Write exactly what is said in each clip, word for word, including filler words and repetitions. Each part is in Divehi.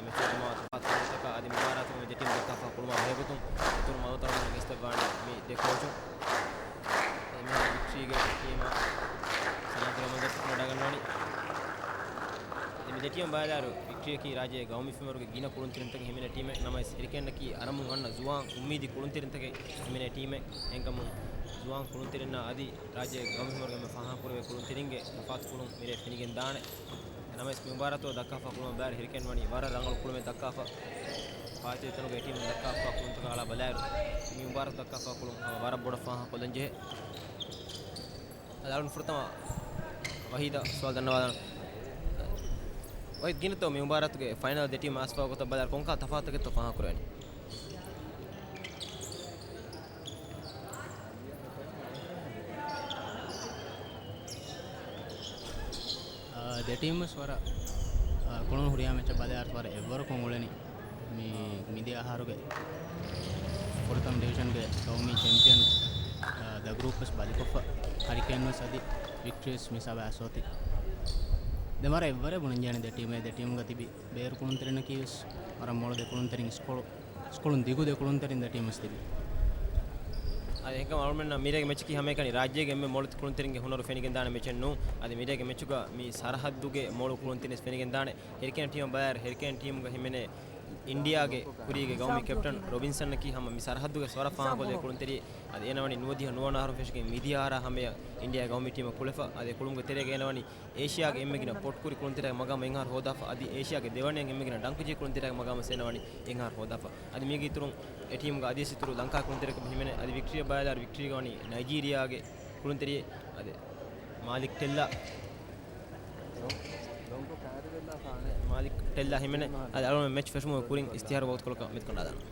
ތަފާތުކުރުމަށް އަދި މުބާރާތުގަ މި ދެ ޓީމު ދައްކާފަ ކުޅުމާ ބެހޭގޮތުން އިތުރު މަގުތައް ގެސްދެއްވާނީ މި ދެ ކޯޗުން. އެ މިހާރު ވިކްޓްރީގެ ޓީމަށް ސަލާމް ކުރެއްވުމަށް ނަޑާގަންނަވަނީ. އަދި މި ދެ ޓީމު ބަލާއިރު ވިކްޓްރީއަކީ ރާއްޖޭގެ ގައުމީ ފެންވަރުގެ ގިނަ ކުޅުންތެރިންތަކެއް ހިމެނޭ ޓީމެއް ނަމަވެސް، ހެރިކޭންއަކީ އަރަމުން އަންނަ ޒުވާން އުއްމީދީ ކުޅުންތެރިންތަކެއް ހިމެނޭ ޓީމެއް. އެހެންކަމުން ޒުވާން ކުޅުންތެރިންނާ އަދި ރާއްޖޭގެ ގައުމީ ފެންވަރުގެ އެންމެ ފާހަގަކުރެވޭ ކުޅުންތެރިންގެ ތަފާތުކުޅުން މިރޭ ފެނިގެން ދާނެ. ނަމަވެސް މި މުބާރާތުގަ ދައްކާފަ ކުޅުމަށް ބަލާއިރު ހެރިކޭން ވަނީ ވަރަށް ރަނގަޅު ކުޅުމެއް ދައްކާފަ. ފާއިތުވި ތަނުގެ ޓީމުން ދައްކާފަ ކުޅުންތަކާ އަޅާ ބަލާއިރު، މި މުބާރާތު ދައްކާފަ ކުޅުން ހަމަ ވަރަށް ބޮޑަށް ފާހަގަކޮށްލަން ޖެހޭ. އަދި އަޅުގަނޑު ފުރަތަމަ ވަހީދަށް ސުވާލު ދަންނަވާލަން. ވަހީދު، ގިނަތޯ މި މުބާރާތުގެ ފައިނަލް ދެ ޓީމު އައިސްފަ ގޮތަށް ބަލާއިރު ކޮންކަހަލަ ތަފާތުތަކެއްތޯ ފާހަގަކުރެވެނީ؟ އާ، ދެ ޓީމް ވެސް ވަރަށް، އާ، ކުޅުން ހުރިހާ މެޗަށް ބަލާއިރު ވަރަށް އެއްވަރަކުން އުޅެނީ. މި، މިދިޔަ އަހަރުގެ ފުރަތަމަ ޑިވިޝަންގެ ގައުމީ ޗެމްޕިއަން، އާ، ދަ ގްރޫޕް ވެސް ބަލިކޮށްފަ، ހެރިކޭން ވެސް އަދި ވިކްޓްރީ ވެސް މި ހިސާބަށް އައިސްފަ އޮތީ. ދެން ވަރަށް އެއްވަރެއް ބުނަންޖެހޭނެ ދެ ޓީމެއް، ދެ ޓީމުގަ ތިބި ބޭރު ކުޅުންތެރިންނަކީ ވެސް ވަރަށް މޮޅު ދެ ކުޅުންތެރިން އިސްކޮޅު، ސްކޫލުން ދިގު ދެ ކުޅުންތެރިން ދެ ޓީމު ވެސް ތިބި. އަދި އެހެންކަމުން އަޅުމެންނަށް މިރޭގެ މެޗަކީ ހަމައެކަނި ރާއްޖޭގެ އެންމެ މޮޅު ކުޅުންތެރިންގެ ހުނަރު ފެނިގެންދާނެ މެޗެއް ނޫން. އަދި މިރޭގެ މެޗުގަ މި ސަރަހައްދުގެ މޮޅު ކުޅުންތެރިން ވެސް ފެނިގެންދާނެ. ހެރިކޭން ޓީމަށް ބަލާއިރު، ހެރިކޭން ޓީމުގަ ހިމެނޭ އިންޑިއާގެ ކުރީގެ ގައުމީ ކެޕްޓަން ރޮބިންސަންއަކީ ހަމަ މި ސަރަހައްދުގެ ވަރަށް ފާހަގަކޮށްލި ކުޅުންތެރި. އަދި އޭނަ ވަނީ ނުވަދިހަ ނުވަނަ އަހަރުން ފެށިގެން މިދިޔަ އަހަރާ ހަމަޔަށް އިންޑިއާ ގައުމީ ޓީމަށް ކުޅެފަ. އަދި ކުޅުމުގެ ތެރޭގަ އޭނަ ވަނީ އޭޝިޔާގެ އެންމެ ގިނަ ޕޮޓްކުރި ކުޅުންތެރިއެއް މަގާމަށް އެއް އަހަރު ހޯދާފަ. އަދި އޭޝިޔާގެ ދެވަނައިން އެންމެ ގިނަ ޑަންކު ޖެހި ކުޅުންތެރިއެއް މަގާމަށް އޭނަ ވަނީ އެއް އަހަރު ހޯދާފަ. އަދި މީގެ އިތުރުން އެ ޓީމުގަ އަދިވެސް އިތުރު ލަންކާ ކުޅުންތެރިއަކަށް ހިމެނޭ. އަދި ވިކްޓްރީއަށް ބަލާއިރު ވިކްޓްރީގަ ވަނީ ނައިޖީރިޔާގެ ކުޅުންތެރިއެއް. އަދި މާލިކް ޓެއްލާ، މާލިކް ޓެއްލާ ހިމެނޭ. އަދި އަޅުގަނޑު މެޗް ފެށުމުގެ ކުރިން އިސްތިހާރު ވަގުތުކޮޅަކަށް މިތިކޮށްލާލާނަން.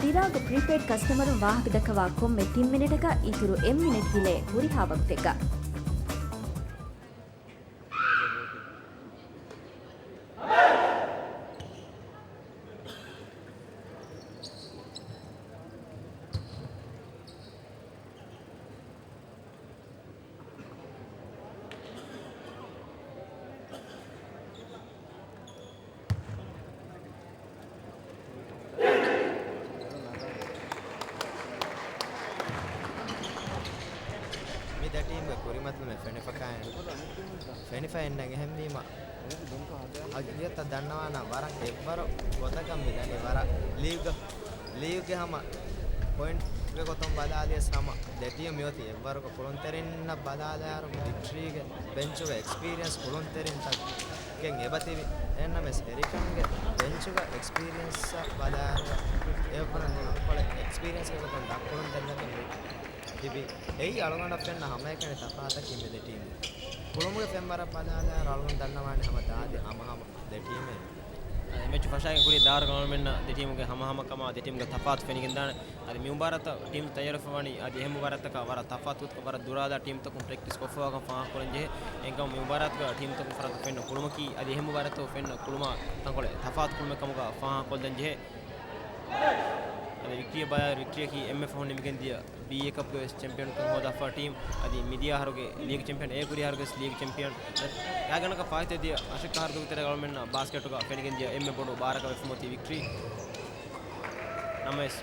ދިރާގު ޕްރީޕެއިޑް ކަސްޓަމަރުން ވާހަކަ ދައްކަވާ ކޮންމެ ތިން މިނެޓަކަށް އިތުރު އެއް މިނެޓް ގިލޭ ހުރިހާ ވަގުތެއްގަ. މި ދެ ޓީމްގެ ކުރިމަތިލުމެއް ފެނިފަކާއިން، ފެނިފައިންނަށް އެހެންވީމަ، އަދި އިއްޔަތަށް ދަންނަވާނަ ވަރަށް އެއްވަރު ގޮތަކަށް މި ދަނީ ވަރަށް ލީގް، ލީގްގެ ހަމަ ޕޮއިންޓްގެ ގޮތުން ބަލާލިޔަސް ހަމަ ދެ ޓީމް މިއޮތީ އެއްވަރަކަށް. ކުޅުންތެރިންނަށް ބަލާލާއިރު ވިކްޓްރީގެ ބެންޗުގެ އެކްސްޕީރިއަންސް ކުޅުންތެރިންތަކެއް އެބަތިބި. އެހެންނަމަވެސް ހެރިކޭންގެ ބެންޗުގަ އެކްސްޕީރިއަންސް ބަލާއިރު އެއަށްވަނަ ތަންކޮޅެއް އެކްސްޕީރިއަންސްގެ ގޮތުން ދަށްކުޅުންތެރިންތަކެއް ތިބި. އެއީ އަޅުގަނޑަށް ފެންނަ ހަމައެކަނި ތަފާތަކީ މި ދެ ޓީމު. ކުޅުމުގެ ފެންވަރަށް ބަލާލާއިރު އަޅުގަނޑު ދަންނަވާނެ ހަމަ ދާދި ހަމަހަމަ ދެ ޓީމެއް. އަދި މެޗު ފަށާގެން ކުރި ދާއިރުގަ އަޅުމެންނަށް ދެ ޓީމުގެ ހަމަހަމަކަމާ ދެ ޓީމުގެ ތަފާތު ފެނިގެންދާނެ. އަދި މި މުބާރާތަށް ޓީމް ތައްޔާރުވެފަ ވަނީ އަދި އެހެން މުބާރާތަކަށް ވަރަށް ތަފާތު ގޮތަކަށް ވަރަށް ދުރާލާ ޓީމްތަކުން ޕްރެކްޓިސް ކޮށްފަވާކަން ފާހަގަކުރަން ޖެހޭ. އެހެންކަމުން މި މުބާރާތުގަ ޓީމްތަކުން ފަރާތުން ފެންނަ ކުޅުމަކީ އަދި އެހެން މުބާރާތަށް ފެންނަ ކުޅުމާ ތަންކޮޅެއް ތަފާތު ކުޅުމެއް ކަމުގަ ފާހަގަކޮށްލަން ޖެހޭ. އަދި ވިކްޓްރީއަށް ބަލާއިރު ވިކްޓްރީއަކީ އެންމެ ފަހުން ނިމިގެންދިޔަ ބީއޭ ކަޕްގެ ވެސް ޗެމްޕިއަންކަން ހޯދާފަ ޓީމް. އަދި މިދިޔަ އަހަރުގެ ލީގް ޗެމްޕިއަން، އެ ކުރި އަހަރުގެ ވެސް ލީގް ޗެމްޕިއަން. ގާތްގަނޑަކަށް ފާއިތުވެދިޔަ އަށެއް އަހަރުގެ ތެރޭގަ އަޅުމެންނަށް ބާސްކެޓުގަ ފެނިގެންދިޔަ އެންމެ ބޮޑު ބާރަކަށް ވެފަ އޮތީ ވިކްޓްރީ. ނަމަވެސް،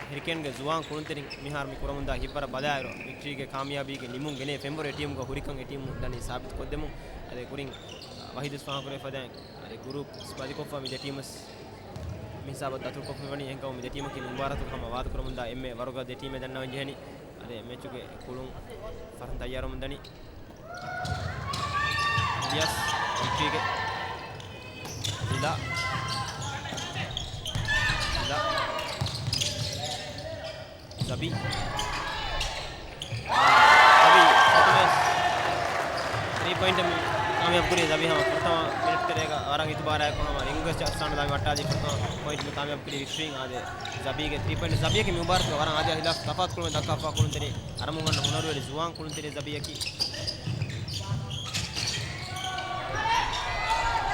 ހެރިކޭންގެ ޒުވާން ކުޅުންތެރިން މިހާރު މި ކުރަމުންދާ ހިތްވަރަށް ބަލާއިރު، ވިކްޓްރީގެ ކާމިޔާބީގެ ނިމުން ގެނޭ ފެންވަރު އެ ޓީމުގަ ހުރިކަން އެ ޓީމު ދަނީ ސާބިތު ކޮށްދެމުން. އަދި ކުރިން ވަހީދު ފާހަގަކުރެވިފަދައިން، އަދި ގުރޫޕް ބަލިކޮށްފަ މި ދެ ޓީމު ވެސް މި ހިސާބަށް ދަތުރުކޮށްފައިވަނީ. އެހެންކަމުން މި ދެ ޓީމަކީ މި މުބާރާތުގަ ހަމަ ވާދަކުރަމުންދާ އެންމެ ވަރުގަދަ ދެ ޓީމެއް ދަންނަވަން ޖެހެނީ. އަދި މެޗުގެ ކުޅުން ފަރަހަން ތައްޔާރުވަމުން ދަނީ. އިލްޔާސް ވިކްޓްރީގެ ޒިލާ. ޒިލާ. ޒަބީ. ޒަބީ ފަތުމެސް ތްރީ ޕޮއިންޓަށް ކާމިޔާބު ކުރި ޒަބީ ހަމަ ފުރަތަމަ މިނެޓް ތެރޭގަ ވަރަށް އިތުބާރާއެކު ހަމަ ރިންގް ވެސްޓް އަސްލާން ލާމި ވައްޓާލި ފުރަތަމަ ޕޮއިންޓް ކާމިޔާބު ކުރި ވިކްޓްރީން. އާދެ، ޒަބީގެ ތްރީ ޕޮއިންޓް، ޒަބީއަކީ މި މުބާރާތުގަ ވަރަށް އާދަޔާ ހިލާފް ތަފާތު ކުޅުމެއް ދައްކާފަ ކުޅުންތެރި އަރަމުން އަންނަ ހުނަރުވެރި ޒުވާން ކުޅުންތެރި ޒަބީއަކީ.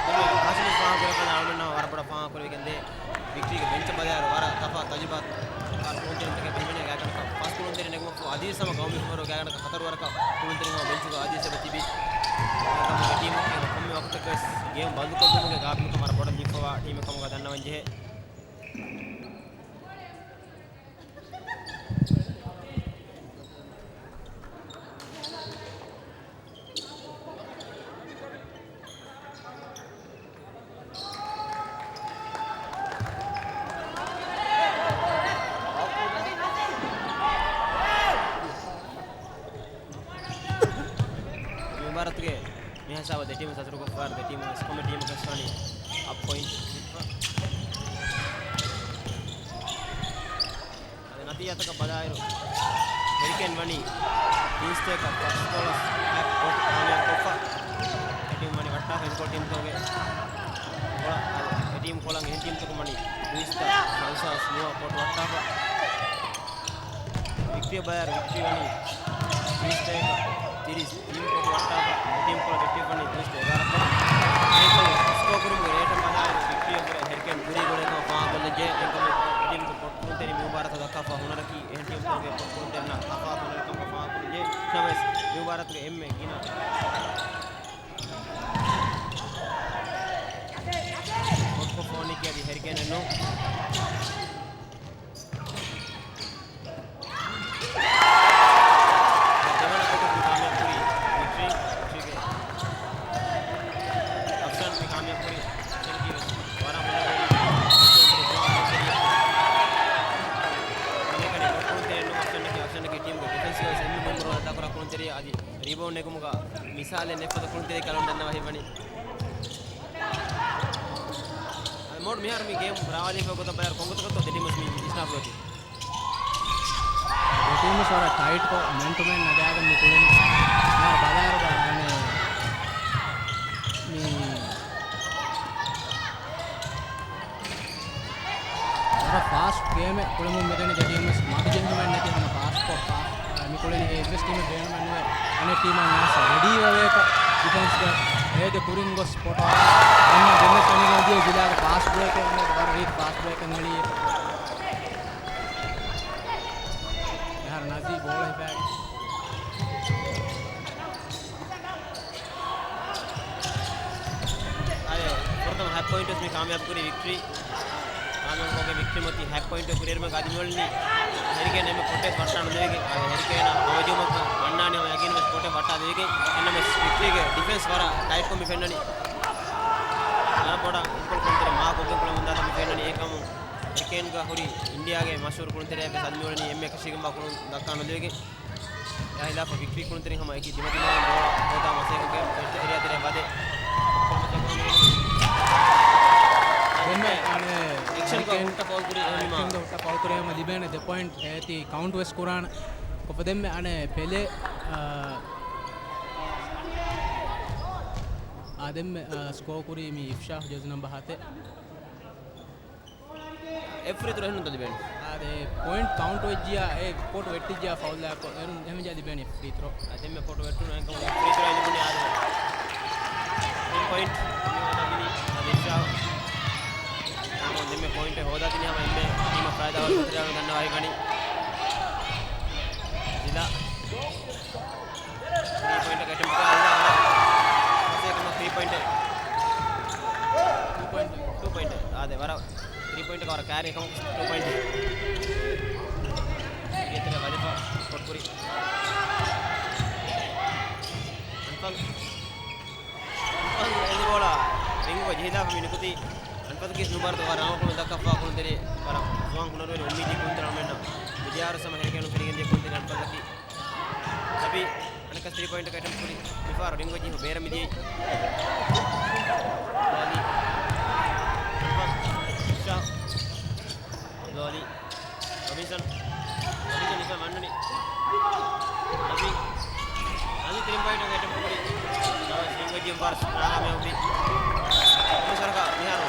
ދެން ހާސިލް ފާހަގަކުރެވިފައި އަޅުގަނޑު ވަރަށް ބޮޑަށް ފާހަގަކުރެވިގެންދޭ. ވިކްޓްރީގެ ބެންޗަށް ބަލާއިރު ވަރަށް ތަފާތު ތަޖުރިބާ ކުޅުންތެރިންތަކެއް ހިމެނޭ. ގާތްގަނޑަކަށް ފަސް ކުޅުންތެރި ނެގުމަށްފަހު އަދިވެސް ހަމަ ގައުމީ ފެންވަރު ގާތްގަނޑަކަށް ހަތަރު ވަރަކަށް ކުޅުންތެރިން ހަމަ ބެންޗުގަ އަދިވެސް އެބަ ތިބި. އެކަމު ޓީމަކީ ކޮންމެ ކޮށްލުމުގެ ގާބިލުކަން ވަރަށް ބޮޑަށް ލިބިފައިވާ ޓީމެއް ކަމުގަ ދަންނަވަން ޖެހޭ. މި މުބާރާތުގެ މި ހިސާބަށް ދެ ޓީމު ސަތުރުކޮށްފައި، ދެ ޓީމު ވެސް ކޮންމެ ޓީމަކަށް ވަނީ އަޕް ޕޮއިންޓް ދެއްވާ. އަދި ނަތީޖާތަކަށް ބަލާއިރު، ހެރިކޭން ވަނީ ދުއިސައްތައަކަށް ފަސްދޮޅަސް އަށް ކޮޓް ކާމިޔާބުކޮށްފަ. އެ ޓީމް ވަނީ ވައްޓާފަ އިންކޯ ޓީމްތަކުގެ ކޮޅަށް. އަދި އެ ޓީމް ކޮޅަށް އެހެން ޓީމްތަކުން ވަނީ ދުއިސައްތަ ފަންސާސް ނުވަ ކޮޓް ވައްޓާފަ. ވިކްޓްރީ ބަޔާރު ވިކްޓްރީ ވަނީ ދުއިސައްތައަކަށް ތިރީސް ތިން ކޮޓް ވައްޓާފަ. އެ ޓީމް ކޮޅަށް ވިކްޓްރީ ވަނީ ދުއިސައްތަ އެގާރަ ކޮޓް. އެހެންކަމުން ސްކޯ ކުރުމުގެ ރޭޓަށް ބަލާއިރު ވިކްޓްރީ އެ ހެރިކޭން ކުރީ ގުޅޭކަމަށް ފާހަގަކޮށްލަންޖެހޭ. އެހެންކަމުން އެ ޓީމްގެ ކޮޓް ކުޅުންތެރިން މި މުބާރާތަށް ދައްކާފަ ހުނަރަކީ އެހެން ޓީމްތަކުގެ ކޮޓް ކުޅުންތެރިންނަށް ތަފާތު ހުނަރެއް ކަމަށް ފާހަގަކޮށްލަންޖެހޭ. ނަމަވެސް މި މުބާރާތުގެ އެންމެ ގިނަ ކޮޓްކޮށްފަ ވަނީކީ އަދި ހެރިކޭނެއް ނޫން. ދެވަނަ ކޮޓަށް ކާމިޔާބު ކުރީ ވިކްޓްރީ. ވިކްޓްރީގެ އަފްޝާން މި ކާމިޔާބު ކުރީ. އަފްޝާންގެ ވެސް ވަރަށް ހުނަރުވެރި ކުޅުންތެރި. އަފްޝާންގެ ޓީމުގެ ޑިފެންސްގަ ވެސް އެންމެ މެންބަރު ދައްކާ ކުޅުންތެރި އަދި ރީބައުންޑް ނެގުމުގަ މިސާލެއް ނެތްފަދަ ކުޅުންތެރި ކަލަން ދަންނަވަ ހިތްވަނީ. އަދި މޯޑް މިހާރު މި ގޭމް ރާވާލީފަ ގޮތަށް ބަޔާރު ކޮންގޮތަކަށްތޯ ދެ ޓީމުސް މި އިސްނާފު ދެ ޓީމުސް ވަރަށް ޓައިޓްކޮށް މެން ޓު މެން ނަގާގެން މި ކުޅެން މިހާރު ބަލާއިރު ބާ އަނެ މި ވަރަށް ފާސްޓް ގޭމެއް ކުޅެމުން މިދަނީ ދެ ޓީމުސް މަޑު ޖެހުމެއް ނެތި ހަމަ ފާސްޓްކޮށް ފާ-، އާ، މި ކުޅެނީ އެއްވެސް ޓީމެއް ބޭނުމެއް ނުވޭ. އަނެއް ޓީމަށް ނާސް ރެޑީ ވެވޭތަ ޑިފެންސްގަ އޭގެ ކުރިން ގޮސް ފޮޓޯ އަންނަ ދެންވެސް އަނިގަނޑިޔަ ޒިލާގެ ފާސްޓް ބްރޭކެއް އަންނަ ވަރަށް ރީތި ފާސްޓް ބްރޭކެއް އެޅީ. މިހާރު ނަޒީ ބޯޅަ ހިފާގެން. އާދެ، ފުރަތަމަ ހަތް ޕޮއިންޓް ވެސް މި ކާމިޔާބު ކުރީ ވިކްޓްރީ. ކާމިޔާބު ކޮށްގެން ވިކްޓްރީ މަތީ ހަތް ޕޮއިންޓް ކުރިއެރުމަށް އަދި މިއުޅެނީ ހެރިކޭން އެންމެ ކޮޓެއް ވައްޓާ ނުލެވިގެން. އާދެ، ހެރިކޭނަށް ހަމަޖެހުމަކަށް ވަންނާނެ ހަމަ ޔަގީން ވެސް ކޮޓެއް ވައްޓާ ދެވިގެން. އެންނަމެސް ވިކްޓްރީގެ ޑިފެންސް ވަރަށް ޓައިޓްކޮށް މި ފެންނަނީ. ވަރަށް ބޮޑަށް އިންކޯ ކުޅުންތެރި މާކް ކޮށްގެން ކުޅެމުންދާތަން މި ފެންނަނީ. އެކަމު ހެރިކޭންގަ ހުރި އިންޑިޔާގެ މަޝްހޫރު ކުޅުންތެރިއެއް ވެސް އަދި މިއުޅެނީ އެންމެ އެކަށީގެންވާ ކުޅުން ދައްކާ ނުލެވިގެން. އެއާ ހިލާފަށް ވިކްޓްރީ ކުޅުންތެރިން ހަމަ އެކި ދިމަދިމާއިން ބޯޅަ ހޯދާ މަސައްކަތްކޮށްގެން އެއްޗެއް އެރިޔާ ތެރެއަށް ވަދެ ކުޅުމަށް ދެންމެ އަނެ އެކްޝަންގަ ހުއްޓަ ފައުލް ކުރި އެހެންވީމާ. އެކްޝަންގަ ހުއްޓަ ފައުލް ކުރި އެހެންވީމާ ލިބޭނެ ދެ ޕޮއިންޓް އޭތި ކައުންޓް ވެސް ކުރާނެ. ކޮފަ ދެންމެ އަނެ ޕެލޭ، އާ، އާ، ދެންމެ، އާ، ސްކޯ ކުރީ މި އިފްޝާހް ޖެޒު ނަމްބަ ހަތެއް. އެއް ފްރީ ތްރޯ އެހެންނުންތަ ލިބޭނެ؟ އާދެ، ޕޮއިންޓް ކައުންޓް ވެއްޖިޔާ، އެ ކޯޓް ވެއްޓިއްޖިޔާ ފައުލް ދާކޮށް، އެހެން، އެހެން ވެއްޖިޔާ ލިބޭނެ ފްރީ ތްރޯ. އާ، ދެންމެ ކޯޓް ވެއްޓުނު އެހެންކަމުން ފްރީ ތްރޯ ލިބުނީ އާދެ. ތިން ޕޮއިންޓް މި ހޯދާ ދިނީ. އާދެ، އިފްޝާ. ދެންމެ ޕޮއިންޓެއް ހޯދާ ދިނީ ހަމަ އެންމެ ޓީމަށް ފައިދާ ވަން ދަންނަވައި ވަނީ. ޒިލާ. ތްރީ ޕޮއިންޓަކަށް އެޓެމްޕްޓް ކުރާ އަލްލާ ވަރަށް ފަސޭހަކަމަށް ތްރީ ޕޮއިންޓެއް. ޓޫ ޕޮއިންޓް. ޓޫ ޕޮއިންޓް. އާދެ، ވަރަށް ތްރީ ޕޮއިންޓަކަށް ވަރަށް ކައިރި އެކަމަކު ޓޫ ޕޮއިންޓް. އިރިއަތެރެ ވަދެފަ ކޮޓްކުރި. އަންފަލް. އަންފަލް އެނދުގޯޅަ ރިންގުގަ ޖެހިލާފަ މި ނިކުތީ. އަންފަލްގެ މި މުބާރާތުގަ ވަރަށް ރަނގަޅު ކުޅުން ދައްކަފަ ކުޅުންތެރި ވަރަށް ޒުވާން ކުޅުންތެރި އުއްމީދީ ކުޅުންތެރި އަޅުމެންނަށް މިދިޔަ އަހަރު ސަމަ ހެރިކޭނުން ފެނިގެންދިޔަ ކުޅުންތެރި އަންފަލްއަކީ. ނަބީ އަނެއްކާ ތްރީ ޕޮއިންޓަކަށް އެޓެމްޕްޓް ކުރި. މިފަހަރު ރިންގު ޖެހި ބޭރަށް މިދިޔައީ. ލޯލީ. އަންފަލް. އިޝާ. ލޯލީ. ރޮބިންސަން. ރޮބިންސަން އިފާ މަންނަނީ. ނަބީ. ނަބީ ތިން ޕޮއިންޓަކަށް އެޓެމްޕްޓް ކުރި. ނަމަވެސް ރިންގު ޖެހުން ފަސް ނާކާމިޔާބުވި. މި ސަރަކަށް މިހާރު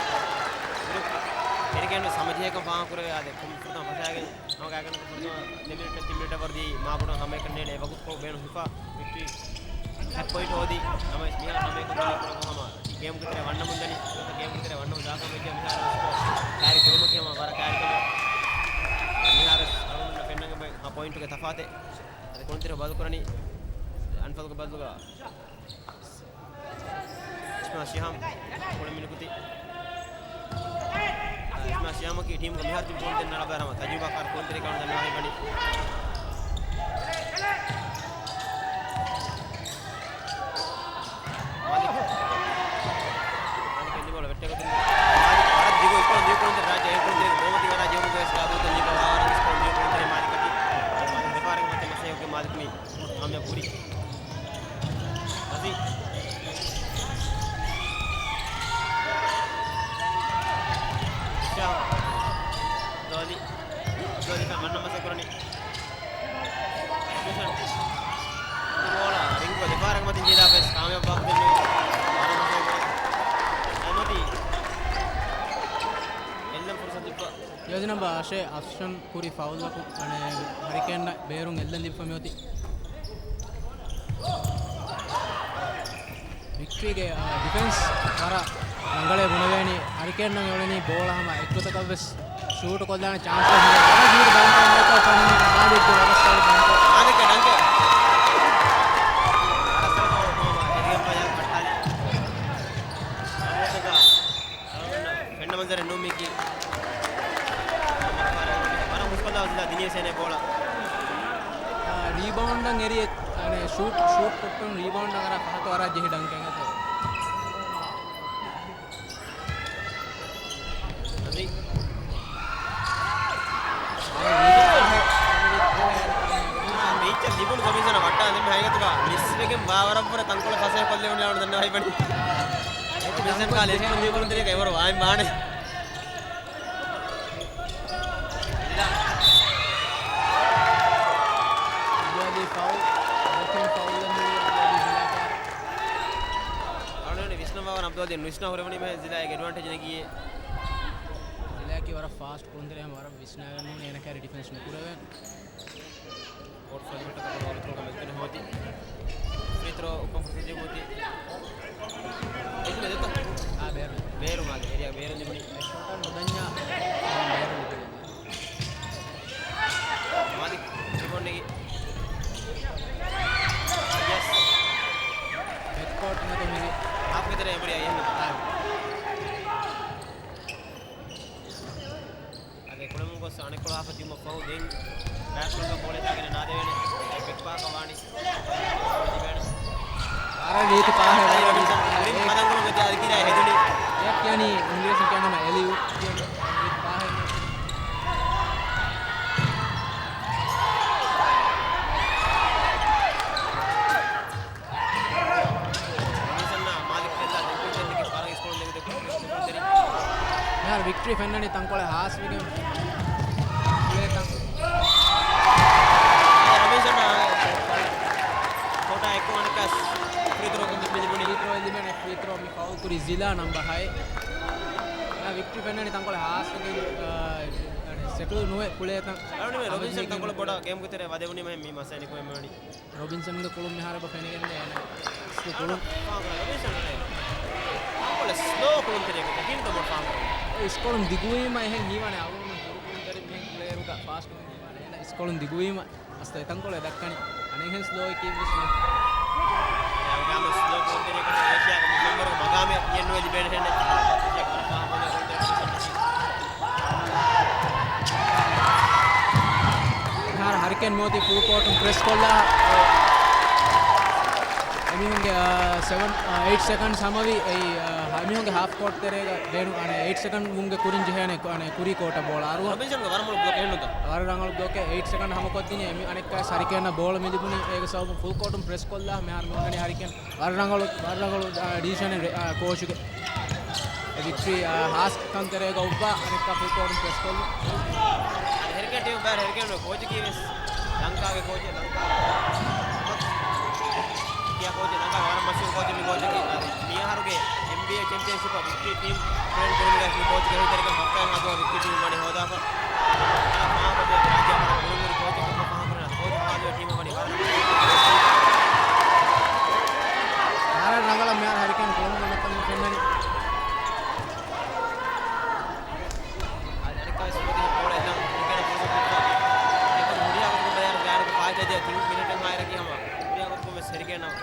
ހެރިކޭން ސަމަޖެހޭކަން ފާހަގަކުރެވޭ އާދެ. ފުރަތަމަ ފަސާގެން ހަމަ ގާތްގަނޑަކަށް ފުރަތަމަ ދެ މިނިޓް ތިން މިނިޓަށް ވަރަށް ދީ މާބޮޑަށް ހަމައެކަނި ނޭޅޭ ވަގުތުކޮޅު ބޭނުން ހިފާ ވިކްޓްރީ ހަތް ޕޮއިންޓް ހޯދީ. ނަމަވެސް މިހާރު ހަމައެކަނި ހަމަ ގޭމްގެ ތެރެ ވަންނަމުން ދަނީ. ގޭމްގެ ތެރެ ވަންނަމުން ދާކަމަށް މިހާރު ކާރި ކުރުމަކީ ހަމަ ވަރަށް ކާރި ކަމެއް. މިހާރު އަޅުގަނޑު ފެންނަން ހަ ޕޮއިންޓުގެ ތަފާތެއް. އަދި ކުޅުންތެރި ބަދަލު ކުރަނީ އަންފަލްގެ ބަދަލުގަ. ޝިހާމް ކުޅެން މިނިކުތި. އިސްމާ ޝިހާމަކީ ޓީމުގެ މިހާރު ތިބި ކުޅުންތެރިން ނަރަބައި ރަމަ ތަޖުރިބާކާރު ކުޅުންތެރި ކަމަށް ދަންނަވާ ހިބަނީ. މާލިކް. މާލިކް އެންދި ބޯޅަ ވެއްޓޭ ގޮތުން. މާލިކް ވަރަށް ދިގު އިސްކޮޅު ދިގު ކުޅުންތެރި ރާއްޖެ އެ ކުޅުންތެރި ބޯމަތި ވަރާ ޖެހުމުގެ ވެސް ގާބޫތައް ލިބި ވަރަށް އިސްކޮޅު ދިގު ކުޅުންތެރި މާލިކަކީ. މާލިކް ދެފާރަގެ މަތި މަސައްކަތް މާލިކް މި ކާމިޔާބު ކުރީ. ރަޒީ. ޝާ. ދޯލި. ދޯލި ކަން މަންނަ މަސަ ކުރަނީ. މިޝަން. ބޯޅަ ރިންގް ދެފާރަކަށް މަތިން ޖީލާ ވެސް ކާމިޔާބު ބާކު ދެންނެވި. މަންނަ މަސަ ކުރަނީ. އަލްމަތީ. އެއްލަން ފުރުސަތު ލިބިފަ. ޖާޒި ނަމްބަރ އަށެއް އަފްޝަން ކުރި ފައުލަކު އަނެއް ހަރިކޭންނަށް ބޭރުން އެއްލަން ލިބިފަ މިއޮތީ. ވިކްޓްރީގެ، އާ، ޑިފެންސް ވަރަށް ރަނގަޅޭ ބުނެވޭނީ. ހަރިކޭން ނަށް އެޅެނީ ބޯޅަ ހަމަ އެއްގޮތަކަށް ވެސް ޝޫޓް ކޮށްލާނެ ޗާންސް ވެސް ހުރޭ. ވަރަށް ޖީޑް ބަލަން ކަން މާލެ އެއްގޮތަށް ވެސް އަޅު ބަންކޮ. މާލެ ކެޑަންކެ. އަރަސަލަ ކޮޅު މާމާ އެރިއަށް ފަޔާ ކައްޓާލި. ފެންނަ މަންޒަރެއް ނޫން މީކީ. ވަރަށް ހުސްކޮށްލާ ޒިލާ ދިނީސް އޭނެ ބޯޅަ. ރީބައުންޑަށް އެރި، އަނެ، ޝޫޓް، ޝޫޓް ކޮށްޓުން ރީބައުންޑަށް އަރާ ފަހަތު އަރާ ޖެހި ޑަންކެއް އެތޯ. އަދި މީޗަށް ލިބުނު ކޮމިޝަނަށް ވައްޓާ ދެން ހައިގަތުގަ މިސްވެގެން ވާވަރަށްވުރެ ތަންކޮޅެއް ފަސޭހަ ކޮށްލެވުނީ އަޅު ދަންނަވައި ބަނީ. ކޮމިޝަން ކާ ލެސްކޮށް ލިބުނު ތެރޭގަ އެވަރު ވާއިން ވާނެ. އަބްދުލް އަލީ ފައުލް، ބްލޮކިން ފައުލް އެއް ނޫނީ އަބްދުލް އަލީ ޒިލާކާ. އަޅުގަނޑު ވިސްނަވާވަރަށް އަބްދުލް އަލީ ނުވިސްނާ ހުރެވުނީމަ ޒިލާއަށް އެޑްވާންޓޭޖް ނެގިއޭ. ޒިލާއަކީ ވަރަށް ފާސްޓް ކުޅުންތެރި ހަމަ ވަރަށް ވިސްނާގެން ނޫނީ އޭނަ ކައިރި ޑިފެންސް ނުކުރެވޭނެ. ފޯޓް ފަލިމައްޓަކަށް ބޯޅަ އޮތުރުކަމަށް އެދުނު ހޯދި. ފްރީ ތްރޯ އުކަން ފުރުސަތެއް ހޯދި. އެދުނު އެދުންތަ؟ އާ، ބޭރު. ބޭރު މާލެ އެރިއާ ބޭރު ލިބުނީ. ޝޯޓަށް ނުދަންޏާ ބޭރު ލިބުނީ. މާލިކް ރިބައުންޑްގެ. ޔެސް. ބެކްކޯޓް މެދު މިވި. ހާފްގެ ތެރެއަށް އެނބުރި އައި އެންމެ. އާ. އަދި ކުޅަމުން ގޮސް އަނެއްކޮޅު ހާފަށް ދިއުމަށް ފަހު ދެން ބޭޓްސްމަންގެ ބޯޅަ ދާގެން ނާދެވޭނެ. ބެކް ޕާކަށް ވާނީ. ލިބޭނެ. އަރަ ނީތި ޕާހެއް ވަރަށް ނީތި. ކުރިން ހަދަން ކުރުމަށް އަދި ކިރާ ހެދުނީ. އެ ކިޔަނީ އިނގިރޭސިން ކިޔަނީ އެލި އޫޕް ކިޔަނީ. ނީތި ޕާހެއް. ރޮބިންސަން މާލިކް ފެންނާ ދެން ކުޅުންތެރިންނަކީ ފަރަން އިސްކޮޅުން ދެން ދެކޮޅު ކުޅުންތެރި. މިހާރު ވިކްޓްރީ ފެންނަނީ ތަންކޮޅެއް ހާސްވެގެން ކުޅޭތަން. ރޮބިންސަން ކޯޓާ އެއްކޮށް އަނެއްކާސް ފްރީ ތްރޯ ކުން މި ލިބުނީ. ފްރީ ތްރޯ ލިބެނެ ފްރީ ތްރޯ މި ފައުލް ކުރި ޒިލާ ނަމްބަ ހައެއް. އާ، ވިކްޓްރީ ފެންނަނީ ތަންކޮޅެއް ހާސްވެގެން، އާ، ސެޓުލް ނުވެ ކުޅޭތަން. ރޮބިންސަން ތަންކޮޅެއް ބޮޑަށް ގޭމްގެ ތެރޭ ވަދެވުނީމަ މި މަސައިން ކުއެމެވެނީ. ރޮބިންސަންގެ ކުޅުން މިހާރު އެބަ ފެނިގެންދޭ އޭނަ. ކުޅުން. ސްލޯ ކުޅުންތެރިއެއް ގޮތަށް ޓީމް ތަމަ ފާން ކުރަން. އިސްކޮޅުން ދިގުވީމަ އެހެން ހީވާނެ އަޅުގަނޑު ހުރު ކުޅުންތެރި މިހެން ކުޅޭއިރުގަ ފާސްޓް ކުޅުން ހީވާނެ. އޭނަ އިސްކޮޅުން ދިގުވީމަ އަސްތަ އެތަންކޮޅެއް ދައްކަނީ. އަނެއްހެން ސްލޯއެއް ކީއްވެސް ނެތް. އެ އަޅުގަނޑު ސްލޯ ކުޅުންތެރިއެއް ގޮތަށް އޭޝިޔާގެ މި ފެންވަރުގެ މަގާމެއް އެއްނުވެ ލިބޭނެ ހެންނެއް. ފާން ކުޅުންތެރި މިހާރު ހަރިކޭން މިއޮތީ ފުލް ކޯޓުން ޕްރެސް ކޮށްލާ. އެމީހުންގެ، އާ، ސެވަން، އާ، އެއިޓް ސެކަންޑްސް ހަމަވި. އެއީ، އާ، އެމީހުންގެ ހާފް ކޯޓް ތެރޭގަ ބޭނު، އަނެ، އެއިޓް ސެކަންޑް ވުންގެ ކުރިން ޖެހޭނެ، އަނެ، ކުރީ ކޯޓަށް ބޯޅަ އަރުވަ. ރޮބިންސަންގެ ވަރަށް ބޮޑު ބްލޮކެއް ހެންނުތަ؟ ވަރަށް ރަނގަޅު ބްލޮކެއް. އެއިޓް ސެކަންޑް ހަމަކޮށްދިނީ. އެމީ އަނެއްކާ ހަރިކޭންނަށް ބޯޅަ މިލިބުނީ. އޭގެ ސަބަބުން ފުލް ކޯޓުން ޕްރެސް ކޮށްލާ މިހާރު މި އޮންނަނީ ހަރިކޭން. ވަރަށް ރަނގަޅު، ވަރަށް ރަނގަޅު، އާ، ޑިސިޝަނެއް ރެ-، އާ، ކޯޗުގެ. އެ ވިކްޓްރީ، އާ، ހާސް ކަންތެރޭގަ އޮއްވާ އަނެއްކާ ފުލް ކޯޓުން ޕްރެސް ކޮށްލުން. އަދި ހެރިކޭން ޓީމު ބައި ހެރިކޭން ކޯޗަކީ ވެސް ލަންކާގެ ކޯޗެއް، ލަންކާ ކިޔާ ކޯޗެއް، ލަންކާގެ ވަރަށް މަޝްހޫރު ކޯޗެއް މި ކޯޗަކީ. އަދި މިއަހަރުގެ އެންބީއޭ ޗެމްޕިއަންޝިޕަށް ވިކްޓްރީ ޓީމް ޓްރޭން ކުރުމުގައި މި ކޯޗުގެ ހިތަރިކަން ހަފްތާއެއް ހަދުމަށް ވިކްޓްރީ ޓީމް ވަނީ ހޯދާފަ. މާކޮށް ރާއްޖެ ވަރަށް ބުރުންވެރި ކޯޗެއް ކޮށްފަ ފާހަގަކުރެ ކޯޗު ހަވާލުވެ ޓީމަށް ވަނީ ވަރަށް ރަނގަޅަށް މިހާރު ހަރިކޭން ކުޅަމުން ގޮނޑަށް ތަން ފެންނަނީ. އަދި އަނެއްކާ ވެސް މުދި ބޯޅަ އެއްލަން ހެރިކޭނަށް ފުރުސަތު ދެއްވާ. އެކަމު ހުރިހާ ގޮތަކުން ބަޔާން ގާނުގެ ފާއިތަށް ދިޔަ ތިން މިނެޓެއް ހާއިރަކީ ހަމަ ހުރިހާ ގޮތަކުން ވެސް ހެރިކޭނަށް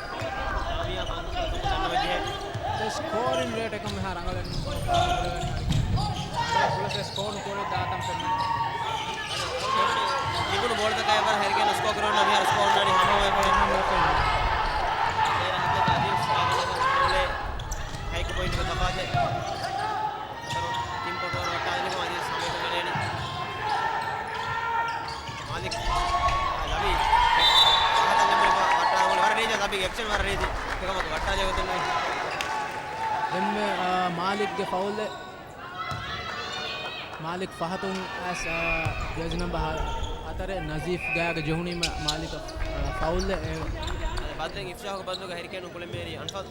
ކާމިޔާބު ކަންކަން ދަންނަވަން ޖެހޭ. ސްކޯ އެކަމް މިހާރު ރަނގަޅަށް ނުކުރެވޭ ހަރިކޭން. ރަނގަޅަށް ފުޅަށް ސްކޯރު ނުކުރެވި ދާތަން ފެންނަނީ. ލިބުނު ބޯޅަތަކާއި އެއްވަރަށް ހަރިކޭން ސްކޯރު ކުރެވުނު މިހާރު ސްކޯރު ނާނީ ހަމަ ހަމަ ފެންނަނީ. ހައިކު ޕޮއިންޓްގެ ތަފާތެއް. އަދި ސަމޭކަ ނޭނި. މާލިކް. ލަބީ. ވައްޓާ ގޮޅި ވަރަށް ރީތި ލަބީ އެކްޝަން ވަރަށް ރީތި. އެކަމަކު ވައްޓާލެވޭ ގޮތެއް ނުވޭ. ދެންމެ، އާ، މާލިކްގެ ފައުލެއް. މާލިކް ފަހަތުން އައިސް، އާ، ޖާޒި ނަމްބަ ހަ-، ހަތަރެއް ނަޒީފް ގާގަ ޖެހުނީމަ މާލިކަށް، އާ، ފައުލެއް. އެ، ބަދަލެއް އިފްޝާހުގެ ބަދަލުގަ ހަރިކޭނުން ކުޅެމޭރި އަންފާލް.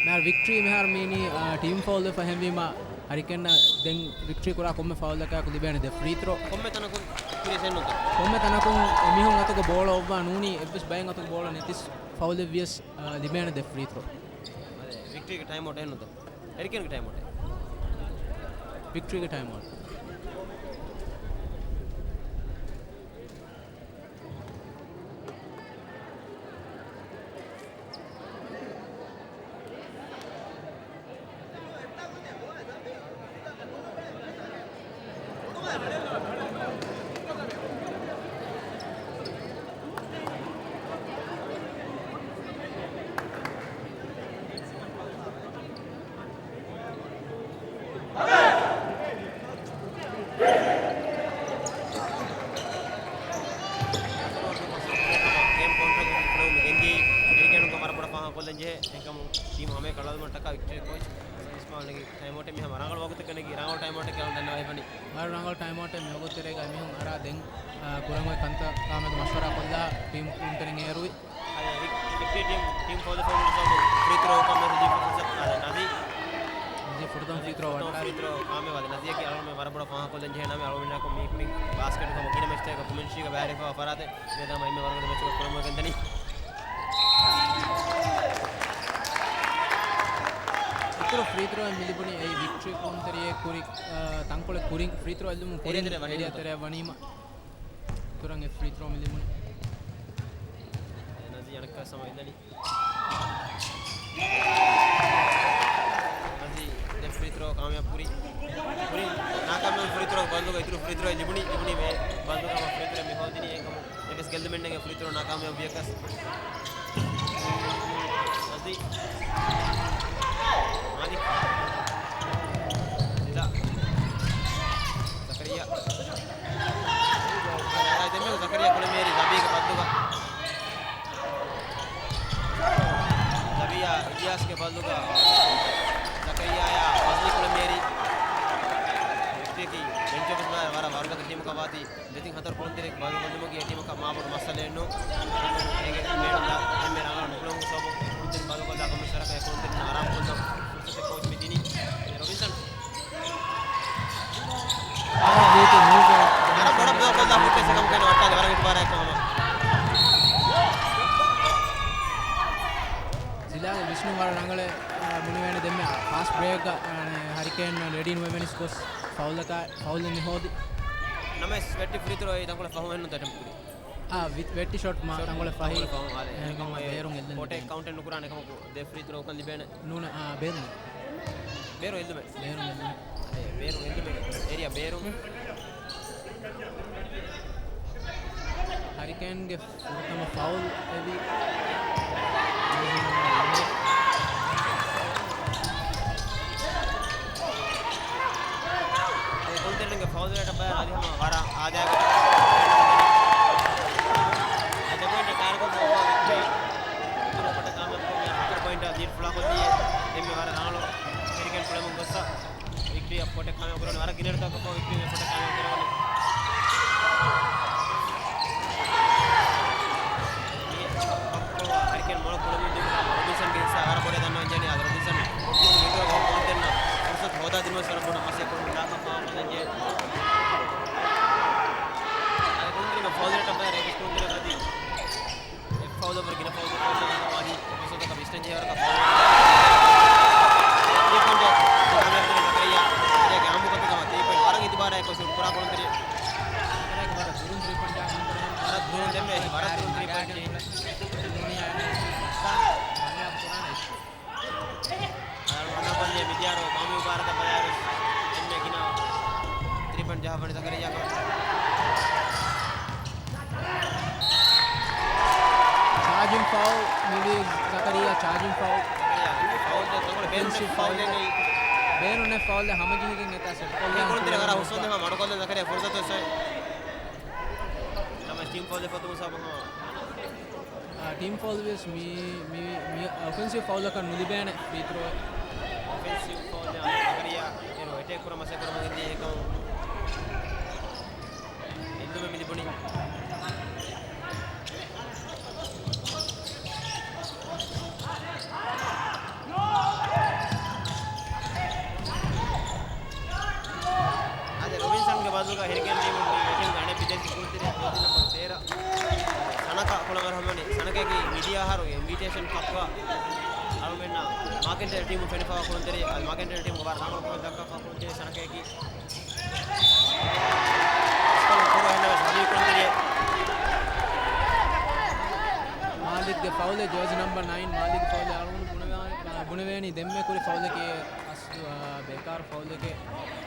މިހާރު ވިކްޓްރީ މިހާރު މީނީ، އާ، ޓީމް ފައުލް ފަހެންވީމަ ހަރިކޭން ދެން ވިކްޓްރީ ކުރާ ކޮންމެ ފައުލަކާއެކު ލިބޭނެ ދެ ފްރީ ތްރޯ. ކޮންމެ ތަނަކުން ކުރިޔަސް އެއްނުތަ؟ ކޮންމެ ތަނަކުން އެމީހުން އަތުގަ ބޯޅަ އޮއްވާ ނޫނީ އެއްވެސް ބައެއް އަތުގަ ބޯޅަ ނެތިސް ފައުލެއް ވިޔަސް، އާ، ލިބޭނެ ދެ ފްރީ ތްރޯ. އަދެ ވިކްޓްރީގެ ޓައިމް އައުޓް އެއްނުތަ؟ ހަރިކޭންގެ ޓައިމް އައުޓް. ވިކްޓްރީގެ ޓައިމް އައުޓް. ގޭމް ކައުންޓަރުގެ ގެންދީ ހެރިކޭނުން ވަރަށް ބޮޑަށް ފާހަގަ ކޮށްލަން ޖެހޭ. އެކަމު ޓީމު ހަމަޔަށް ކަޅަލުމަށް ޓަކާ ވިކްޓަރީ ކޯޗް އިސްމާއިލް ނެގި ޓައިމް އައުޓެއް މިހާ ރަނގަޅު ވަގުތެއް ނެގި ރަނގަޅު ޓައިމް އައުޓެއް ކައިރި ދަންނަވައިފަނީ. ވަރަށް ރަނގަޅު ޓައިމް އައުޓެއް މިވަގުތު ތެރޭގަ މީހުން އަރާ ދެން، އާ، ކުރަން އޮތް ކަންތައް ކާމެދު މަޝްވަރާ ކޮށްލާ ޓީމް ކުރިން ތެރެއިން އޭރުވި. އަދި ވިކްޓަރީ ޓީމް، ޓީމް ފައުލް ފައުލް ފައުލް ފްރީ ތްރޯ ކަމެއް ހުދީ ފުރުސަތު އާދެ ނަދީ. ނަދީ ފުރަތަމަ ފްރީ ތްރޯ ފުރަތަމަ ވައްޓާ. ފްރީ ތްރޯ ކާމެއް ވާދެ. ނަދީއަކީ އަޅުގަނޑުމެން ވަރަށް ބޮޑަށް ފާހަގަކޮށްލަން ޖެހޭ ނަމެއް އަޅުގަނޑުމެންނާކު މީ ކުރިން ބާސްކެޓް ކަމަށް ގިނަ މެޗްތަކަކަށް ކުރިން ޝީގަ ބައިވެރިވެފަ ފަރާތެއް. މިއަދު ހަމަ އެންމެ ވަރަށް ބޮޑު މެޗަކަށް ކުރަމުން ގެންދަނީ. އިތުރު ފްރީ ތްރޯއެއް މި ލިބުނީ އެއީ ވިކްޓަރީ ކުރުންތެރިޔާ ކުރި، އާ، ތަންކޮޅެއް ކުރިން ފްރީ ތްރޯ އެއްލުމުން ކުރިން އެރިއާ ތެރޭ ވަނީމަ. އެރިއާ ތެރޭ ވަނީމަ. އިތުރަށް އެއް ފްރީ ތްރޯ މި ލިބުނީ. ނަޒީ އަނެއްކާ ސަމަ އިނދަނީ. ނަޒީ ދެ ފްރީ ތްރޯ ކާމިޔާބު ކުރި. ކުރިން ނާކާމިޔާބު ފްރީ ތްރޯ ބަދަލުގަ އިތުރު ފްރީ ތްރޯ ލިބުނީ، ލިބުނީ މޭ ބަދަލުގަ ހަމަ ފްރީ ތްރޯ މި ހޯދިނީ. އެކަމު އެއްވެސް ގެއްލުމެއް ނެތް ފްރީ ތްރޯ ނާކާމިޔާބު ވިޔަކަސް. ނަޒީ. މާލިކް. ޒިލާ. ޒަކަރިއްޔާ. ދެންމެ ޒަކަރިއްޔާ ކުޅެމޭރި ޒަބީގެ ބަދަލުގަ. ޒަބީއާ އިލްޔާސްގެ ބަދަލުގަ ޒަކަރިއްޔާއާ ފަޒްލީ ކުޅެމޭރި. ވިކްޓަރީއަކީ ބެންޗު އޮފިސް ބާރަށް ވަރަށް ވަރުގަދަ ޓީމަކަށް ވާތީ. ދެތިން ހަތަރު ކުޅުންތެރި ބަދަލުކޮށްލުމަކީ އެ ޓީމަކަށް މާބޮޑު މައްސަލައެއް ނޫން. އޭގެ މޭޑުން ދާ އެންމެ ރަނގަޅަށް ނުކުޅެވުމުގެ ސަބަބުން ކުޅުންތެރި ބަދަލުކޮށްލާ ކަމަށް ސަރަކަށް އެ ކުޅުންތެރިންނަށް އަރާމުކޮށްލަން ފުރުސަތެއް ކޯޗް މި ދިނީ. ރޮބިންސަން. ވަރަށް ރީތި މޫވްއެއް. ވަރަށް ބޮޑަށް ބްލޮކް ކޮށްލާ ފުޓް އެއް ސެކަންޑް ކަން ވައްޓާލި ވަރަށް އިތުބާރާއެކު ހަމަ. ޒިލާގެ ވިސްނުން ވަރަށް ރަނގަޅޭ، އާ، ބުނެވޭނެ ދެންމެ ފާސްޓް ބްރޭކްގަ، އާ، ހަރިކޭން ރެޑީ ނުވެވެނިސް ގޮސް ފައުލަކާ، ފައުލެއް މި ހޯދި. ނަމަވެސް ވެއްޓި ފްރީ ތްރޯ އެއީ ތަންކޮޅެއް ފަހު އެއްނު އެޓެމްޕްޓް ކުރީ. އާ، ވި-، ވެއްޓި ޝޮޓް މާ ޝޮޓް ތަންކޮޅެއް ފަހި. ތަންކޮޅެއް ފަހު، އާ، އެހެންވީމަ އެހެންވީމަ ބޭރުން އެއްލެން ކޯޓެއް ލިބޭނެ. ކައުންޓެއް ނުކުރާނެ ކަމަކު ދެ ފްރީ ތްރޯ އުކަން ލިބޭނެ. ނޫނެ، އާ، ބޭރުން. ބޭރު އެއްލުމެއް. ބޭރު އެއްލުމެއް. އޭ، ބޭރު އެއްލުމެއް. އޭރިއާ ބޭރު. ހަރިކޭންގެ ފުރަތަމަ ފައުލް އެވި. އެ ކުޅުންތެރިންގެ ފައުލް ރޭޓަށް ބަލާ އަދި ހަމަ ވަރަށް އާދައިގެ އެ ދެ ޕޮއިންޓަށް ޓާރގެޓް ކޮށްފަ ވިކްޓަރީ. ކޮޓަ ކާމިޔާބު ކޮށް ހަތަރު ޕޮއިންޓަށް ލީޑް ފުޅާކޮށްލީ. ދެންމެ ވަރަށް ރަނގަޅު ހެރިކޭން ކުޅެމުން ގޮއްސަ. ވިކްޓަރީ ކޮޓަ ކާމިޔާބު ކުރަނީ ވަރަށް ގިނަ ރަތަކަށް ވިކްޓަރީ ކޮޓަ ކާމިޔާބު ކުރަނީ. ހަރިކޭން މޮޅަށް ކުޅެމުން ދިނުމަށް ރޮބިންސަންގެ ހިއްސާ ވަރަށް ބޮޑަށް ދަންނަވަން ޖެހެނީ. އަދި ރޮބިންސަން ކުޅުންތެރިން އިތުރަށް ކުޅުންތެރިންނަށް ފުރުސަތު ހޯދާ ދިނުމަށް ވަރަށް ބޮޑަށް މަސައްކަތް ކުރަމުން ނާކާމިޔާބު ވެފަ އަދި ކުޅުންތެރިންގެ ފައުލް ރޭޓަށް ބަލާ ރެވިސް ކުޅުންތެރިން އަދި އެއް ފައުލް އޮވަރ ގިނަ ފައުލް އަދި އެޕިސޯޑަކަށް ވިސްނަން ޖެހޭ ވަރަކަށް ފައުލް. ތިރީ ޕޮއިންޓް ޒަކަރިއްޔާ ޒަކަރިއްޔާގެ އާންމު ގޮތުގަ ތިރީ ޕޮއިންޓް ވަރަށް އިތުބާރާއެކު ޝޫޓް ކުރާ ކުޅުންތެރި. ވަރަށް ދުރުން ތިރީ ޕޮއިންޓް. ވަރަށް ދުރުން ދެންމެ ވަރަށް ދުރުން ތިރީ ޕޮއިންޓް. އަޅު އަންނަ ބަލި މިދިޔާ ވަނީ ޒަކަރިއްޔާ ކަމަށް. ޗާޖިން ފައުލް، މިވީ ޒަކަރިއްޔާ ޗާޖިން ފައުލް. ޒަކަރިއްޔާ މިވީ ފައުލް ދެ ތަންކޮޅެއް ބޭނުން އޮފެންސިވް ފައުލް ފައުލް ދެން އެއީ. ބޭނުން އެއް ފައުލް ދެ ހަމަޖެހިގެން އެތާ ސެޓް ކޮށްލާ ހަމަ ކޮންތެރޭ ވަރަށް ހުސްވަންދެން ހަމަ މަޑުކޮށްލަން ޒަކަރިއްޔާ ފުރުސަތު އޮއްސައި. ނަމަ ޓީމް ފައުލް ދެ ފޮތު މުސާބަ ހަމަ. އާ، ޓީމް ފައުލް ވިޔަސް މި، މި، މި އޮފެންސިވް ފައުލަކަށް ނުލިބޭނެ ފްރީ ތްރޯ. އޮފެންސިވް ފައުލް ޒަކަރިއްޔާ އޭރު އެޓޭކް ކުރަން މަސައްކަތް ކުރަމުން އެދި އެކަމު. އެއްލުމެއް މި ލިބުނީ. އާދެ، ރޮބިންސަންގެ ބަދަލުގަ ހެރިކޭން ޓީމުން މި ވެޓިންގ އަނެއް ބިދޭސީ ކުޅުންތެރި ޖާޒީ ނަމްބަރު ތޭރަ ސަނަކާ ކުޅަވަރު ހަމަވަނީ. ސަނަކާގެ މިދިޔަ އަހަރު އެމްވީޓޭޝަން ކަޕްގަ އަޅުމެންނަށް މާކެންޓައިން ޓީމުން ފެނިފައިވާ ކުޅުންތެރި، އަލް މާކެންޓައިން ޓީމުގެ ވަރަށް ރަނގަޅު ކުޅުންތެރި ދައްކާފަ ކުޅުންތެރި ސަނަކާގެ މާލިކްގެ ފައުލެއް، ޖާޒީ ނަމްބަރު ނައިން މާލިކްގެ ފައުލެއް އަޅުގަނޑު ބުނެވާ-، ބުނެވޭނީ ދެންމެ ކުރި ފައުލެކޭ އަސްލު، އާ، ބޭކާރު ފައުލެކޭ.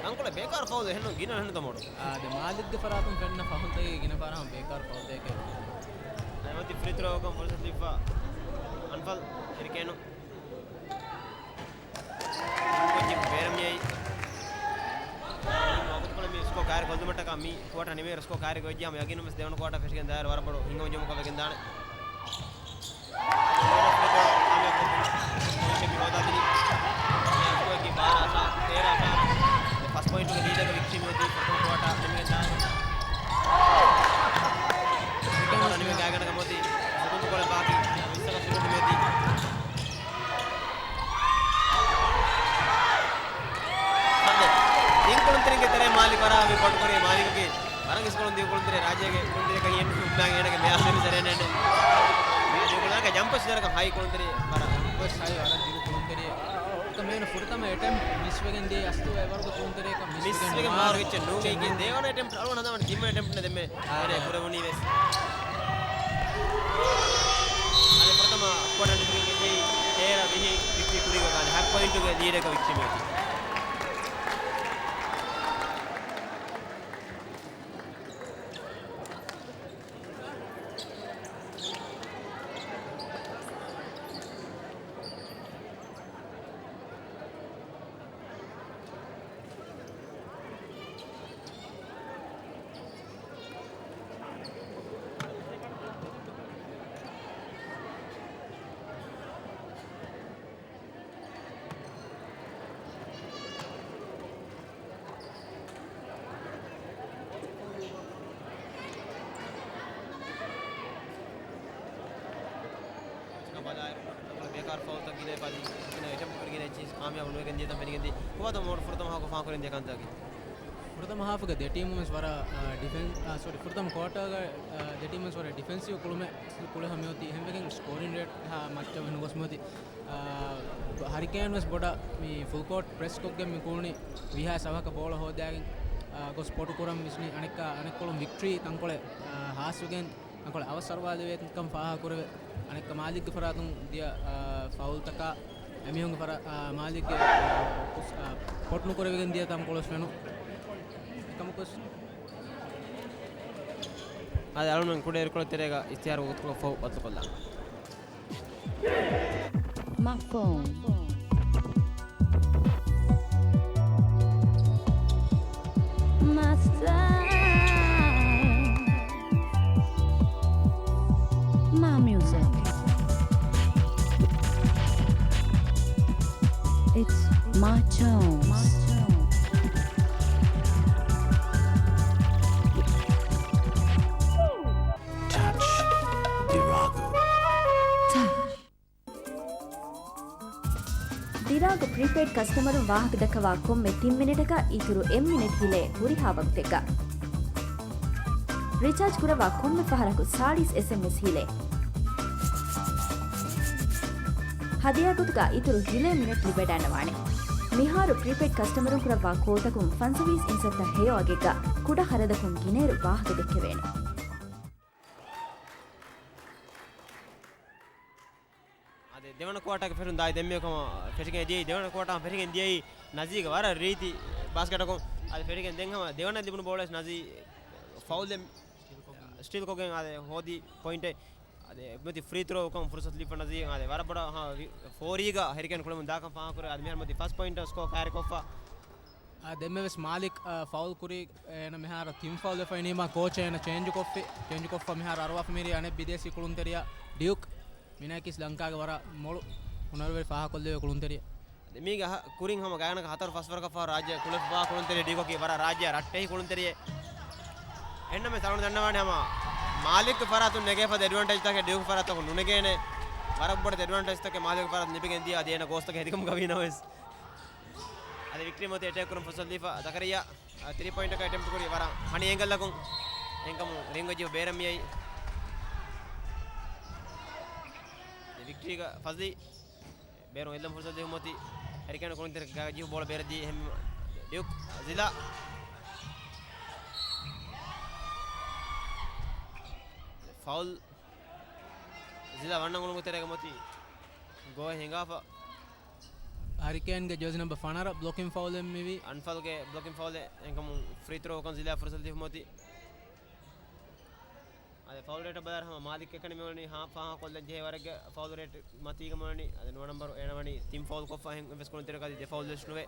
ތަންކޮޅެއް ބޭކާރު ފައުލެއް އެހެންނު ގިނަ އެހެން ތަމޮޑު. އާ، ދެ މާލިކްގެ ފަރާތުން ފެންނަ ފައުލްތަކީ ގިނަ ފަހަރަށް ބޭކާރު ފައުލްތަކެއް. އަދި ފްރީ ތްރޯއަކަށް ފުރުސަތު ލިބިފަ އަންފަލް ހެރިކޭނު. ކޮއްޗި ބޭރަށް މިއައީ. ވަގުތުކޮޅެއް މި ސްކޯ ކާރި ކޮށްލުމަށްޓަކާ މި ކުއާޓާ ނިމޭ ސްކޯ ކާރި ގޮތްޖެ ހަމަ ޔަގީނުން ވެސް ދެވަނަ ކުއާޓާ ފެށިގެން ދާއިރު ވަރަށް ބޮޑު ހިނގަމުން ޖެހުމަކަށް ވެގެން ދާނެ. ކޮންސެޕްޓް މި ހޯދާ ދިނީ. ސްކޯއަކީ ބާރަ އަށާރަ، ތޭރަ އަށާރަ. ފަސް ޕޮއިންޓުގެ ލީޑަކަށް ވިކްޓީ މިއޮތީ ފަސް ކުއާޓާ ނިމިގެން ދާއިރު. ކުއާޓާ ނިމި ގާތްގަނޑަކަށް މިއޮތީ ސެކަންޑް ކުއާޓާ ބާކީ ވިއްސަކަށް ސެކަންޑް މިއޮތީ. އިންކުޅުންތެރިންގެ ތެރޭ މާލި ކުރާ މި ބޮޑުކުރި މާލިގެ ވަރަށް އިސްކުޅުން ދިގު ކުޅުންތެރި ރާއްޖޭގެ ކުޅުންތެރިއަކަށް އެން ހުއްދާ އޭނަގެ މެޔާ ސެމި ސަރޭނެން. ދިގު ކުޅުންތެރި ޖަމްޕަސް ދަރަކަށް ހައި ކުޅުންތެރި ވަރަށް. ޖަމްޕަސް ހައި ވަރަށް ދިގު ކުޅުންތެރި. މޭނަ ފުރަތަމަ އެޓެމްޕްޓް މިސް ވެގެން ދިޔަ އަސްތު އެވަރުގެ ކުޅުންތެރިއަކަށް މިސް ވެގެން މިސް ވެގެން މާރު ވެއްޗެއް ނޫން. އެއީ ދެވަނަ އެޓެމްޕްޓް އަޅުގަނޑު ހަދާން ތިންވަނަ އެޓެމްޕްޓް ދެންމެ އާ. އޭނަ ކުރެވުނީ ވެސް. އަދި ފުރަތަމަ ކުއާޓާ ނިމިގެން އެދިޔައީ ތޭރަ ވިހި ވިކްޓީ ކުރީގޮތް ހަތް ޕޮއިންޓުގެ ލީޑަކަށް ވިކްޓީ މިއޮތީ. ބޭކާރު ފައުލްތައް ގިނަ އެއްޗެއް، ގިނަ އެޓެމްޕްޓް ކުރި ގިނަ އެއްޗެއް ކާމިޔާބު ނުވެގެން ދިޔަތަން ފެނިގެން ދިޔަ. ކޮބާތޯ މޮޅު ފުރަތަމަ ހާފަކު ފާހަގަކުރަން ދިޔަ ކަންތައް؟ ފުރަތަމަ ހާފުގަ ދެ ޓީމުން ވެސް ވަރަށް، އާ، ޑިފެން-، އާ، ސޮރީ، ފުރަތަމަ ކުއާޓާގަ، އާ، ދެ ޓީމުން ވެސް ވަރަށް ޑިފެންސިވް ކުޅުމެއް ކުޅެ ހަމައޮތީ. އެހެންވެގެން ސްކޯރިން ރޭޓް ހާ މައްޗަށް ނުގޮސް މިއޮތީ. އާ، ހަރިކޭން ވެސް ބޮޑަށް މި ފުލް ކޯޓް ޕްރެސް ކޮށްގެން މި ކޫނި ވީހާ ސަވަހަކަށް ބޯޅަ ހޯދާގެން، އާ، ގޮސް ޕޮޓު ކުރަން ވިސްނި އަނެއްކާ، އަނެއްކޮޅުން ވިކްޓްރީ ތަންކޮޅެއް، އާ، ހާސްވެގެން ތަންކޮޅެއް އަވަސް އަރުވާލެވޭ ކަން ފާހަގަކުރެވޭ. އަނެއްކާ މާލިކްގެ ފަރާތުން ދިޔަ، އާ، ފައުލްތަކާ އެމީހުންގެ ފަރާ-، އާ، މާލިކްގެ، އާ، ކުސް-، އާ، ކޮޓް ނުކުރެވިގެން ދިޔަ ތަންކޮޅު ފެނު. އެކަމަކު އަދި އަޅުގަނޑު ކުޑަ އިރުކޮޅެއް ތެރޭގަ އިސްތިހާރު ވަގުތުކޮށް ފަހު ވަގުތުކޮށްލާނަން. My phone. My style. My music. It's my choice. Touch. ދިރާގު. ދިރާގު ޕްރީޕެއިޑް ކަސްޓަމަރުން ވާހަކަ ދައްކަވާ ކޮންމެ ތިން މިނެޓަކަށް އިތުރު އެއް މިނެޓް ހިލޭ ހުރިހާ ވަގުތެއްގަ. ރީޗާޖް ކުރައްވާ ކޮންމެ ފަހަރަކު ސާޅީސް އެސްއެމްއެސް ހިލޭ. ހަދިޔާ ގޮތުގަ އިތުރު ހިލޭ މިނެޓް ލިބިވަޑައިގަންނަވާނެ. މިހާރު ޕްރީޕެއިޑް ކަސްޓަމަރުން ކުރައްވާ ކޯލްތަކުން ފަންސަވީސް އިންސައްތަ ހެޔޮ އަގެއްގަ ކުޑަ ޚަރަދަކުން ގިނައިރު ވާހަކަ ދެއްކެވޭނެ. އާދެ، ދެވަނަ ކުއާޓާގެ ފެށުން ދާއި ދެންމެ ކަމަށް ފެށިގެން ދިޔައީ، ދެވަނަ ކުއާޓާ ފެށިގެން ދިޔައީ ނަޒީގެ ވަރަށް ރީތި ބާސްކެޓަކުން އަދި ފެށިގެން ދެން ހަމަ ދެވަނަ ލިބުނު ބޯޅަ ނަޒީ ފައުލް ސްޓީލް ކޮށްގެން އަދި ހޯދި ޕޮއިންޓެއް. އަދި އެމަތި ފްރީ ތްރޯ ކަމު ފުރުސަތު ލިބިފަ ނަޒީ އަދި ވަރަށް ބޮޑަށް ހަ، ވި، ފޯރީގަ ހެރިކޭން ކުޅެމުން ދާކަން ފާހަގަކުރޭ. އަދި މިހާރު މަތި ފަސް ޕޮއިންޓަށް ސްކޯ ކައިރިކޮށްފަ. އާ، ދެންމެވެސް މާލިކް، އާ، ފައުލް ކުރީ، އޭނަ މިހާރު ތިން ފައުލް ވެފައިނީމާ ކޯޗް އޭނަ ޗޭންޖު ކޮށްފި، ޗޭންޖު ކޮށްފަ މިހާރު އަރުވާފަ މިރީ އަނެއް ބިދޭސީ ކުޅުންތެރިޔާ ޑިޔުކް. މިނައިކީސް ލަންކާގެ ވަރަށް މޮޅު ހުނަރުވެރި ފާހަކޮށްލެވޭ ކުޅުންތެރިޔެއް. މީގެ ހަ، ކުރިން ހަމަ ގާތްގަނޑަކަށް ހަތަރު ފަސް ވަރަކަށް ފަހު ރާއްޖެ ކުޅެފަ ކުޅުންތެރި ޑިޔުކަކީ ވަރަށް ރާއްޖެ ރައްޓެހި ކުޅުންތެރިއެއް. އެންނަމެ ތަޅުން ދަންނަވާނެ ހަމަ މާލިކް ފަރާތުން ނެގޭފަދަ އެޑްވާންޓޭޖްތަކެއް ޑިޔުކް ފަރާތަކުން ނުނެގޭނެ. ވަރަށް ބޮޑެ އެޑްވާންޓޭޖްތަކެއް މާލިކް ފަރާތުން ލިބިގެން ދިޔަ އަދި އޭނަ ގޯސްތަކެއް ހެދިކަމުގަ ވީނަމަވެސް. އަދި ވިކްޓީ މަތި އެޓޭކް ކުރުން ފުރުސަތު ލިބިފަ ޒަކަރިޔާ، އަ، ތްރީ ޕޮއިންޓަކަށް އެޓެމްޕްޓް ކުރި ވަރަށް ހަނި އެންގަލްއަކުން އެންކަމުން ރިންގް ޖިހު ބޭރަށް މިއައީ. ވިކްޓީގަ ފަޒްލީ ބޭރުން އެއްލަމު ފުރުސަތު ދިއުމަތި ހެރިކޭން ކުޅުންތެރި ގާ ޖިހު ބޯޅަ ބޭރަށް ދީ އެހެން ޑިޔުކް ޒިލާ ފައުލް ޒިލާ ވަންނަ ގުޅުން ތެރޭގަ މަތި ގޯ ހިނގާފަ. ހަރިކޭންގެ ޖާޒި ނަމްބަ ފަނަރަ ބްލޮކިން ފައުލެއް މިވީ. އަންފަލްގެ ބްލޮކިން ފައުލެއް އެންކަމުން ފްރީ ތްރޯކަން ޒިލާ ފުރުސަތު ދިފުމަތި. އަދި ފައުލް ރޭޓަށް ބަލާއިރު ހަމަ މާލިކް އެކަނި މިވަނީ ހާ، ފާހަކޮށްލަން ޖެހޭ ވަރެއްގެ ފައުލް ރޭޓް މަތީގަ މިވަނީ. އަދި ނުވަ ނަމްބަރު އޭނަ ވަނީ ތިން ފައުލް ކޮށްފަ އެހެން ވެސް ކުޅުންތެރިކަ އަދި ދެ ފައުލް ވެސް ނުވޭ.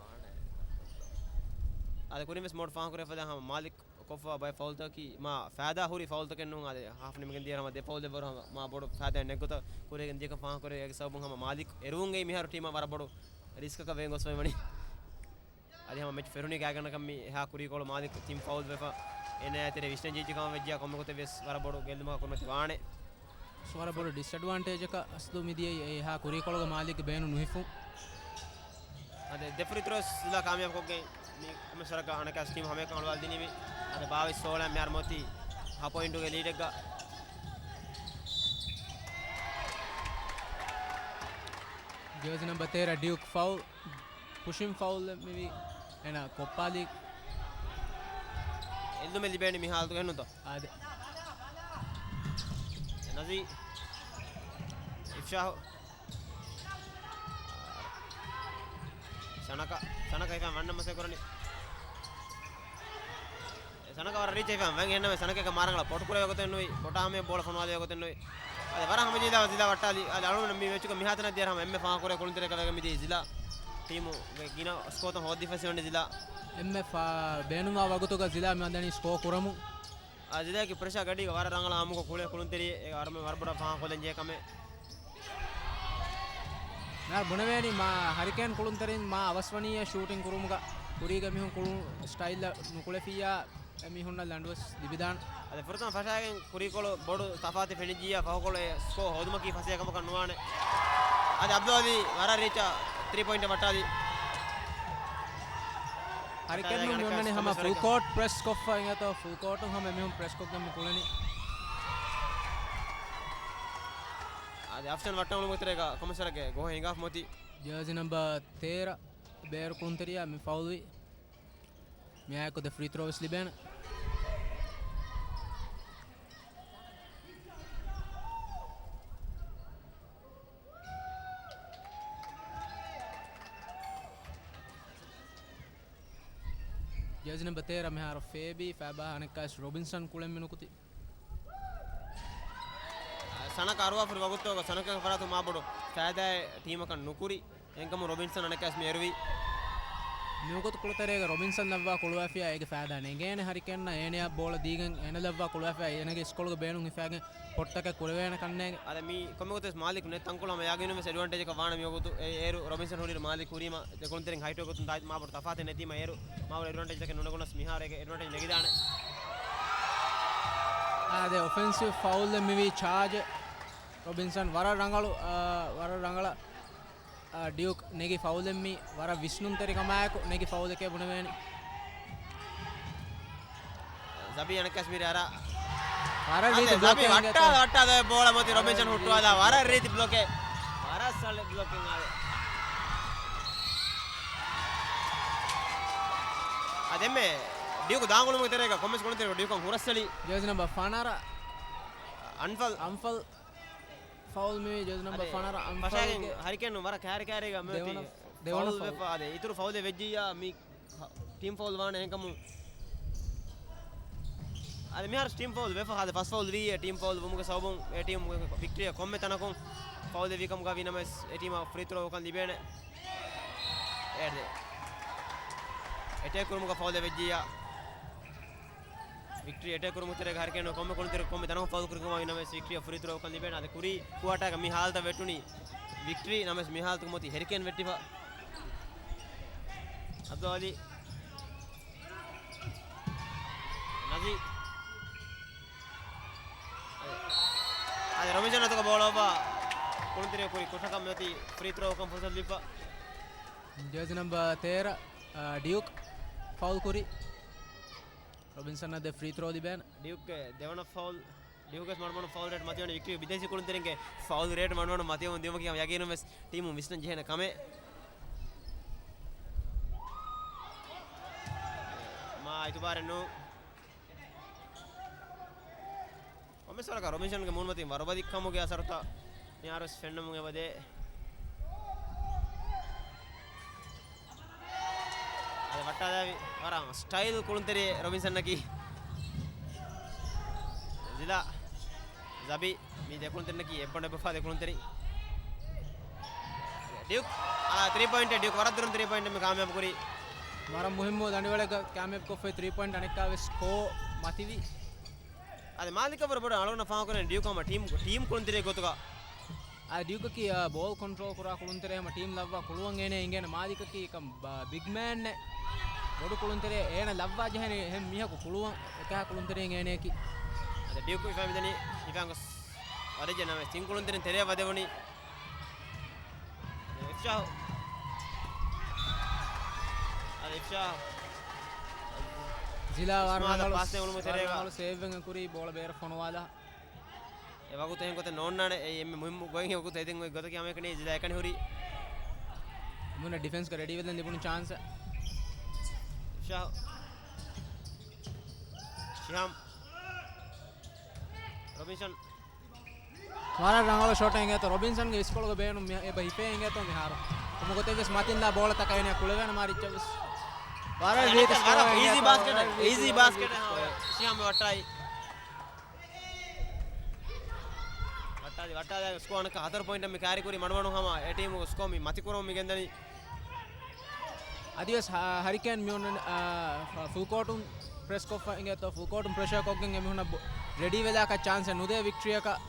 އަދި ކުރިން ވެސް މޯޑް ފާހަކުރެފަދަ ހަމަ މާލިކް ކޮށްފަ ބައެއް ފައުލްތަކީ މާ ފައިދާ ހުރި ފައުލްތަކެއް ނޫން. އަދި ހާފް ނިމިގެން ދިޔަ ހަމަ ދެ ފައުލް އެއްވަރު ހަމަ މާ ބޮޑު ފައިދާ ނެތް ގޮތަށް ކުރިގެން ދިޔަކަން ފާހަކުރެ އޭގެ ސަބަބުން ހަމަ މާލިކް އެރުވުން އެއީ މިހާރު ޓީމަށް ވަރަށް ބޮޑު ރިސްކަކަށް ވެގެން ގޮސްފައި ވަނީ. އަދި ހަމަ މެޗް ފެރުނީ ގާތްގަނޑަކަށް މި އެހާ ކުރީކޮޅު މާލިކް ތިން ފައުލް ވެފަ އޭނައާ ތެރޭ ވިސްނަން ޖެހިއްޖެ ކަމަށް ވެއްޖެއްޔާ ކޮންމެ ގޮތެއް ވެސް ވަރަށް ބޮޑު ގެއްލުމަކަށް ކުރިމަތި ވާނެ. ވަރަށް ބޮޑު ޑިސްއެޑްވާންޓޭޖަކަށް އަސްލު މިދިޔައީ އެހާ ކުރީކޮޅުގެ މާލިކްގެ ބޭނުން ނުހިފުން. އަދި ދެ ފްރީ ތްރޯސް ޒިލާ ކާމިޔާބުކޮށްގެން މި ކޮމެސަރަކަށް އަނެކާސް ޓީމް ހަމައެކަނި އަޅުވާލަދިނީމި. އަދި ބާވީސް ސޯޅަ މިހާރު މޮތީ ހަ ޕޮއިންޓުގެ ލީޑެއްގަ. ޖާޒި ނަމްބަ ތޭރަ ޑިޔުކް ފައުލް. ޕުޝިން ފައުލް މިވީ އޭނަ ކޮއްޕާލީ. އެއްލުމެއް ލިބޭނެ މި ހާލަތުގަ ހެންނުތޯ؟ އާދެ. ނަޒީ. އިފްޝާހު. ސަނަކަ، ސަނަކަ ހިފާން ވަންނަ މަސެ ކުރަނީ. ސަނަކަ ވަރަށް ރީޗް ހިފާން ވަން އެހެންނަމެ ސަނަކައަކަށް މާރަނގަޅަށް ޕޮޓް ކުރެވޭ ގޮތެއް ނުވި، ޕޮޓާ ހަމަ ބޯޅަ ފޮނުވާލެވޭ ގޮތެއް ނުވި. އަދި ވަރަށް ހަމަޖެހިލާ ޒިލާ ވައްޓާލި. އަދި އަޅުގަނޑު މި މެޗުގަ މިހާތަނަށް ދިޔަ ހަމަ އެންމެ ފާހަކުރެ ކުޅުންތެރިކަ ވެގެން މިދިޔަ ޒިލާ ޓީމުގެ ގިނަ ސްކޯތައް ހޯދިފަސި ވަނީ ޒިލާ. އެންމެ ފާ، ބޭނުންވާ ވަގުތުގަ ޒިލާ މި ވަންދަނީ ސްކޯ ކުރަމުން. އާ، ޒިލާގެ ޕްރެޝާ ގަޑީގަ ވަރަށް ރަނގަޅަށް އާއްމުކޮށް ކުޅޭ ކުޅުންތެރި އެ އަރަމެ ވަރަށް ބޮޑަށް ފާހަކޮށްލަން ޖެހޭ ކަމެއް. މިހާރު ބުނެވޭނީ މާ ހަރިކޭން ކުޅުންތެރިން މާ އަވަސްވަނީއޭ ޝޫޓިން ކުރުމުގަ. ކުރީގެ މީހުން ކުޅުން ސްޓައިލްއަށް ނުކުޅެފިއްޔާ އެ މީހުންނަށް ލަނޑުވެސް ލިބިދާނެ. އަދި ފުރަތަމަ ފަށާގެން ކުރީކޮޅު ބޮޑު ތަފާތެއް ފެނިއްޖިއްޔާ ފަހުކޮޅު ސްކޯ ހޯދުމަކީ ފަސޭހަ ކަމަކަށް ނުވާނެ. އަދި އަބްދުލް އަލީ ވަރަށް ރީޗަށް ތްރީ ޕޮއިންޓަށް ވައްޓާލި. ހަރިކޭން ވަންނަނީ ހަމަ ފުލް ކޯޓް ޕްރެސް ކޮށްފަ އިނގޭތޯ، ފުލް ކޯޓުން ހަމަ މީހުން ޕްރެސް ކޮށްގެން މި ކުޅެނީ. އަދި އަފްޝާން ވައްޓަން އުޅުމުގެ ތެރޭގަ ކޮމެސަރގެ ގޯހެއް ހިނގާފަ މޮތީ. ޖާޒި ނަމްބަރ ތޭރަ ބޭރު ކުޅުންތެރިޔާ މި ފައުލްވީ. މިއާއެކު ދެ ފްރީ ތްރޯ ވެސް ލިބޭނެ. ޖާޒި ނަމްބަރ ތޭރަ މިހާރު ފޭބީ، ފައިބާ އަނެއްކާސް ރޮބިންސަން ކުޅެން މި ނުކުތީ. ސަނަކަ އަރުވާފަރި ވަގުތުގަ ސަނަކަގެ ފަރާތުން މާބޮޑު ފައިދާއެއް ޓީމަކަށް ނުކުރި. އެހެންކަމުން ރޮބިންސަން އަނެއްކާސް މި އެރުވީ. މިވަގުތު ކުޅުތެރޭގަ ރޮބިންސަން ލައްވާ ކުޅުވާފިޔާ އޭގެ ފައިދާ ނެގޭނެ ހަރިކޭންނަށް އޭނަޔާ ބޯޅަ ދީގެން އޭނަ ލައްވާ ކުޅުވާފިޔާ އޭނަގެ ސްކޯލްގެ ބޭނުން ހިފާގެން ޕޮއްޓަކެއް ކުރެވޭނެ ކަންނޭނގެ. އަދި މީ ކޮންމެ ގޮތެއް މާލިކް ނެތް ތަންކޮޅު ހަމަ ޔާގީނުން ވެސް އެޑްވާންޓޭޖަކަށް ވާނެ މިވަގުތު. އޭރު ރޮބިންސަން ހުރިއިރު މާލިކް ހުރީމަ ދެ ކުޅުންތެރިން ހައިޓުގެ ގޮތުން ދާއިތު މާބޮޑު ތަފާތެއް ނެތީމަ އޭރު މާބޮޑު އެޑްވާންޓޭޖްތަކެއް ނުނެގުނަސް މިހާރު އޭގެ އެޑްވާންޓޭޖް ނެގިދާނެ. އާދެ، އޮފެންސިވް ފައުލްއެއް މިވީ ޗާޖެއް. ރޮބިންސަން ވަރަށް ރަނގަޅު، އާ، ވަރަށް ރަނގަޅަށް، އާ، ޑިޔުކް ނެގި ފައުލެއް މީ ވަރަށް ވިސްނުންތެރިކަމާއެކު ނެގި ފައުލެކޭ ބުނެވޭނެ. ޒަބީ އަނެއްކާސް މިރޭ އަރާ. ވަރަށް ރީތި އަދެ ޒަބީ ބްލޮކެއް ވައްޓާ އިނގޭތޯ. ވައްޓާ ދޯ ބޯޅަ މޮތި ރޮބިންސަން ހުއްޓުވާލާ ވަރަށް ރީތި ބްލޮކެއް. ވަރަށް ސޮލިޑް ބްލޮކިން އާދެ. އާ، ދެންމެ ޑިޔުކު ދާން އުޅުމުގެ ތެރޭގަ ކޮމެސް ކުޅުންތެރި ޑިޔުކަށް ހުރަސްއެޅި. ޖާޒި ނަމްބަރ ފަނަރަ. އަންފަލް. އަންފަލް. ފައުލް މިވީ ޖާޒި ނަމްބަރ އަދެ، ފަނަރަ ފަށާގެން އަންފަލްގެ ހަރިކޭން ވަރަށް ކައިރި ކައިރީގަ މިއޮތީ ދެވަނަ، ދެވަނަ ފައުލް ފައުލް. ވެފަ އާދެ. އިތުރު ފައުލެއް ވެއްޖިއްޔާ މި ޓީމް ފައުލް ވާނެ އެހެންކަމުން. އަދި މިހާރު ޓީމް ފައުލް ވެފަ ހާދަ ފަސް ފައުލް ވީ އެ ޓީމް ފައުލް ވުމުގެ ސަބަބުން އެ ޓީމް ވިކްޓްރީއަށް ކޮންމެ ތަނަކުން ފައުލް ވީ ކަމުގަ ވީ ނަމަވެސް އެ ޓީމަށް ފްރީ ތްރޯ ކަން ލިބޭނެ. އެއް ދެ. އެޓޭކް ކުރުމުގަ ފައުލް ވެއްޖިއްޔާ. ވިކްޓްރީ އެޓޭކް ކުރުމުގެ ތެރޭގަ ހަރިކޭން ކޮންމެ ކުޅުންތެރި ކޮންމެ ތަނަކުން ފައުލް ކުރިކަމާ ވީ ނަމަވެސް ވިކްޓްރީއަށް ފްރީ ތްރޯ ކަން ލިބޭނެ. އަދި ކުރީ ކުއާޓާގަ މި ހާލަތަށް ވެއްޓުނީ ވިކްޓްރީ ނަމަވެސް މި ހާލަތުގަ މޮތީ ހެރިކޭން ވެއްޓިފަ. އަބްދުލް އަލީ. ނަޒީ. އަދި ރޮބިންސަން އަތުގަ ބޯޅަ އޮއްވާ ކުޅުންތެރިޔަށް ކުރި ކުށަކަށް މިއޮތީ ފްރީ ތްރޯ ކަން ފުރުސަތު ލިބިފަ. ޖާޒީ ނަމްބަރ ތޭރަ، އާ، ޑިޔުކް ފައުލް ކުރި. ރޮބިންސަން އަށް ދެ ފްރީ ތްރޯ ލިބޭނެ. ޑިޔުކްގެ ދެވަނަ ފައުލް، ޑިޔުކްގެ މަޑުމަޑުން ފައުލް ރޭޓް މަތިވަނީ ވިކްޓްރީ ބިދޭސީ ކުޅުންތެރިންގެ ފައުލް ރޭޓް މަޑުމަޑުން މަތިވަމުން ދިޔުމަކީ ހަމަ ޔަގީނުން ވެސް ޓީމުން ވިސްނަން ޖެހޭނެ ކަމެއް. މާ އިތުބާރެއް ނޫން. ކޮންމެސް ވަރަކަށް ރޮބިންސަންގެ މޫނުމަތިން ވަރުބަލި ކަމުގެ އަސަރުތައް މިހާރުވެސް ފެންނަމުން އެބަދޭ. އަދި ވައްޓާލާވި ވަރަށް ސްޓައިލް ކުޅުންތެރި ރޮބިންސަންއަކީ. ޒިލާ، ޒަބީ، މި ދެ ކުޅުންތެރިންނަކީ އެއްބަނޑު އެއްބަފާ ދެ ކުޅުންތެރިން. ޑިޔުކް، އާ، ތްރީ ޕޮއިންޓް، ޑިޔުކް ވަރަށް ދުރުން ތްރީ ޕޮއިންޓް މި ކާމިޔާބު ކުރީ. ވަރަށް މުހިއްމު ދަނޑިވަޅެއްގަ ކާމިޔާބު ކޮށްފައި ތްރީ ޕޮއިންޓް އަނެއްކާވެސް ސްކޯ މަތިވި. އަދި މާލިކަށްވުރެ ބޮޑަށް އަޅުގަނޑަށް ފާހަގަކުރަނީ ޑިޔުކް ހަމަ ޓީމް، ޓީމް ކުޅުންތެރި ގޮތުގަ. އަދި ޑިޔުކަކީ، އާ، ބޯލް ކޮންޓްރޯލް ކުރާ ކުޅުންތެރި ހަމަ ޓީމް ލައްވާ ކުޅުވަން އޭނަ އިނގޭނެ މާލިކަކީ ކަން ބ-، ބިގް މޭން އެއް. ބޮޑު ކުޅުންތެރި އޭނަ ލައްވާ ޖެހޭނެ އެހެން މީހަކު ކުޅުވަން އެކަހަ ކުޅުންތެރިން އޭނައަކީ. އަދި ޑިޔުކް ހިފާ މިދަނީ ހިފާން ގޮސް ވަދެއްޖެ ނަމަ ތިން ކުޅުންތެރިން ތެރެއަށް ވަދެވުނީ. އަދި އިފްޝާހު. އަދި އިފްޝާހު. ޒިލާ ވާރަ އިސްމާލަށް ރަނގަޅު، ޕާސް ދެން އުޅުމުގެ ތެރޭގަ. ވާރަ ރަނގަޅު ސޭވް ވެގެން ކުރީ ބޯޅަ ބޭރަށް ފޮނުވާލާ. އެ ވަގުތު އެހެން ގޮތެއް ނޯންނާނެ. އެއީ އެންމެ މުހިއްމު ގޮތް. އެ ވަގުތު އެދެން އޮތް ގޮތަކީ ހަމައެކަނި ޒިލާ އެކަނި ހުރީ. މުންނަ ޑިފެންސްގަ ރެޑީ ވެލެން ލިބުނު ޗާންސް. ޝާ-، ޝިހާމް. ރޮބިންސަން. ވަރަށް ރަނގަޅު ޝޮޓެއް އިނގޭތޯ. ރޮބިންސަންގެ އިސްކޮޅުގަ ބޭނުން މި-، އެބަ ހިފޭ އިނގޭތޯ މިހާރު. ކޮންމެ ގޮތެއްވެސް މަތިންލާ ބޯޅަތަކަށް އޭނަ ކުޅެވޭނެ މާ ރިއްޗަށްވެސް. ވަރަށް ވީކް ސްކޯ ވަރަށް އީޒީ އިނގޭތޯ. ބާސްކެޓް، ވަރަށް އީޒީ ވީކް ބާސްކެޓް. ސްކޯ. ޝިހާމް ވައްޓާއި. ވައްޓާލި، ވައްޓާލި ސްކޯ އަނެއްކާ ހަތަރު ޕޮއިންޓަށް މި ކާރި ކުރީ މަޑުމަޑުން ހަމަ އެ ޓީމުގެ ސްކޯ މި މަތި ކުރަމުން މި ގެންދަނީ. އަދިވެސް ހަ-، ހަރިކޭން މި އޮންނަނީ، އާ، ފުލް ކޯޓުން ޕްރެސް ކޮށްފަ އިނގޭތޯ، ފުލް ކޯޓުން ޕްރެޝަރ ކޮށްގެން އެ މީހުންނަށް ބު-، ރެޑީ ވެލާކަށް ޗާންސެއް ނުދޭ ވިކްޓްރީއަކަށް.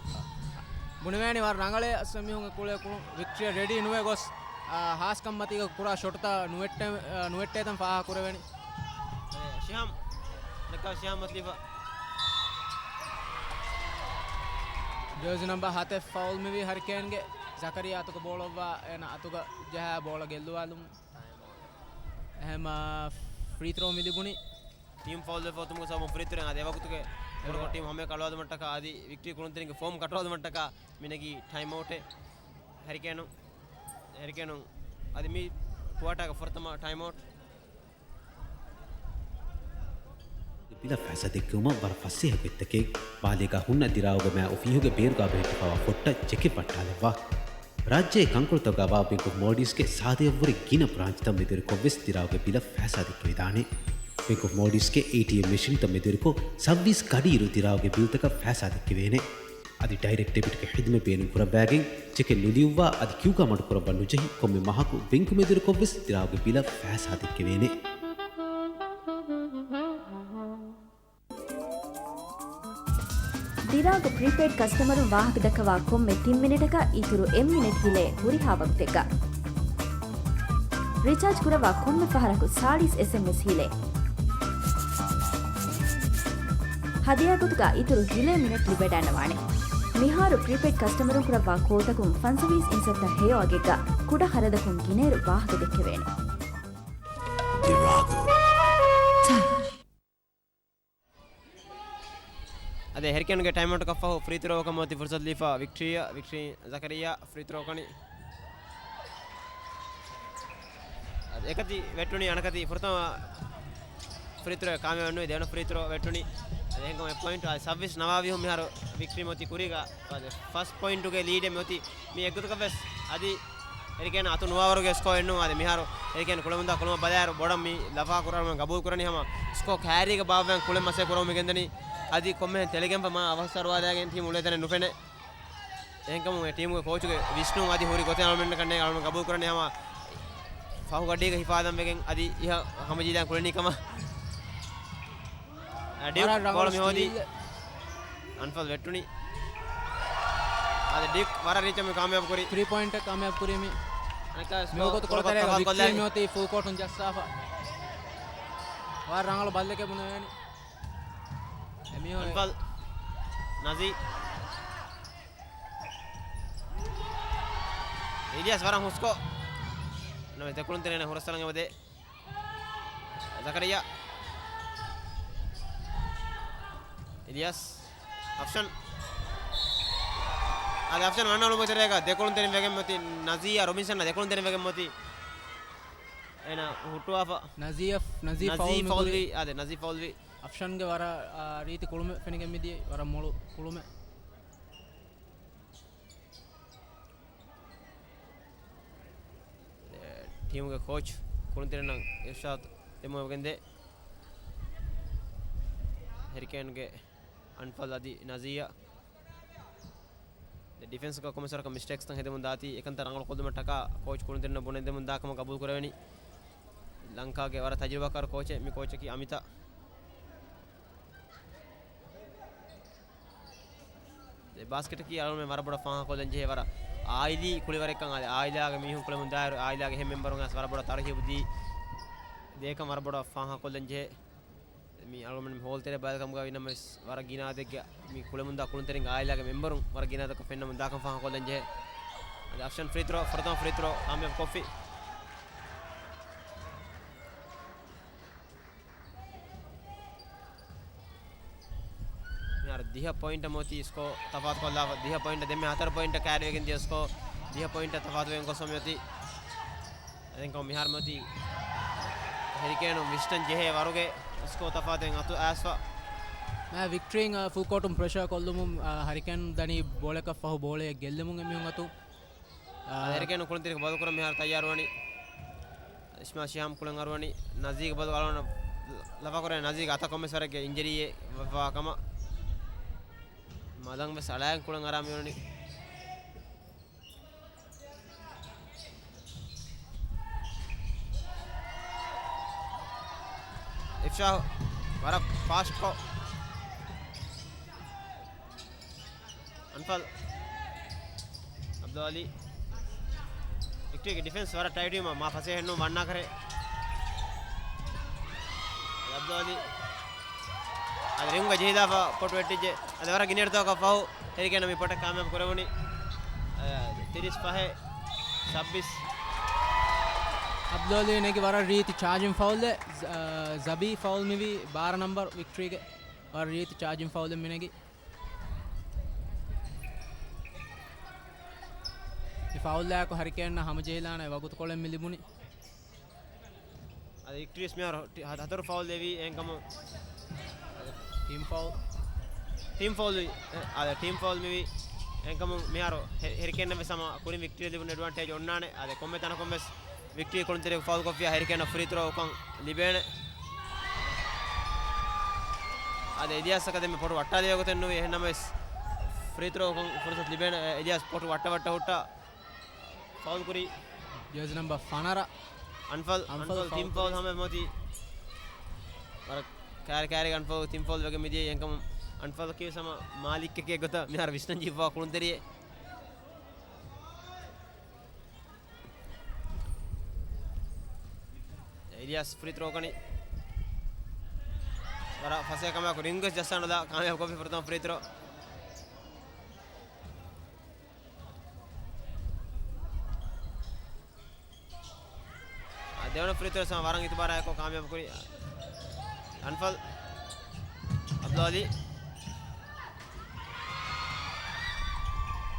ބުނެވޭނީ ވަރަށް ރަނގަޅޭ އަސް މީހުންގެ ކުޅޭ ކުޅުން ވިކްޓްރީއަށް ރެޑީ ނުވެ ގޮސް، އާ، ހާސްކަން މަތީގަ ކުރާ ޝޮޓުތައް ނުވެއްޓޭ-، އާ، ނުވެއްޓޭތަން ފާހަގަ ކުރެވެނީ. ޝިހާމް. ނަކާ ޝިހާމް މަތިލިފަ. ޖާޒީ ނަމްބަރ ހަތެއް ފައުލް މިވީ ހަރިކޭންގެ. ޒަކަރިޔާ އަތުގަ ބޯޅަ އޮއްވާ އޭނަ އަތުގަ ޖަހާ ބޯޅަ ގެއްލުވާލުމުން. އެހެންމަ ފްރީ ތްރޯ މި ލިބުނީ. ޓީމް ފައުލް ވެފަ އޮތުމުގެ ސަބަބުން ފްރީ ތްރޯ އަދި އެވަގުތުގެ ކުރަކޮށް ޓީމް ހަމަޔަށް ކަޅުވާލުމަށްޓަކާ އަދި ވިކްޓްރީ ކުޅުންތެރިންގެ ފޯމް ކަޓުވާލުމަށްޓަކާ މި ނެގީ ޓައިމް އައުޓެއް. ހެރިކޭނު، ހެރިކޭނު އަދި މި ކުއާޓާގެ ފުރަތަމަ ޓައިމް އައުޓް. ބިލަށް ފައިސާ ދެއްކެވުމަށް ވަރަށް ފަސޭހަ ގޮތްތަކެއް. ބާލީގާ ހުންނަ ދިރާއުގެ މާ އޮފީހުގެ ބޭރުގާ ބެހެއްޓިފަވާ ފޮށްޓަށް ޗެކެއް ވައްޓާލައްވާ. ރާއްޖޭ ކަންކޮޅުތަކުގައިވާ ބެންކް އޮފް މޯލްޑިވްސްގެ ސާދަޔަށްވުރެ ގިނަ ބްރާންޗްތައް މެދުވެރިކޮށްވެސް ދިރާއުގެ ބިލަށް ފައިސާ ދެއްކެވިދާނެ. ބެންކް އޮފް މޯލްޑިވްސްގެ އޭޓީއެމް މެޝިންތައް މެދުވެރިކޮށް ސައުވީސް ކަޑިއިރު ދިރާއުގެ ބިލްތަކަށް ފައިސާ ދެއްކެވޭނެ. އަދި ޑައިރެކްޓް ޑެބިޓްގެ ޚިދުމަތް ބޭނުން ކުރައްވާގެން ޗެކެއް ނުލިޔުއްވާ އަދި ކިއުގާ މަޑުކުރައްވަން ނުޖެހި ކޮންމެ މަހަކު ބެންކު މެދުވެރިކޮށްވެސް ދިރާއުގެ ބިލަށް ފައިސާ ދެއްކެވޭނެ. ދިރާގު ޕްރީޕެއިޑް ކަސްޓަމަރުން ވާހަކަ ދައްކަވާ ކޮންމެ ތިން މިނެޓަކަށް އިތުރު އެއް މިނެޓް ހިލޭ ހުރިހާ ވަގުތެއްގަ. ރީޗާޖް ކުރައްވާ ކޮންމެ ފަހަރަކު ސާޅީސް އެސްއެމްއެސް ހިލޭ. ހަދިޔާ ގޮތުގަ އިތުރު ހިލޭ މިނެޓް ލިބެޑަންނަވާނެ. މިހާރު ޕްރީޕެއިޑް ކަސްޓަމަރުން ކުރައްވާ ކޯލްތަކުން ފަންސަވީސް އިންސައްތަ ހެޔޮ އަގެއްގަ ކުޑަ ޚަރަދަކުން ގިނައިރު ވާހަކަ ދެއްކެވޭނެ. އަދި ހެރިކޭންގެ ޓައިމްއައުޓަކަށްފަހު ފްރީ ތްރޯއަކަށް މިއޮތީ ފުރުސަތު ލިބިފަ ވިކްޓްރީއަށް. ވިކްޓްރީ ޒަކަރިޔާ ފްރީ ތްރޯ ކަނީ. އަދި އެކަތި ވެއްޓުނީ އަނެކަތި ފުރަތަމަ ފްރީ ތްރޯ ކާމިޔާބު ނުވި ދެވަނަ ފްރީ ތްރޯ ވެއްޓުނީ. އަދި އެހެންކަމުން އެއް ޕޮއިންޓް އަދި ސައުވީސް ނަވާވީހުން މިހާރު ވިކްޓްރީ މިއޮތީ ކުރީގަ. އަދި ފަސް ޕޮއިންޓުގެ ލީޑެއް މިއޮތީ މި އެއްގޮތަކަށް ވެސް. އަދި ހެރިކޭން އަތު ނުވާވަރުގެ ސްކޯ އެއްނު. އާދެ، މިހާރު ހެރިކޭން ކުޅެމުންދާ ކުޅުމަށް ބަލާއިރު ބޮޑަށް މި ލަފާ ކުރަމުން ގަބޫލު ކުރަނީ ހަމަ ސްކޯ ކައިރީގަ ބާއްވައިގެން ކުޅެން މަސޭ ކުރަމުން މި ގެންދަނީ. އަދި ކޮންމެހެން ތެޅިގެންފަ މާ އަވަހަށް ސަރުވާލައިގެން ޓީމު އުޅޭ ތަނެއް ނުފެނޭ. އެހެންކަމުން އެ ޓީމުގެ ކޯޗުގެ ވިސްނުން އަދި ހުރި ގޮތެއް އަޅުމެންނަކަށް ނޭނގެ އަޅުމެން ގަބޫލު ކުރަނީ ހަމަ ފަހު ގަޑީގަ ހިފާލަން ވެގެން އަދި އިހަށް ހަމަޖެހިލާން ކުޅެނީ ކަމަށް. އަ، ޑިއުކް ވަރަށް ރަނގަޅު ބޯޅަ މި ހޯދީ. ސްޓީލް. އަންފަލް ވެއްޓުނީ. އާދެ، ޑިއުކް ވަރަށް ރީތި މި ކާމިޔާބު ކުރީ. ތްރީ ޕޮއިންޓަށް ކާމިޔާބު ކުރީ މި. އަނެއްކާ މި ވަގުތު ކޮޅު ކޮޅުތެރޭގަ ތަފާތު ވިކްޓީ ކޮށްލާނީ. މި އޮތީ ފުލް ކޯޓުން ޖައްސާފަ. ވަރަށް ރަނގަޅު ބަލަލެކޭ ބުނެވޭނީ. އެމީހުން އަންފަލް. ނަޒީ. އިލްޔާސް ވަރަށް ހުސްކޮށް. ނަމަ ދެކުޅުންތެރޭން ހުރަސްއަޅަން އެބަދޭ. ޒަކަރިއްޔާ. އިލްޔާސް. އަފްޝަން. އާދެ، އަފްޝަން ވަންނަ އުޅުމުގެ ތެރޭގަ ދެކުޅުންތެރިން ވެގެން މިއޮތީ ނަޒީއާ ރޮބިންސަން ދެކުޅުންތެރިން ވެގެން މިއޮތީ. އޭނާ ހުއްޓުވާފަ. ނަޒީ އަފް-، ނަޒީ ނަޒީ ފައުލް މި ފައުލް ކުރީ. ވީ، އާދެ، ނަޒީ ފައުލް ވީ. އަފްޝަންގެ ވަރަށް، އާ، ރީތި ކުޅުމެއް ފެނިގެން މިދިޔަ، ވަރަށް މޮޅު ކުޅުމެއް. ޓީމުގެ ކޯޗް ކުޅުންތެރިންނަށް އިރްޝާދު ދެމުން އެބަގެންދޭ. ހެރިކޭންގެ އަންފަލް އަދި ނަޒީއަށް ދެ ޑިފެންސްގަ ކޮންމެސް ވަރަކަށް މިސްޓޭކްސްތައް ހެދެމުން ދާތީ، އެކަންތައް ރަނގަޅު ކޮށްލުމަށްޓަކާ ކޯޗް ކުޅުންތެރިންނަށް ބުނެދެމުން ދާ ކަމަށް ގަބޫލު ކުރެވެނީ. ލަންކާގެ ވަރަށް ތަޖުރިބާކާރު ކޯޗެއް، މި ކޯޗަކީ އަމިތާ. ދެ ބާސްކެޓަކީ އަޅުމެން ވަރަށް ބޮޑަށް ފާހަގަކޮށްލަން ޖެހޭ ވަރަށް އާއިލީ ކުޅިވަރެއްކަން. އާދެ، އާއިލާގެ މީހުން ކުޅެމުން ދާއިރު އާއިލާގެ އެހެން މެމްބަރުން އައިސް ވަރަށް ބޮޑަށް ތަރުހީބު ދީ ދޭކަން ވަރަށް ބޮޑަށް ފާހަގަކޮށްލަން ޖެހޭ. މި އަޅުގަނޑު މި ހޯލް ތެރޭ ބަލަކަމުގަ ވިނަމަސް ވަރަށް ގިނަ އަދެއްގެ މި ކުޅެމުންދާ ކުޅުންތެރިން އާއިލާގެ މެމްބަރުން ވަރަށް ގިނަ އަދަކަށް ފެންނަމުން ދާކަން ފާހަގަކޮށްލަން ޖެހޭ. އަދި އަފްޝަން ފްރީ ތްރޯ، ފުރަތަމަ ފްރީ ތްރޯ ކާމިޔާބު ކޮށްފި. މިހާރު ދިހަ ޕޮއިންޓަށް މިއޮތީ ސްކޯ ތަފާތުކޮށްލާފަ. ދިހަ ޕޮއިންޓަށް ދެންމެ ހަތަރު ޕޮއިންޓަށް ކައިރިވެގެން ދިޔަ ސްކޯ ދިހަ ޕޮއިންޓަށް ތަފާތުވެގެން ގޮސްފަ މިއޮތީ. އެހެންކަމުން މިހާރު މިއޮތީ ހެރިކޭނުން ވިސްޓަން ޖެހޭ ވަރުގެ ސްކޯ ތަފާތެއް އަތު އައިސްފަ. މާ ވިކްޓްރީން، އާ، ފުލް ކޯޓުން ޕްރެޝަރ ކޮށްލުމުން، އާ، ހަރިކޭން ދަނީ ބޯޅަކަށް ފަހު ބޯޅައެއް ގެއްލުމުން އެމީހުން އަތު. އާ، ހެރިކޭނު ކުޅުންތެރިކަ ބަދަލުކުރަން މިހާރު ތައްޔާރުވަނީ. އިސްމާ ޝިހާމް ކުޅެން އަރުވަނީ. ނަޒީގެ ބަދަލު އަޅުވަން ލަފާކުރޭ. ނަޒީގެ އަތަށް ކޮންމެސް ވަރެއްގެ އިންޖަރީއެއް ވެފަ ކަމަށް. މަލަން ވެސް އަޅާއިން ކުޅެން އަރާ މިއުޅެނީ. އިފްޝާހު ވަރަށް ފާސްޓްކޮށް. އަންފަލް. އަބްދުލް އަލީ. ވިކްޓީގެ ޑިފެންސް ވަރަށް ޓައިޓްވީމަ މާ ފަސޭހައެއްނޫން ވަންނާކަށެއް. އަދި އަބްދުލް އަލީ. އަދި ރިންގަ ޖެހިލާފަ ކޮޓު ވެއްޓިއްޖެ. އަދި ވަރަށް ގިނައިރުތަކަށް ފަހު ހެރިކޭނަށް މި ޕޮޓަށް ކާމިޔާބު ކުރެވުނީ. އަ، ތިރީސް ފަހެއް ސައްބީސް. އަބްދުލް އަލީ ނެގި ވަރަށް ރީތި ޗާޖިން ފައުލެއް، ޒ-، އަ، ޒަބީ ފައުލް މިވީ ބާރަ ނަމްބަރު ވިކްޓީގެ. ވަރަށް ރީތި ޗާޖިން ފައުލެއް މިނެގި. މި ފައުލްއާއެކު ހަރިކޭންނަށް ހަމަޖެހިލާނެ ވަގުތުކޮޅެއް މި ލިބުނީ. އަދި ވިކްޓްރީސް މިހާރު ޓި-، ހަ-، ހަތަރު ފައުލް ލެވީ އެހެންކަމުން. ޓީމް ފައުލް. ޓީމް ފައުލް ވީ. އެ، އާދެ، ޓީމް ފައުލް މިވީ އެހެންކަމުން މިހާރު ހެ-، ހެރިކޭންނަށް ވެސް ހަމަ ކުރިން ވިކްޓްރީ ލިބުން އެޑްވާންޓޭޖް އޮންނާނެ. އާދެ، ކޮންމެ ތަނަކުން ވެސް ވިކްޓްރީ ކުޅުންތެރިޔަކު ފައުލް ކޮށްފިއްޔާ ހެރިކޭނަށް ފްރީ ތްރޯ އުކަން ލިބޭނެ. އާދެ، އިލްޔާސްއަކަށް ދެންމެ ޕޮޓު ވައްޓާލެވޭ ގޮތެއް ނުވި. އެހެންނަމަވެސް ފްރީ ތްރޯ އުކަން ފުރުސަތު ލިބޭނެ. އެ، އިލްޔާސް ޕޮޓު ވައްޓަ ވައްޓަ ހުއްޓާ ފައުލް ކުރީ. ޖާޒީ ނަމްބަރު ފަނަރަ. އަންފަލް، އަންފަލް އަންފަލް ތިން ފައުލް ކުރީ. ހަމަ މޮތި. ވަރަށް ކާރި ކާރިގަ އަންފަލް ތިން ފައުލް ވެގެން މިދިޔަ އެހެންކަމުން އަންފަލް ކީވެސް ހަމަ މާލިކެކޭ ގޮތަށް މިހާރު ވިސްނަން ޖެހިފަ ކުޅުންތެރިއެއް. އިލްޔާސް ފްރީ ތްރޯ ކަނި. ވަރަށް ފަސޭހަކަމާއެކު ރިންގް ވެސް ޖައްސާނުލާ ކާމިޔާބު ކޮށްފި ފުރަތަމަ ފްރީ ތްރޯ. އާ، ދެވަނަ ފްރީ ތްރޯ ސަމަ ވަރަށް އިތުބާރާއެކު ކާމިޔާބު ކުރި. އަންފަލް. އަބްދުލް އަލީ.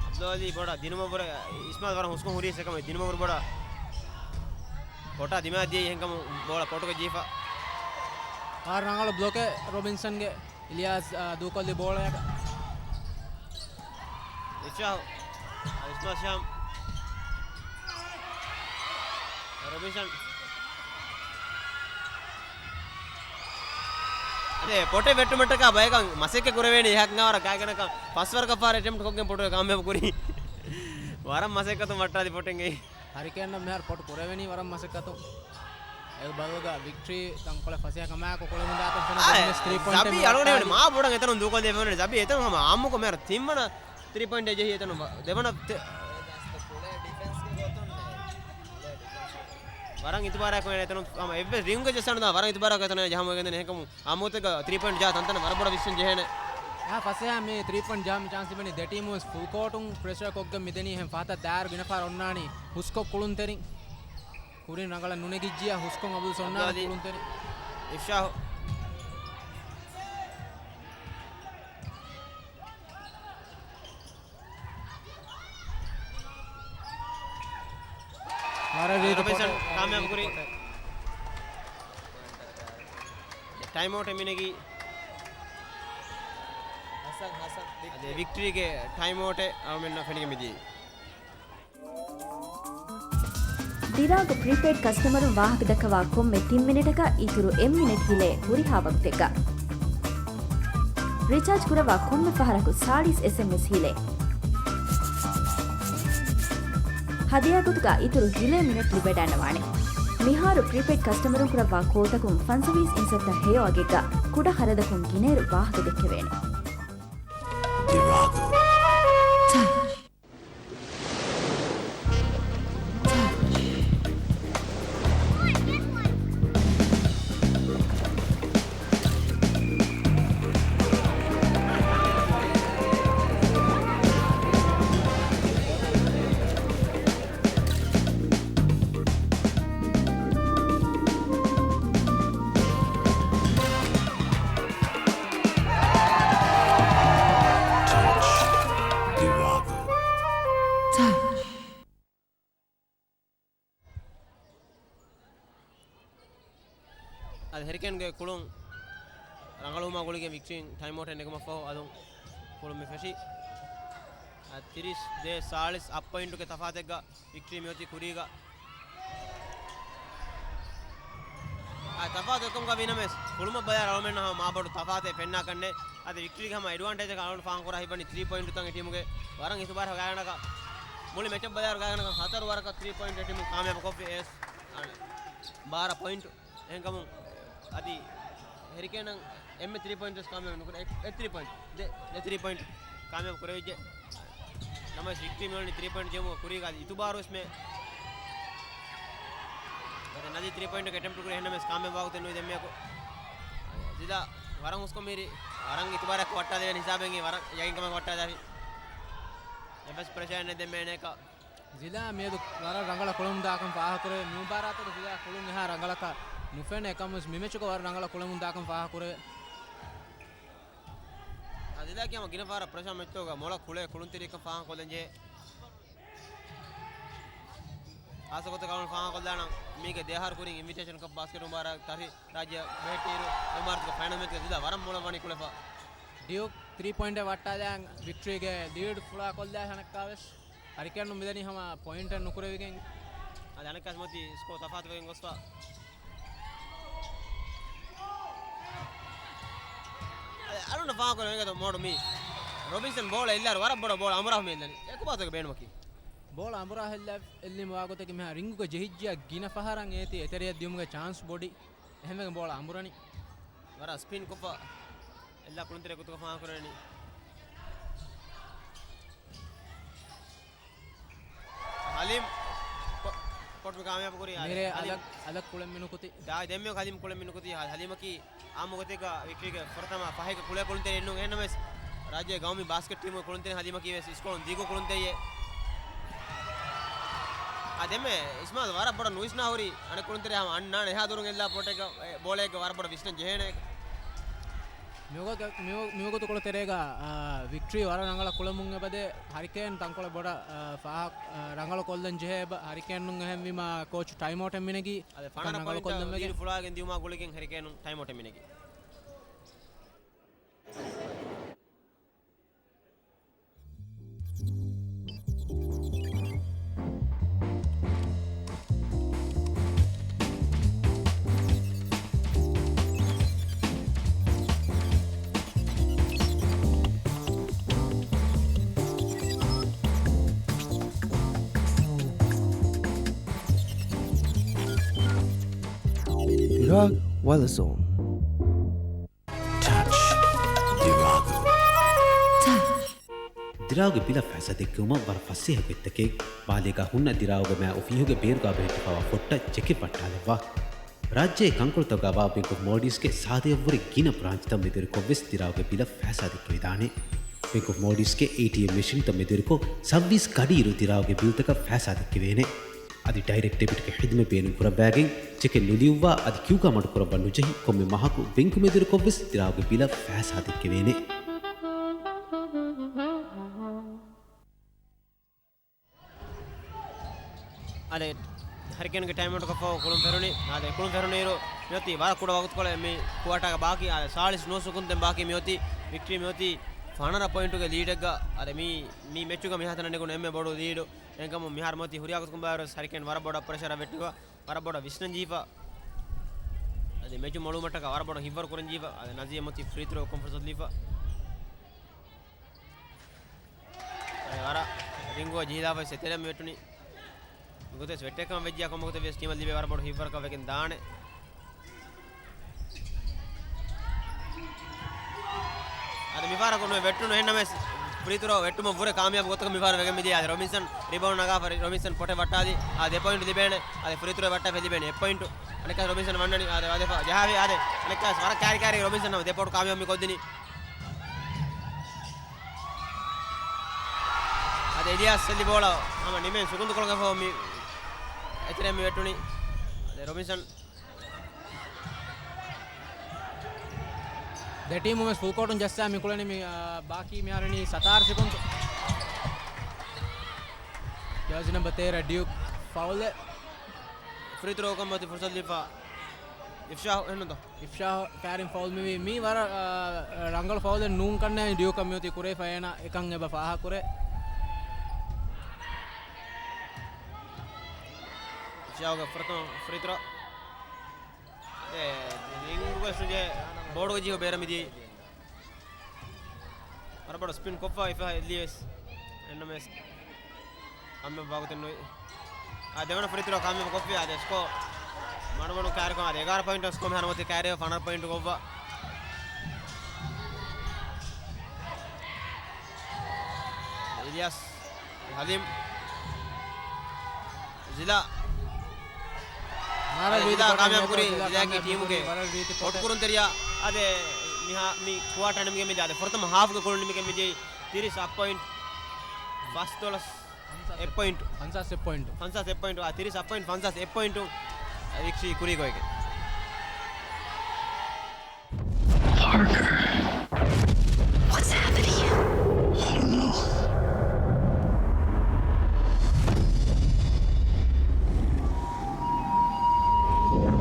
އަބްދުލް އަލީ ބޮޑަށް ދިނުމަށްވުރެ އިސްމާލް ވަރަށް ހުސްކޮށް ހުރީ ސެކަމެ ދިނުމަށްވުރެ ބޮޑަށް ކޮޓާ ދިމާ ދިޔައީ އެހެންކަމުން ބޯޅަ ކޯޓުގަ ޖީފަ. ވަރަށް ރަނގަޅު ބްލޮކެއް ރޮބިންސަންގެ. އިލްޔާސް، އާ، ދޫކޮށްލި ބޯޅަޔަކަށް. އިފްޝާހު. އިސްމާ ޝާމް. ރޮބިންސަން. އަދެ ޕޮޓެއް ވެއްޓުމަށްޓަކާ ބަޔަކަށް މަސައްކަތް ކުރެވޭނެ އެހަކަށް ވަރަށް ގާތްގަނޑަކަށް ފަސް ވަރަކަށް ފަހަރު އެޓެމްޕްޓް ކޮށްގެން ޕޮޓެއް ކާމިޔާބު ކުރީ. ވަރަށް މަސައްކަތުން ވައްޓާލި ޕޮޓެއް އެއީ. ހަރިކޭން މިހާރު ޕޮޓު ކުރެވެނީ ވަރަށް މަސައްކަތުން. އެ ބަލުގަ ވިކްޓްރީ ތަންކޮޅެއް ފަސޭހަ ކަމާއެކު ކުޅެމުންދާކަން ފެނުނު އާ، ބިޒްނެސް ތްރީ ޕޮއިންޓެއް ޒަބީ އަޅުގަނޑު މާ ބޮޑަށް އެތަނުން ދޫކޮށްދޭ ފެނުނެ. ޒަބީ އެތަނުން ހަމަ އާއްމުކޮށް މިހާރު ތިންވަނަ ތްރީ ޕޮއިންޓެއް ޖެހި އެތަނުން ދެވަނަ ތެ-، ވަރަށް އިތުބާރާ ކުރެވޭނެ އެތަނުން ހަމަ އެއްވެސް ރިންގް ޖެއްސަން ވަރަށް އިތުބާރާ ކުރެވޭނެ އެތަނުން ޖަހަމުގެން އެހެންކަމުން އާއްމުތަކަށް ތްރީ ޕޮއިންޓް ޖާ ތަންތަނަށް ވަރަށް ބޮޑަށް ވިސްނަން ޖެހޭނެ. އާ، ފަސޭހަ މި ތްރީ ޕޮއިންޓް ޖާ މި ޗާންސް ލިބެނީ ދެ ޓީމު ވެސް ފުލް ކޯޓުން ޕްރެޝަރ ކޮށްގެން މިދެނީ. އެހެން ފަހަތަށް ދާއިރު ގިނަ ފަހަރު އޮންނާނީ ހުސްކޮށް ކުޅުންތެރިން. ކުރިން ރަނގަޅަށް ނުނެގިއްޖިއްޔާ ހުސްކޮށް އަބުދުލް ސޮންނާނެ އަބްދުލް އަލީ. ކުޅުންތެރިން. އިފްޝާހު. ވަރަށް ރީތި ރޮބިންސަން ޕޮޓެއް، ކާމިޔާބު ރީތި ކުރި. ޕޮޓެއް. ޓައިމް އައުޓެއް މިނެގީ. ހަސަން، ހަސަން، ވިކްޓްރީ. އަދި ވިކްޓްރީގެ ޓައިމް އައުޓެއް އަޅުމެންނަށް ފެނިގެން މިދިޔައީ. ޑިރާގު ޕްރީޕެއިޑް ކަސްޓަމަރުން ވާހަކަދައްކަވާ ކޮންމެ ތިން މިނެޓަކަށް އިތުރު އެއް މިނެޓް ހިލޭ ހުރިހާ ވަގުތެއްގަ. ރީޗާޖް ކުރައްވާ ކޮންމެ ފަހަރަކު ސާޅީސް އެސްއެމްއެސް ހިލޭ. ހަދިޔާ ގޮތުގަ އިތުރު ހިލޭ މިނެޓް ލިބެޑަންނަވާނެ. މިހާރު ޕްރީޕެއިޑް ކަސްޓަމަރުން ކުރައްވާ ކޯލްތަކުން ފަންސަވީސް އިންސައްތަ ހެޔޮ އަގެއްގަ ކުޑަ ޚަރަދަކުން ގިނައިރު ވާހަކަ ދެއްކެވޭނެ. ޑިރާގު. އަދި ހެރިކޭންގެ ކުޅުން ރަނގަޅުވުމާ ގުޅިގެން ވިކްޓްރީން ޓައިމް އައުޓެއް ނެގުމަށްފަހު އަލުން ކުޅުން މި ފެށި. އަދި ތިރީސް ދޭއް ސާޅީސް އަށް ޕޮއިންޓުގެ ތަފާތެއްގަ ވިކްޓްރީ މިއޮތީ ކުރީގަ. އާ، ތަފާތު އެކަމުގަ ވީނަމަވެސް، ކުޅުމަށް ބަލާ އަޅުމެންނަށް ހަމަ މާބޮޑު ތަފާތެއް ފެންނާކަށްނެ. އަދި ވިކްޓްރީގެ ހަމަ އެޑްވާންޓޭޖަކަށް އަޅުން ފާހަގަކުރާ ހިތްވަނީ ތްރީ ޕޮއިންޓުތައް އެ ޓީމުގެ. ވަރަށް އިތުބާރު ގާތްގަނޑަކަށް މުޅި މެޗަށް ބަލާއިރު ގާތްގަނޑަކަށް ހަތަރު ވަރަކަށް ތްރީ ޕޮއިންޓު އެ ޓީމު ކާމިޔާބު ކޮށްފި އެސް ބާރަ ޕޮއިންޓު. އެހެންކަމުން އަދި ހެރިކޭނަށް އެންމެ ތްރީ ޕޮއިންޓް ވެސް ކާމިޔާބު ނުކުރޭ. އެ، އެ ތްރީ ޕޮއިންޓް. ދެ، ދެ ތްރީ ޕޮއިންޓް ކާމިޔާބު ކުރެވިއްޖެ. ނަމަވެސް ވިކްޓްރީ މިއުޅެނީ ތްރީ ޕޮއިންޓް ޖެހުމުގެ ކުރީގަ އަދި އިތުބާރު ވެސް މެ. އަދި ނަދީ ތްރީ ޕޮއިންޓް އެޓެމްޕްޓް ކުރި އެހެންނަމަވެސް ކާމިޔާބު ވާގޮތެއް ނުވި ދެންމެއަކު. ޒިލާ ވަރަށް ހުސްކޮށް މިހިރީ ވަރަށް އިތުބާރަކަށް ވައްޓާލެވޭނެ ހިސާބެއް ވަރަށް ޔަގީންކަމަކަށް ވައްޓާލާފި. އެއްވެސް ޕްރެޝަރެއް ނެތް ދެންމެ އޭނައަކަށް. ޒިލާ މިއަދު ވަރަށް ރަނގަޅަށް ކުޅެމުން ދާކަން ފާހަގަކުރެވޭ. މި މުބާރާތަކު ޒިލާ ކުޅުން އެހާ ރަނގަޅަކަށް ނުފެނޭ ކަމުވެސް މި މެޗުގަ ވަރަށް ރަނގަޅަށް ކުޅެމުން ދާކަން ފާހަގަކުރެވޭ. އަދި ޒިލާގެ ހަމަ ގިނަ ފަހަރަށް ޕްރެޝަރ މެޗްތަކުގަ މޮޅަށް ކުޅޭ ކުޅުންތެރިއެއްކަން ފާހަގަކޮށްލަންޖެހޭ. އާސަ ގޮތަކަށް އަޅުން ފާހަގަކޮށްލާނަން މީގެ ދެއަހަރު ކުރިން އިންވިޓޭޝަން ކަޕް ބާސްކެޓް މުބާރާތް ތަށި ރާއްޖެ ބެހެއްޓިއިރު އެ މުބާރާތުގެ ފައިނަލް މެޗްގަ ޒިލާ ވަރަށް މޮޅަށް ވަނީ ކުޅެފަ. ޑިއުކް ތްރީ ޕޮއިންޓެއް ވައްޓާލާ ވިކްޓްރީގެ ލީޑް ފުޅާކޮށްލާ ހަނައްކާވެސް. ހަރިކޭނުން މިދަނީ ހަމަ ޕޮއިންޓެއް ނުކުރެވިގެން. އަދި އަނެއްކާސް މޮތީ ސްކޯ ތަފާތުވެގެން ގޮސްފަ. އަދި އަޅުންނަށް ފާހަގަކުރެވޭ އެނގޭތޯ މޯޑު މީ. ރޮބިންސަން ބޯޅަ އެއްލާއިރު ވަރަށް ބޮޑަށް ބޯޅަ އަނބުރާ ހުމެ އެއްލަނީ. އެކު ބާތުގެ ބޭނުމަކީ. ބޯޅަ އަނބުރާ ހެއްލާ އެއްލީމަ ވާގޮތަކީ މިހާ ރިންގުގަ ޖެހިއްޖިއްޔާ ގިނަ ފަހަރަށް އޭތި އެތެރެއަށް ދިޔުމުގެ ޗާންސް ބޮޑި. އެހެންވެގެން ބޯޅަ އަނބުރަނީ. ވަރަށް ސްޕިން ކޮށްފަ އެއްލާ ކުޅުންތެރި ގޮތުގަ ފާހަގަކުރެވެނީ. ހަލީމް ޕޮ-، ޕޮޓު ކާމިޔާބު ކުރި. މިރޭ ހަލީމް. އަލަށް، އަލަށް ކުޅެން މިނުކުތި. ދާ ދެންމެ ހަލީމް ކުޅެން މިނުކުތި. ހަ-، ހަލީމަކީ އާއްމު ގޮތެއްގަ ވިކްޓްރީގެ ފުރަތަމަ ފަހެއްގެ ކުޅޭ ކުޅުންތެރި އެއްނޫން. އެހެންނަމަވެސް ރާއްޖޭގެ ގައުމީ ބާސްކެޓް ޓީމުގެ ކުޅުންތެރި ހަލީމަކީ ވެސް އިސްކޮޅުން ދީގު ކުޅުންތެރިއެއް. އާ ދެންމެ އިސްމާލް ވަރަށް ބޮޑަށް ނުވިސްނާ ހުރީ އަނެއް ކުޅުންތެރި ހަމަ އަންނާނެ އެހާ ދުރުން އެއްލާ ޕޮޓެއްގަ، އެ، ބޯޅައެއްގަ ވަރަށް ބޮޑަށް ވިސްނަން ޖެހޭނެ. މިވަގުތު، މިވަ-، މިވަގުތު ކުޅުންތެރޭގަ، އާ، ވިކްޓްރީ ވަރަށް ރަނގަޅަށް ކުޅެމުން އެބަދޭ. ހަރިކޭން ތަންކޮޅެއް ބޮޑަށް، އާ، ފާހަ-، އާ، ރަނގަޅު ކޮށްލަން ޖެހޭ އެބަ. ހަރިކޭނުން އެހެންވީމަ ކޯޗު ޓައިމް އައުޓެއް މިނެގީ. އަދި ފަނަރަ ރަނގަޅު ޕޮއިންޓް ކޮށްލަން ވެގެން. ލީޑް ފުޅާގެން ދިޔުމާ ގުޅިގެން ހަރިކޭނުން ޓައިމް އައުޓެއް މިނެގީ. ރާގް ވަލަސޯން. ޓަޗް ދިރާގު. ދިރާގު ބިލަށް ފައިސާ ދެއްކެވުމަށް ވަރަށް ފަސޭހަ ގޮތްތަކެއް. ބާލޭގާ ހުންނަ ދިރާގުގެ މާތް އޮފީހުގެ ބޭރުގާ ބެހެއްޓިފައިވާ ފޮށްޓަށް ޗެކެއް ވައްޓާލައްވާ. ރާއްޖޭގެ ކަންކޮޅުތަކުގައިވާ ބޭންކް އޮފް މޯލްޑިވްސްގެ ސާދަޔަށްވުރެ ގިނަ ބްރާންޗްތައް މެދުވެރިކޮށްވެސް ދިރާގުގެ ބިލަށް ފައިސާ ދެއްކެވިދާނެ. ބޭންކް އޮފް މޯލްޑިވްސްގެ އޭޓީއެމް މެޝިންތައް މެދުވެރިކޮށް، ސައުވީސް ކަޑިއިރު ދިރާގުގެ ބިލްތަކަށް ފައިސާ ދެއްކެވޭނެ. އަދި ޑައިރެކްޓް ޑެބިޓްގެ ޚިދުމަތް ބޭނުން ކުރައްވާގެން، ޗެކެއް ނުލިޔުއްވާ އަދި ކިޔޫގާ މަޑުކުރައްވަން ނުޖެހި ކޮންމެ މަހަކު ބެންކު މެދުވެރިކޮށްވެސް ދިރާގުގެ ބިލަށް ފައިސާ ދެއްކެވޭނެ. އާދެ، ހަރިކޭންގެ ޓައިމްއައުޓް ކޮށްފަ ކުޅުން ފެރުނީ. އާދެ، ކުޅުން ފެރުނީރު މިއޮތީ ވަރަށް ކުޑަ ވަގުތުކޮޅެއް މި ކުއާޓާގެ ބާކީ. އާދެ، ސާޅީސް ނުވަ ސެކުންޑެއް ބާކީ މިއޮތީ. ވިކްޓްރީ މިއޮތީ ފަނަރަ ޕޮއިންޓުގެ ލީޑެއްގަ. އާދެ، މި، މި މެޗުގަ މިހާތަނަށް ނެގުނު އެންމެ ބޮޑު ލީޑު. އެހެންކަމުން މިހާރު މިއޮތީ ހުރިހާ ގޮތަކުން ބައިވަރުވެސް ހަރިކޭން ވަރަށް ބޮޑަށް ޕްރެޝަރަށް ވެއްޓިފަ، ވަރަށް ބޮޑަށް ވިސްނަން ޖެހިފަ. އަދި މެޗު މޮޅުވުމަށްޓަކާ ވަރަށް ބޮޑަށް ހިތްވަރު ކުރަން ޖެހިފަ. އަދި ނަޒީ މިއޮތީ ފްރީ ތްރޯ ކޮން ފުރުސަތު ލިބިފަ. އެ ވަރަށް ރިންގުވެ ޖެހިލާފަ ސެތެރެ މި ވެއްޓުނީ. މިގޮތަށް ވެއްޓެއްކަމަށް ވެއްޖިއްޔާ ކޮންމެ ގޮތެއް ވެސް ޓީމަށް ލިބޭ ވަރަށް ބޮޑު ހިތްވަރަކަށް ވެގެން ދާނެ. އަދި މިފަހަރަކު ނުވެ ވެއްޓުނު އެހެންނަމެސް ފްރީ ތްރޯ ވެއްޓުމަށް ވުރެ ކާމިޔާބު ގޮތަކަށް މިފަހަރު ވެގެން މިދިޔަ. އަދި ރޮބިންސަން ރިބައުންޑް ނަގާފަ ރޮބިންސަން ޕޮޓެއް ވައްޓާލި. އާ ދެ ޕޮއިންޓު ލިބޭނެ. އާ ދެ ޕޮއިންޓު އަނެއްކާ ރޮބިންސަން ވަންނަނީ. އާ ދެ ވާދެފަ ޖަހާފި. އާ ދެ އަނެއްކާ ވަރަށް ކާރި ކާރި ރޮބިންސަން ނަމަ ދެ ޕޮއިންޓު ކާމިޔާބު މި ކޮށްދިނީ. އަދި އިލްޔާސް ސެލިބޯޅަ ހަމަ ނިމެން ސުގުންދުކޮޅުގެ ފަހު މި އެތެރެ މި ވެއްޓުނީ. އަދި ރޮބިންސަން. ދެ ޓީމު ވެސް ފުލް ކޯޓުން ޖައްސާ މި ކުޅެނީ މި، އާ، ބާކީ މިހާރަނީ ސަތާރަ ސެކުންޑް. ޖާޒި ނަމްބަ ތޭރަ ޑިޔުކް ފައުލެއް. ފްރީ ތްރޯ ކަމަށް އޮތީ ފުރުސަތު ލިބިފަ އިފްޝާހު އެހެންނުންތޯ؟ އިފްޝާހު ކާރިން ފައުލް މިވީ. މީ ވަރަށް، އާ، ރަނގަޅު ފައުލެއް ނޫން ކަންނޭނގެ ޑިޔުކަށް މިއޮތީ ކުރެވިފަ އޭނާ އެކަން އެބަ ފާހަގަކުރޭ. އިފްޝާހުގެ ފުރަތަމަ ފްރީ ތްރޯ. އެ، ރިންގު ވެސް ނުޖެހޭ ބޯޑުގެ ޖިހު ބޭރަށް މިދިޔައީ. ވަރަށް ބޮޑު ސްޕިން ކޮށްފަ އިފްޝާހު އެއްލިޔަސް. އެންނަމެސް ކާމިޔާބު ވާގޮތެއް ނުވި. އާ، ދެވަނަ ފްރީ ތްރޯ ކާމިޔާބު ކޮށްފި. އާ، ދެ ސްކޯ މަޑުމަޑުން ކާރިކޮށް، އާ، ދެ އެގާރަ ޕޮއިންޓު ސްކޯ މިހާރު މަތި ކާރި ފަނަރަ ޕޮއިންޓު ގޮއްވަ. އިލްޔާސް ހަލީމް. ޒިލާ. މާރަ އަދި ވީތި ޒިލާ ކޮޓަށް ކާމިޔާބު ކުރީ، ޒިލާ ޒިލާގެ ކާމިޔާބު ޓީމުގެ ކުރީ، ވަރަށް ވީތި ކޮޓަށް. ކޮޓްކުރުންތެރިޔާ. އާދެ، މިހާ، މި ކުއާޓާ ނިމިގެން މިދިޔަ. އާދެ، ފުރަތަމަ ހާފްގެ ކުޅުން ނިމިގެން މިދިޔައީ ތިރީސް އަށް ޕޮއިންޓް ފަސްދޮޅަސް އެއް ޕޮއިންޓު. ފަންސާސް އެއް ޕޮއިންޓު. ފަންސާސް އެއް ޕޮއިންޓު. އާ، ތިރީސް އަށް ޕޮއިންޓް، ފަންސާސް އެއް ޕޮއިންޓު. ވިކްޓްރީ ކުރީ ގޮތްގެ. Parker. What's happening? I don't know.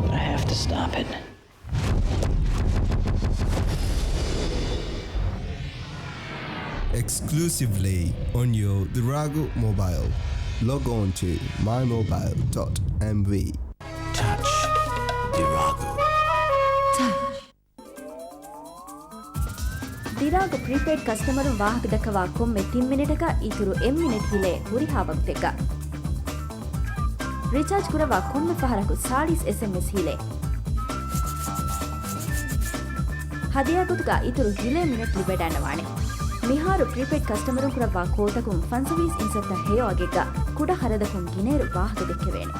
But I have to stop it. Exclusively on your Diragu mobile. Log on to my mobile dot M V. Touch Diragu. ދިރާގު ޕްރީޕެއިޑް ކަސްޓަމަރުން ވާހަކަދައްކަވާ ކޮންމެ ތިން މިނެޓަކަށް އިތުރު އެއް މިނެޓް ހިލޭ ހުރިހާ ވަގުތެއްގަ. ރިޗާޖް ކުރައްވާ ކޮންމެ ފަހަރަކު ސާޅީސް އެސްއެމްއެސް ހިލޭ. ހަދިޔާ ގޮތުގަ އިތުރު ހިލޭ މިނެޓް ލިބިވަޑައިގަންނަވާނެ. މިހާރު ޕްރީޕެއިޑް ކަސްޓަމަރުން ކުރައްވާ ކޯލްތަކުން ފަންސަވީސް އިންސައްތަ ހެޔޮ އަގެއްގަ ކުޑަ ހަރަދަކުން ގިނައިރު ވާހަކަ ދެއްކެވޭނެ.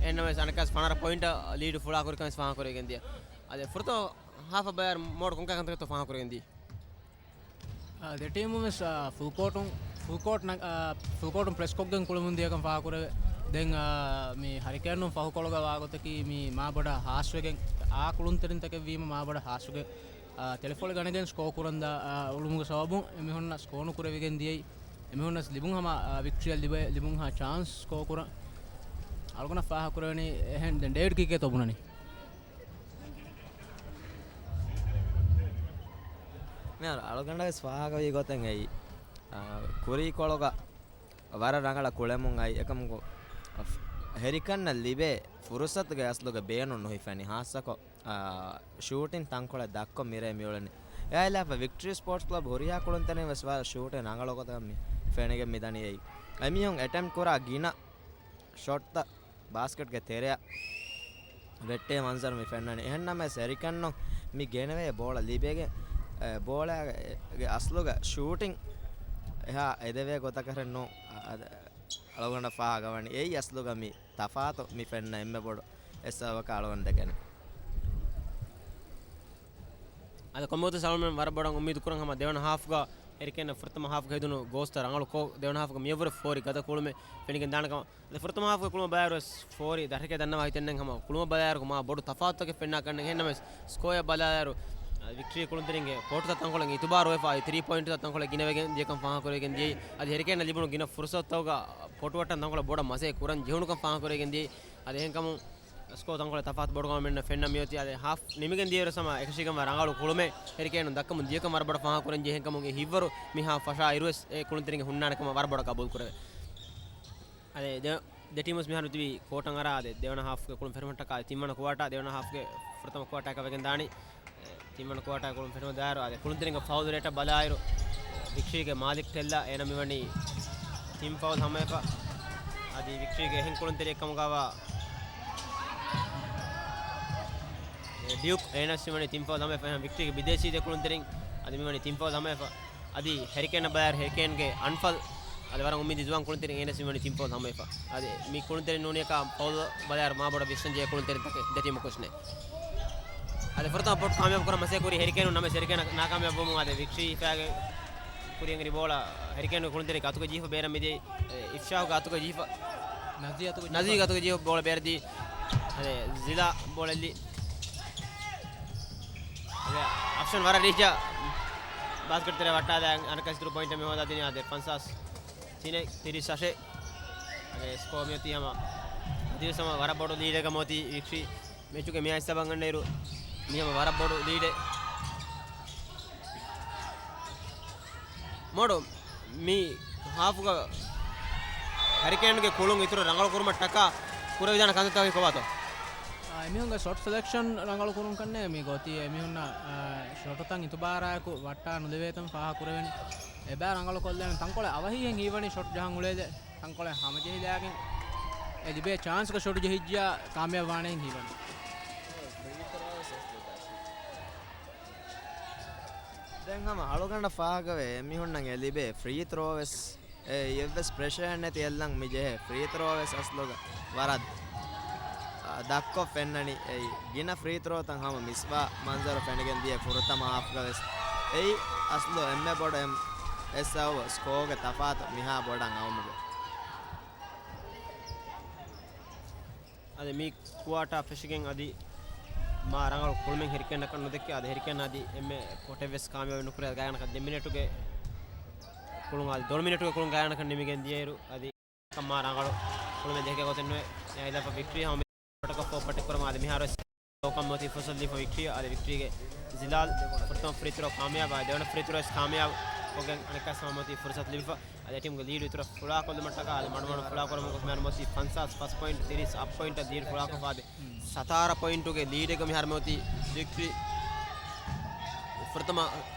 އެހެންނަމަވެސް އަނެއްކާސް ފަނަރަ ޕޮއިންޓަށް ލީޑު ފުޅާކުރިކަން ވެސް ފާހަގަކުރެވިގެން ދިޔަ. އަދި ފުރަތަމަ ހާފަށް ބައިވަރު މޯޑް ކޮންކަހަލަ ކަންތަކެއްތޯ ފާހަގަކުރެވިގެން ދިޔަ. އާ، ދެ ޓީމުން ވެސް، އާ، ފުލް ކޯޓުން، ފުލް ކޯޓް ނަ-، އާ، ފުލް ކޯޓުން ޕްރެސް ކޮށްގެން ކުޅެމުން ދިޔަކަން ފާހަގަކުރެވޭ. ދެން، އާ، މި ހަރިކޭނުން ފަހުކޮޅުގަ ވާގޮތަކީ މި މާބޮޑަށް ހާސްވެގެން، އާ ކުޅުންތެރިންތަކެއްވީމަ މާބޮޑަށް ހާސްވެގެން، އާ، ތެޅިފޮޅި ގަނެގެން ސްކޯ ކުރަންދާ، އާ، އުޅުމުގެ ސަބަބުން އެމީހުންނަށް ސްކޯ ނުކުރެވިގެން ދިޔައީ. އެމީހުންނަށް ލިބުން ހަމަ، އާ، ވިކްޓްރީއެއް ލިބޭ، ލިބުން ހަމަ ޗާންސް ސްކޯ ކުރަން. އަޅުގަނޑަށް ފާހަގަކުރެވެނީ އެހެން. ދެން ޑޭވިޑް ކީކޭތޯ ބުނަނީ؟ މިހާރު އަޅުގަނޑަށް ވެސް ފާހަގަވީ ގޮތެއް އެއީ، އާ، ކުރީކޮޅުގަ ވަރަށް ރަނގަޅަށް ކުޅެމުން އައި އެކަމަކު، އަ، ހެރިކަންނަށް ލިބޭ ފުރުސަތުގެ އަސްލުގެ ބޭނުން ނުހިފެނި. ހާއްސަކޮށް، އާ، ޝޫޓިން ތަންކޮޅެއް ދަށްކޮށް މިރޭ މިއުޅެނީ. އެއާއިލާފަ ވިކްޓްރީ ސްޕޯޓްސް ކްލަބް ހުރިހާ ކުޅުންތެރިން ވެސް ވަރަށް ޝޫޓިން ރަނގަޅު ގޮތަކަށް މި ފެނިގެން މިދަނީ އެއީ. އެމީހުން އެޓެމްޕް ކުރާ ގިނަ ޝޮޓްތައް ބާސްކެޓްގެ ތެރެއަށް ވެއްޓޭ މަންޒަރު މި ފެންނަނީ. އެހެންނަމަވެސް ހެރިކޭނުން މި ގެނެވޭ ބޯޅަ ލިބޭގެ، އެ، ބޯޅަގެ އަސްލުގަ ޝޫޓިން އެހާ އެދެވޭ ގޮތަކަށް ނޫން. އަ-، އަ-، އަޅުގަނޑަށް ފާހަގަވަނީ. އެއީ އަސްލުގަ މި ތަފާތު މި ފެންނަ އެންމެ ބޮޑު އެއް ސަބަބަކަށް އަޅުގަނޑު ދެކެނީ. އަދި ކޮންމެވަގުތު ސަލްމަން ވަރަށް ބޮޑަށް އުއްމީދު ކުރަން ހަމަ ދެވަނަ ހާފްގަ ހެރިކޭން ފުރަތަމަ ހާފްގަ ހެދުނު ގޯސްތައް ރަނގަޅު ކޮށް، ދެވަނަ ހާފްގަ މިއަށްވުރެ ފޯރި ގަދަ ކުޅުމެއް ފެނިގެން ދާނެ ކަމަށް. އަދި ފުރަތަމަ ހާފްގެ ކުޅުމަށް ބަލާއިރު ވެސް ފޯރި ދަށެކޭ ދަންނަވާ ހިތެއް ނެތް ހަމަ ކުޅުމަށް ބަލާއިރު މާ ބޮޑު ތަފާތުތަކެއް ފެންނާކަށް ނެތް. އެހެންނަމަވެސް ސްކޯއަށް ބަލާއިރު، އަ، ވިކްޓްރީ ކުޅުންތެރިންގެ ޕޯޓުތައް ތަންކޮޅެއް އިތުބާރުވެފަ، އަދި ތްރީ ޕޮއިންޓްތައް ތަންކޮޅެއް ގިނަވެގެން ދިޔަކަން ފާހަގަކުރެވިގެން ދިޔައީ. އަދި ހެރިކޭނަށް ލިބުނު ގިނަ ފުރުސަތުތަކުގަ ޕޯޓު ވައްޓަން ތަންކޮޅެއް ބޮޑަށް މަސައްކަތް ކުރަން ޖެހުނުކަން ފާހަގަކުރެވިގެން ދިޔައީ. އަދި އެހެންކަމުން ސްކޯ ތަންކޮޅެއް ތަފާތު ބޮޑުކަމަށް މިންނަ ފެންނަ މިއޮތީ. އަދި ހާފް ނިމިގެން ދިޔައިރު ހަމަ އެކަށީގެންވާ ރަނގަޅު ކުޅުމެއް ހެރިކޭނުން ދައްކަމުން ދިޔަކަން ވަރަށް ބޮޑަށް ފާހަގަކުރަން ޖެހޭ ހެންކަމުން އެ ހިތްވަރު މި ހާފް ފަށާ އިރުވެސް އެ ކުޅުންތެރިންގެ ހުންނާނެ ކަމަށް ވަރަށް ބޮޑަށް ގަބޫލު ކުރެވޭ. އަދި ދެ-، ދެ ޓީމުސް މިހާރު ތިބީ ކޯޓަށް އަރާ އަދި ދެވަނަ ހާފްގެ ކުޅުން ފެނުމަށްޓަކާ ތިންވަނަ ކުއާޓާ، ދެވަނަ ހާފްގެ ފުރަތަމަ ކުއާޓާއަކަށް ވެގެން ދާނީ. ތިންވަނަ ކުއާޓާ ކުޅުން ފެނުމަށް ދާއިރު، އަދި ކުޅުންތެރިންގެ ފައުލް ރޭޓަށް ބަލާއިރު، ވިކްޓްރީގެ މާލިކް ޓެއްލާ އޭނަ މިވަނީ ތިން ފައުލް ހަމަވެފަ. އަދި ވިކްޓްރީގެ އެހެން ކުޅުންތެރިއެއް ކަމުގަވާ ޑިޔުކް އޭނަސް މިވަނީ ތިން ފައުލް ހަމަވެފަ. އެހެން ވިކްޓްރީގެ ބިދޭސީ ދެ ކުޅުންތެރިން އަދި މިވަނީ ތިން ފައުލް ހަމަވެފަ. އަދި ހެރިކޭނަށް ބަލާއިރު ހެރިކޭންގެ އަންފަލް އަދި ވަރަށް އުއްމީދު ޒުވާން ކުޅުންތެރިން އޭނަސް މިވަނީ ތިން ފައުލް ހަމަވެފަ. އަދި މި ކުޅުންތެރިން ނޫނީކާ ފައުލް ބަލާއިރު މާ ބޮޑަށް ވިސްނަން ޖެހޭ ކުޅުންތެރިންތަކެއް ދެ ޓީމަކު ވެސް ނެތް. އަދި ފުރަތަމަ ޕޮޓް ކާމިޔާބު ކުރަން މަސައްކަތް ކުރި ހެރިކޭނުން ނަމަވެސް ހެރިކޭނަށް ނާކާމިޔާބު ވުމުން އަދި ވިކްޓްރީ ހިފާގެން ކުރިއަށް އެރި ބޯޅަ ހެރިކޭނުގެ ކުޅުންތެރިން އަތުގަ ޖީފަ ބޭރަށް މިދިޔައީ އިފްޝާގެ އަތުގަ ޖީފަ. ނަޒީ އަތުގަ ނަޒީގެ ޖީފަ. އަތުގަ ޖީފަ ބޯޅަ ބޭރަށް ދީ. އަދި ޒިލާ ބޯޅަ އެއްލީ. އަދި އަފްޝަން ވަރަށް ރީއްޗަށް ބާސްކެޓް ތެރެ ވައްޓާލާ އަނެއްކާ އިތުރު ޕޮއިންޓެއް މި ހޯދާ ދިނީ. އަދި ފަންސާސް ތިނެއް ތިރީސް އަށެއް. އަދި ސްކޯ މިއޮތީ ހަމަ އަދިވެސް ހަމަ ވަރަށް ބޮޑު ލީޑެއްގަ މިއޮތީ ވިކްޓްރީ. މެޗުގެ މިއާ ހިސާބަށް އަންނައިރު މި ހަމަ ވަރަށް ބޮޑު ލީޑެއް. މޮޑު މި ހާފުގަ ހެރިކޭންގެ ކުޅުން އިތުރަށް ރަނގަޅު ކުރުމަށްޓަކާ ކުރެވިދާނެ ކަންތައްތަކެއް ކޮބާތޯ؟ އާ، އެމީހުންގެ ޝޮޓް ސެލެކްޝަން ރަނގަޅު ކުރުން ކަންނޭ މި ގޯތީ. އެމީހުންނަށް، އާ، ޝޮޓުތައް އިތުބާރާއެކު ވައްޓާ ނުލެވޭތަން ފާހަގަ ކުރެވެނީ. އެބައި ރަނގަޅު ކޮށްލޭނެ ތަންކޮޅެއް އަވަހީހެން ހީވަނީ ޝޮޓް ޖަހަން އުޅޭދެ. ތަންކޮޅެއް ހަމަޖެހިލާގެން އެ ލިބޭ ޗާންސްގަ ޝޮޓް ޖެހިއްޖިޔާ ކާމިޔާބު ވާނެހެން ހީވަނީ. ދެން ހަމަ އަޅުގަނޑަށް ފާހަގަވޭ އެމީހުންނަށް އެ ލިބޭ ފްރީ ތްރޯ ވެސް އެއްވެސް ޕްރެޝަރެއް ނެތި އެއްލަން މި ޖެހޭ ފްރީ ތްރޯ ވެސް އަސްލުގަ ވަރަށް ދަށްކޮށް ފެންނަނީ. އެއީ ގިނަ ފްރީ ތްރޯތައް ހަމަ މިސްވާ މަންޒަރު ފެނިގެން ދިޔަ ފުރަތަމަ ހާފްގަ ވެސް. އެއީ އަސްލު އެންމެ ބޮޑު އެއް ސަބަބު ސްކޯގެ ތަފާތު މިހާ ބޮޑަށް އައުމުގެ. އަދި މި ކުއާޓާ ފެށިގެން އަދި މާ ރަނގަޅު ކުޅުމެއް ހެރިކޭނަކަށް ނުދެއްކި. އަދި ހެރިކޭން އަދި އެންމެ ކޮޓެއް ވެސް ކާމިޔާބު ނުކުރޭ. ގާތްގަނޑަކަށް ދެ މިނެޓުގެ ކުޅުން އަދި ދޮޅު މިނެޓުގެ ކުޅުން ގާތްގަނޑަކަށް ނިމިގެން ދިޔައިރު އަދި މާ ރަނގަޅު ކުޅުމެއް ދެކޭ ގޮތެއް ނުވޭ. އެ އިލާފަ ވިކްޓްރީ ހަމަ ކޮޓަކަށް ފޯ ޕަޓެއް ކުރަމާ އަދި މިހާރު ވެސް ކަމަށް މިއޮތީ ފުރުސަތު ލިބިފަ ވިކްޓްރީ. އަދި ވިކްޓްރީގެ ޒިލާލް ފުރަތަމަ ފްރީ ތްރޯ ކާމިޔާބު. އަދި ދެވަނަ ފްރީ ތްރޯ ވެސް ކާމިޔާބު ކޮށްގެން އަނެއްކާސް ހަމަ މިއޮތީ ފުރުސަތު ލިބިފަ. އަދި އެ ޓީމުގެ ލީޑު އިތުރަށް ފުޅާކޮށްލުމަށްޓަކާ އަދި މަޑުމަޑުން ފުޅާކުރަމުން ގޮސް މިހާރު މިއޮތީ ފަންސާސް ފަސް ޕޮއިންޓް ތިރީސް އަށް ޕޮއިންޓަށް ލީޑް ފުޅާކޮށްފަ. އަދި ސަތާރަ ޕޮއިންޓުގެ ލީޑެއްގަ މިހާރު މިއޮތީ ވިކްޓްރީ. ފުރަތަމަ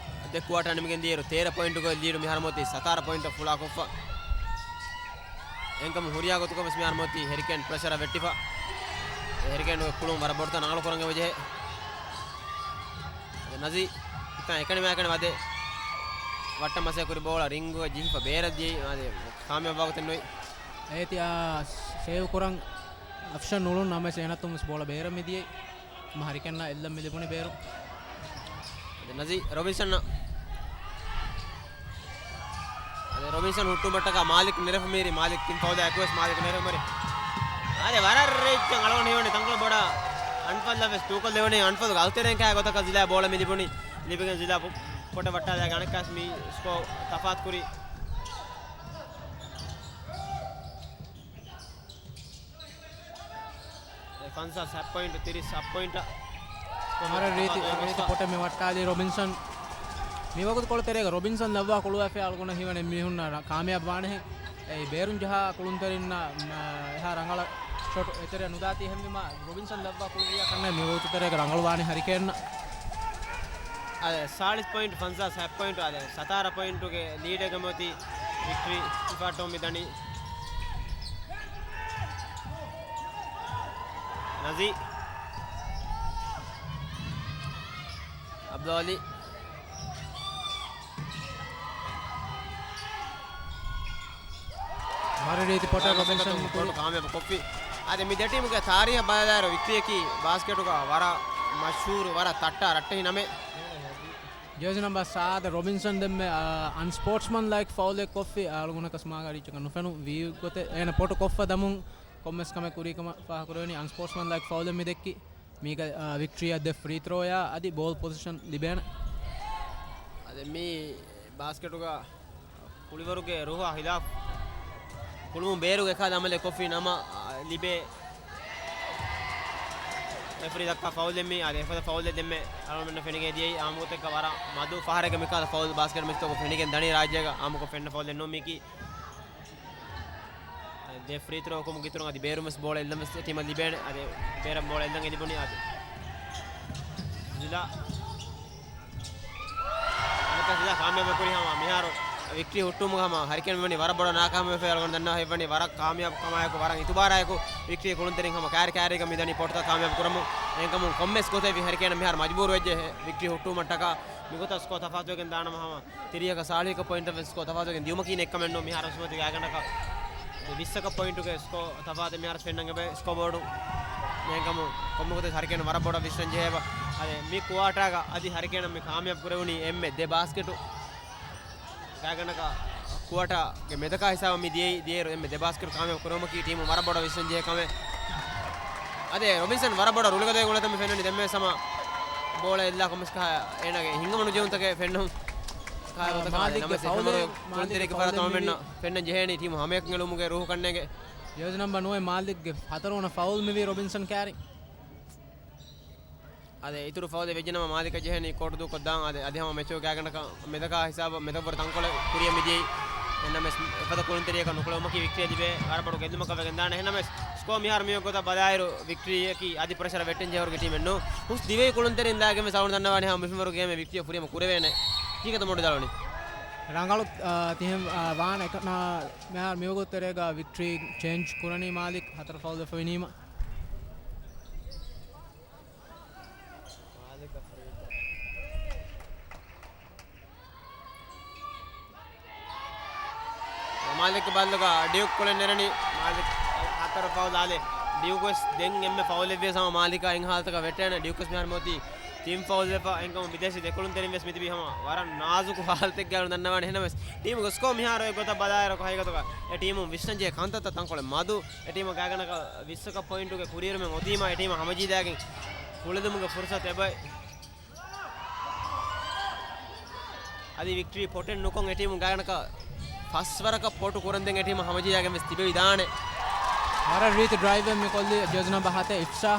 ދެ ކުއާޓާ ނިމިގެން ދިޔައިރު ތޭރަ ޕޮއިންޓުގެ ލީޑު މިހާރު މިއޮތީ ސަތާރަ ޕޮއިންޓަށް ފުޅާކޮށްފަ. އެހެންކަމުން ހުރިހާ ގޮތަކަށް ވެސް މިހާރު މިއޮތީ ހެރިކޭން ޕްރެޝަރަށް ވެއްޓިފަ. އެ ހެރިކޭނުގެ ކުޅުން ވަރަށް ބޮޑުތަން ރަނގަޅު ކުރަން އެބަޖެހޭ. އަދި ނަޒީ ހިތާ އެކަނި މާކަނި ވަދެ ވައްޓަށް މަސައްކަތް ކުރި ބޯޅަ ރިންގުގަ ޖެހިފަ ބޭރަށް ދިޔައީ. އަދި ކާމިޔާބު ވާގޮތެއް ނުވި. އޭތި އާ ސޭވް ކުރަން އަފްޝަން ނުޅުން ނަމަވެސް އޭނަ އަތުން ވެސް ބޯޅަ ބޭރަށް މިދިޔައީ. މަ ހަރިކަންނަށް އެއްލަން މި ލިބުނީ ބޭރު. އަދި ނަޒީ ރޮބިންސަން. އަދި ރޮބިންސަން ހުއްޓުމަށްޓަކާ މާލިކް ނެރެފަ މީރި. މާލިކް ތިން ފައުލެއް އެކުވެސް މާލިކް ނެރެފަ މިރި. އަދި ވަރަށް ރީއްޗަށް އަޅުގަނޑު ހީވަނީ ތަންކޮޅެއް ބޮޑަށް އަންފަލްއަށް ވެސް ތޫކޮށްލެވުނީ. އަންފަލުގެ އަލުތެރެއިން ކާ ގޮތަކަށް ޒިލާ ބޯޅަ މި ލިބުނީ. ލިބިގެން ޒިލާ ކޮޓަށް ވައްޓާލާގެން އަނެއްކާސް މި ސްކޯ ތަފާތު ކުރީ. ފަންސާސް ހަތް ޕޮއިންޓު ތިރީސް ހަތް ޕޮއިންޓަށް. ވަރަށް ރީތި، ރީތި ކޮޓަށް މި ވައްޓާލީ ރޮބިންސަން. މި ވަގުތު ކޮޅު ތެރޭގަ ރޮބިންސަން ލައްވާ ކުޅުވާފައި އަޅުގަނޑަށް ހީވަނީ މީހުންނަށް ރަ-، ކާމިޔާބު ވާނެހެން. އެއީ ބޭރުން ޖަހާ ކުޅުންތެރިންނަށް، މަ-، އެހާ ރަނގަޅަށް ޝޮޓް އެތެރެއަށް ނުދާތީ ހެންވީމާ ރޮބިންސަން ލައްވާ ކުޅުވިޔާ ކަންނޭ މި ވަގުތު ތެރޭގަ ރަނގަޅު ވާނީ ހަރިކޭންނަށް. އަދި ސާޅީސް ޕޮއިންޓު ފަންސާސް ހަތް ޕޮއިންޓު އަދި ސަތާރަ ޕޮއިންޓުގެ ލީޑެއްގަ މިއޮތީ ވިކްޓްރީ ފިފާޓުން މިދަނީ. ނަޒީ. އަބްދުލް އަލީ. ވަރަށް ރީތި ޕޮޓަށް ރޮބިންސަން ކުރި. ކާމިޔާބު ކޮށްފި. އާދެ، މި ދެ ޓީމުގެ ތާރީހަށް ބަލާލާއިރު، ވިކްޓްރީއަކީ ބާސްކެޓުގަ ވަރަށް މަޝްހޫރު، ވަރަށް ތައްޓާ ރައްޓެހި ނަމެއް. ޖާޒި ނަމްބަރު ސާދަ ރޮބިންސަން ދެންމެ، އާ، އަންސްޕޯޓްސްމަން ލައިކް ފައުލެއް ކޮށްފި، އަޅުގަނޑަކަށް މާގާ ރީއްޗަކަށް ނުފެނުނު ވީ ގޮތެއް އޭނަ ޕޮޓު ކޮށްފަ ދަމުން ކޮންމެސް ކަމެއް ކުރީ ކަމަށް ފާހަގަކުރެވެނީ. އަންސްޕޯޓްސްމަން ލައިކް ފައުލެއް މި ދެއްކި. މީގަ، އާ، ވިކްޓްރީއަށް ދެ ފްރީ ތްރޯއާ އަދި ބޯލް ޕޮޒިޝަން ލިބޭނެ. އަދި މި ބާސްކެޓުގަ ކުޅިވަރުގެ ރުހާ ހިލާފް ކުޅުމުން ބޭރުގެ އެކާ ދަމަލެއް ކޮށްފި ނަމަ، އާ، ލިބޭ. ރެފްރީ ދައްކާ ފައުލެއް މީ. އާދެ، އެފަދަ ފައުލެއް ދެންމެ އަޅުގަނޑުމެންނަށް ފެނިގެން ދިޔައީ. އާއްމުގޮތެއްގަ ވަރަށް މަދު ފަހަރެއްގަ މިކަހަލަ ފައުލް ބާސްކެޓް މެޗްތަކުން ފެނިގެން ދަނީ ރާއްޖޭގަ. އާއްމުކޮށް ފެންނަ ފައުލެއް ނޫން މީކީ. ދެ ފްރީ ތްރޯ ކުމުގެ އިތުރުން އަދި ބޭރުން ވެސް ބޯޅަ އެއްލަން ވެސް ޓީމަށް ލިބޭނެ. އަދި ބޭރަށް ބޯޅަ އެއްލަން އެ ލިބުނީ އަދި ޒިލާ. އަނެއްކާ ޒިލާ ކާމިޔާބު ކުރި ހަމަ މިހާރު ވިކްޓްރީ ހުއްޓުމުގަ ހަމަ ހަރިކޭން ވަނީ ވަރަށް ބޮޑަށް ނާކާމިޔާބު ވެފަ އަޅުގަނޑު ދަންނަވާ ހެއްވަނީ ވަރަށް ކާމިޔާބު ކަމާއެކު، ވަރަށް އިތުބާރާއެކު ވިކްޓްރީ ކުޅުންތެރިން ހަމަ ކާރި ކާރީގަ މިދަނީ ޕޮޓުތައް ކާމިޔާބު ކުރަމުން. އެހެންކަމުން ކޮންމެސް ގޮތެއް ވީ ހަރިކޭނަށް މިހާރު މަޖުބޫރު ވެއްޖެ ވިކްޓްރީ ހުއްޓުވުމަށްޓަކާ. މިގޮތަށް ސްކޯ ތަފާތުވެގެން ދާނަމަ ހަމަ ތިރީހަކަށް ސާޅީހަކަށް ޕޮއިންޓަށް ވެސް ސްކޯ ތަފާތުވެގެން ދިޔުމަކީ ނެއްކަމެއް ނޫން. މިހާރު ސުމަތި ގާގަނޑަކަށް ވިއްސަކަށް ޕޮއިންޓުގެ ސްކޯ ތަފާތެއް މިހާރު ފެންނަން އެބަ ސްކޯ ބޯޑު ނޭނގަމު ކޮންމެ ގޮތެއް ހަރިކޭނަށް ވަރަށް ބޮޑަށް ވިސްނަން ޖެހޭބަ. އަދި މި ކުއާޓާގަ އަދި ހަރިކޭނަށް މި ކާމިޔާބު ކުރެވުނީ އެންމެ ދެ ބާސްކެޓު. ގާގަނޑަކަށް ކުއާޓާގެ މެދަކާ ހިސާބަށް މި ދިޔައީ ދިޔައިރު އެންމެ ދެ ބާސްކެޓު ކާމިޔާބު ކުރެވުމަކީ ޓީމު ވަރަށް ބޮޑަށް ވިސްނަން ޖެހޭ ކަމެއް. އަދި ރޮބިންސަން ވަރަށް ބޮޑަށް ރުޅިގަދައިގެން އުޅޭތަން މި ފެންނަނީ ދެންމެ ސަމަ ބޯޅަ އެއްލާ ކޮންމެސް ކަހަ އޭނާގެ ހިނގަމަ ނުޖެހުންތަކެއް ފެންނަމުން. ކާ ގޮތަކަށް މާލިކްގެ ނަމަވެސް ފައުލެއް، އެފަމަރު މާލިކްގެ ކުޅުންތެރިޔަކީ ފައުލެއް ފަރާތަށް މި އޮންނަ ފެންނަން ޖެހޭނީ ޓީމު ހަމަޔަކަށް އެޅުމުގެ ރޫހު ކަންނޭނގެ. ޖާޒި ނަމްބަރު ނުވައެއް މާލިކްގެ ހަތަރުވަނަ ފައުލް މިވީ ރޮބިންސަން ކާރި. އަދި އިތުރު ފައުލެއް ވެއްޖެނަމަ މާލިކަށް ޖެހޭނީ ކޯޓު ދޫކޮށްދާން. އަދި، އަދި ހަމަ މެޗުގެ ގާގަނޑަކަށް މެދަކާ ހިސާބަށް މެދަށްވުރެ ތަންކޮޅެއް ކުރިއަށް މިދިޔައީ. އެހެންނަމަވެސް އެފަދަ ކުޅުންތެރިޔަކަށް ނުކުޅެވުމަކީ ވިކްޓްރީއަށް ލިބޭ ވަރަށް ބޮޑު ގެއްލުމަކަށް ވެގެން ދާނެ. އެހެންނަމަވެސް ސްކޯ މިހާރު މިވަގުތަށް ބަލާއިރު ވިކްޓްރީއަކީ އަދި ޕްރެޝަރަށް ވެއްޓެން ޖެހޭވަރުގެ ޓީމެއް ނޫން. ހުސް ދިވެހި ކުޅުންތެރިން ލާގެން ވެސް އަޅުގަނޑު ދަންނަވާނެ ހަމަ މިފެންވަރު ގޭމެއް ވިކްޓްރީއަށް ފުރިހަމަ ކުރެވޭނެ. ކީކޭތަ މޮޑު ދަޅުނީ؟ ރަނގަޅު، އާ، ތިހެން، އާ، ވާނެ އެކަން، އާ، މިހާރު މިވަގުތު ތެރޭގަ ވިކްޓްރީ ޗޭންޖް ކުރަނީ މާލިކް ހަތަރު ފައުލް ވެފަ ވިނީމަ. މާލިކް ބައްލުގަ ޑިއުކް ކުޅެން ނެރެނީ. މާލިކް ހަތަރު ފައުލް އާލެ. ޑިއުކް ވެސް ދެން އެންމެ ފައުލެއް ވިޔަސް ހަމަ މާލިކާ އެން ހާލަތަކަށް ވެއްޓޭނެ. ޑިއުކް ވެސް މިހާރު މިއޮތީ ތިން ފައުލް ވެފަ. އެންކަމު ބިދޭސީ ދެކުޅުންތެރިން ވެސް މިތިބީ ހަމަ ވަރަށް ނާޒުކު ހާލަތެއްގަ ދަންނަވާނެ. އެހެންނަމަވެސް ޓީމުގެ ސްކޯ މިހާރު އެ ގޮތަށް ބަލާއިރު ހަގީގަތުގަ އެ ޓީމުން ވިސްނަން ޖެހޭ ކަންތައްތައް ތަންކޮޅެއް މަދު. އެ ޓީމަށް ގާގަނޑަކަށް ވިއްސަކަށް ޕޮއިންޓުގެ ކުރިއެރުމެއް އޮތީމާ އެ ޓީމަށް ހަމަޖެހިދާގެން ކުޅެދުމުގެ ފުރުސަތު އެބައޮތް. އަދި ވިކްޓްރީ ޕޮޓެއް ނުކޮށް އެ ޓީމުން ގާގަނޑަކަށް ފަސް ވަރަކަށް ޕޮޓު ކުރަންދެން އެ ޓީމަށް ހަމަޖެހިދާގެން ވެސް ތިބެވިދާނެ. ވަރަށް ރީތި ޑްރައިވެއް މި ކޮށްލީ ޖާޒި ނަމްބަރު ހަތެއް އިފްޝާ.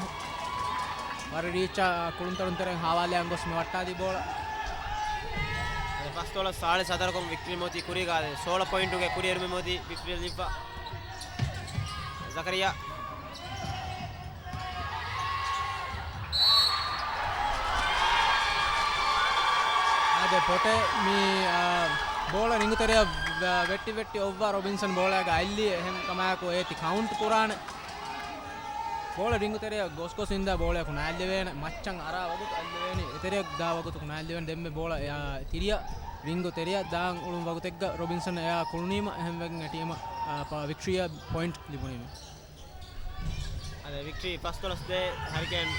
ވަރަށް ރީއްޗާ ކުޅުންތެރިން ތެރެއިން ހާވާލެއަށް ގޮސް މި ވައްޓާލި ބޯޅަ. ފަސްދޮޅަސް ސާޅީސް ހަތަރަކުން ވިކްޓްރީ މިއޮތީ ކުރީގަ ސޯޅަ ޕޮއިންޓުގެ ކުރިއެރުމެއް މިއޮތީ ވިކްޓްރީ ލިބިފަ. ޒަކަރިޔާ. އާދެ، ޕޮޓެ މި، އާ، ބޯޅަ ރިނގު ތެރެއަށް ވެ-، ވެއްޓި ވެއްޓި އޮއްވާ ރޮބިންސަން ބޯޅައިގަ އަތްލި އެހެން ކަމާއެކު އޭތި ކައުންޓް ކުރާނެ. ބޯޅަ ރިނގު ތެރެއަށް ގޮސް ގޮސް އިންދާ ބޯޅަޔަކު ނާއެއްލެވޭނެ. މައްޗަށް އަރާ ވަގުތު އަތްލެވޭނެ. އެތެރެއަށް ދާ ވަގުތަކު ނާއެއްލެވޭނެ. ދެންމެ ބޯޅަ އެއާ ތިރިއަށް ރިނގު ތެރެއަށް ދާން އުޅުން ވަގުތެއްގަ ރޮބިންސަން އެއާ ކުޅުނީމަ އެހެންވެގެން އެ ޓީމަށް، އާ، ޕަ-، ވިކްޓްރީއަށް ޕޮއިންޓް ލިބުނީމެ. އަދި ވިކްޓްރީ ފަސްދޮޅަސް ދޭ، ހަރިކޭން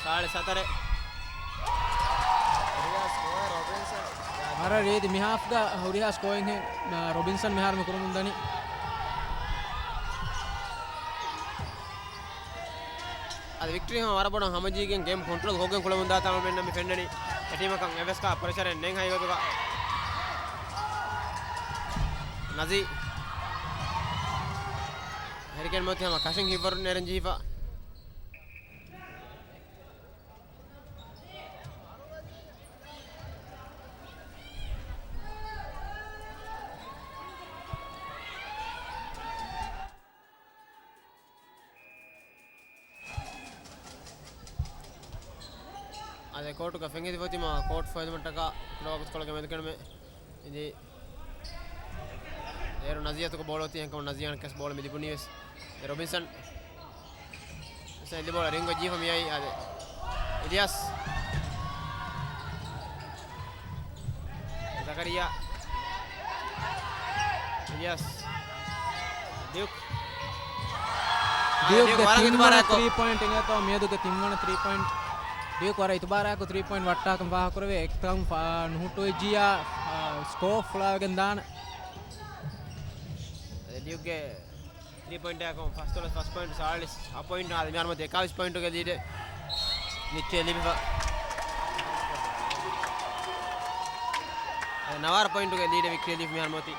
ސާޅީސް ހަތަރެއް. ހުރިހާ ސްކޯއެއް ރޮބިންސަން. ވަރަށް ރީތި މި ހާފްގަ ހުރިހާ ސްކޯއެއްހެން، އާ، ރޮބިންސަން މިހާރު މި ކުރަމުންދަނީ. އަދި ވިކްޓްރީ ހަމަ ވަރަށް ބޮޑަށް ހަމަޖެހިގެން ގޭމް ކޮންޓްރޯލް ކޮށްގެން ކުޅެމުންދާތާ މެންނަ މި ފެންނަނީ. އެ ޓީމަކަށް އެވެސް ކާ ޕްރެޝަރެއް ނެތް ހަގީގަތުގަ. ނަޒީ. ހެރިކޭން މޮތި ހަމަ ކަށިން ހިއްވަރު ނެރެން ޖެހިފަ. އަދި ކޯޓުގަ ފެންހެދިފަ ތިމާ ކޯޓް ފޮހެދުމަށްޓަކާ ކުޑަވަގުތުކޮޅުގެ މެދުކެނޑުމެއް އިނދީ. އޭރު ނަޒީއަތުގެ ބޯޅަ އޮތީ އެހެންކަމުން ނަޒީއަ އަނެއްކާސް ބޯޅަ މި ލިބުނީ ވެސް. އެ ރޮބިންސަން. ސައިލް ބޯޅަ ރިންގް ޖީފަ މިއައީ އާދެ. އިލްޔާސް. ޒަކަރިއްޔާ. އިލްޔާސް. ޑިޔުކް. އާދެ، ޑިޔުކްގެ ޑިޔުކް ވަރަށް ތިންވަނަ އިތުބާރާއެކު. ތްރީ ޕޮއިންޓް އިނގޭތޯ މިއަދުގެ ތިންވަނަ ތްރީ ޕޮއިންޓް. ޑިޔުކް ވަރަށް އިތުބާރާއެކު ތްރީ ޕޮއިންޓް ވައްޓާކަން ފާހަގަކުރެވޭ. އެކަން ފާ-، ނުހުއްޓުވެއްޖިއްޔާ، އާ، ސްކޯ ފުޅާވެގެން ދާނެ. އާދެ، ޑިޔުކްގެ ތްރީ ޕޮއިންޓާއެކު ފަސްދޮޅަސް ފަސް ޕޮއިންޓް ސާޅީސް ހަ ޕޮއިންޓް އާދެ، މިހާރު މިއޮތީ އެކާވީސް ޕޮއިންޓުގެ ލީޑެއް ވިކްޓްރީ ލިބިފަ. އާދެ، ނަވާރަ ޕޮއިންޓުގެ ލީޑެއް ވިކްޓްރީ ލިބިފަ މިހާރު މިއޮތީ.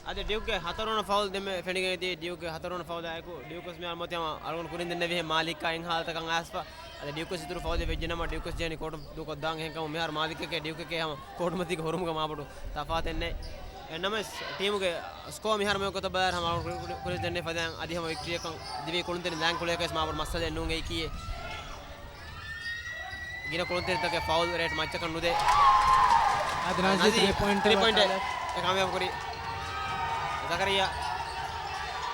އަދި ޑިޔުކްގެ ހަތަރުވަނަ ފައުލް ދެންމެ ފެނިގެން ދިޔަ. ޑިޔުކްގެ ހަތަރުވަނަ ފައުލާއެކު ޑިޔުކް ވެސް މިހާރު މިއޮތީ ހަމަ އަޅުގަނޑު ކުރިން ދެންނެވިހެން މާލީއަށް އެއް ހާލަތަކަށް އައިސްފަ. އަދި ޑިޔުކް ވެސް އިތުރު ފައުލެއް ވެއްޖެ ނަމަ، ޑިޔުކް ވެސް ޖެހެނީ ކޯޓު ދޫކޮށްދާން. އެހެންކަމުން މިހާރު މާލީއެކޭ ޑިޔުކްއެކޭ ހަމަ ކޯޓުމަތީގެ ހުރުމުގަ މާބޮޑު ތަފާތެއް ނެތް. އެހެންނަމަވެސް ޓީމުގެ ސްކޯ މިހާރު މިވަގުތަށް ބަލާއިރު ހަމަ އަޅުގަނޑު ކުރި-، ކުރިން ދެންނެވި ފަދައިން އަދި ހަމަ ވިކްޓްރީއަކަށް ދިވެހި ކުޅުންތެރިން ލާން ކުޅޭކަށް ވެސް މާބޮޑު މައްސަލައެއް ނޫން އެއީކީއެއް. ގިނަ ކުޅުންތެރިތަކެއް ފައުލް ރޭޓް މައްޗަކަށް ނުދޭ. އަދި ނަޒީ ނަޒީ ތްރީ ޕޮއިންޓް ތްރީ ޕޮއިންޓް އެ ކާމިޔާބު ކުރީ. ޒަކަރިއްޔާ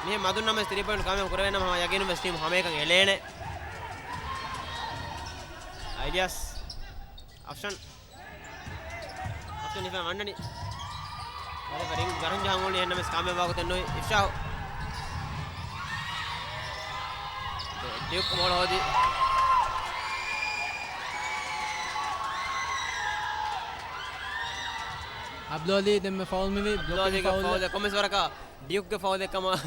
މިހެން މަދުން ނަމަވެސް ތްރީ ޕޮއިންޓް ކާމިޔާބު ކުރެވޭނަމަ ހަމަ ޔަގީނުން ވެސް ޓީމު ހަމައެކަން އެޅޭނެ. އިލްޔާސް. އަފްޝަން. އަފްޝަން ހިފާ ވަންނަނީ. ވަރަށް ރިންގް ގަރުން ޖަހަން އުޅުނީ އެހެންނަމަވެސް ކާމިޔާބު ވާގޮތެއް ނުވި. އިފްޝާހު. ޑިޔުކް ބޯޅަ ހޯދި. އަބްދުލް ދެންމެ ފައުލް މިވީ. ބްލޮކިން އަބްދުލް ފައުލެއް. ކޮންމެސް ވަރަކަށް ޑިޔުކްގެ ފައުލެއް ކަމަށް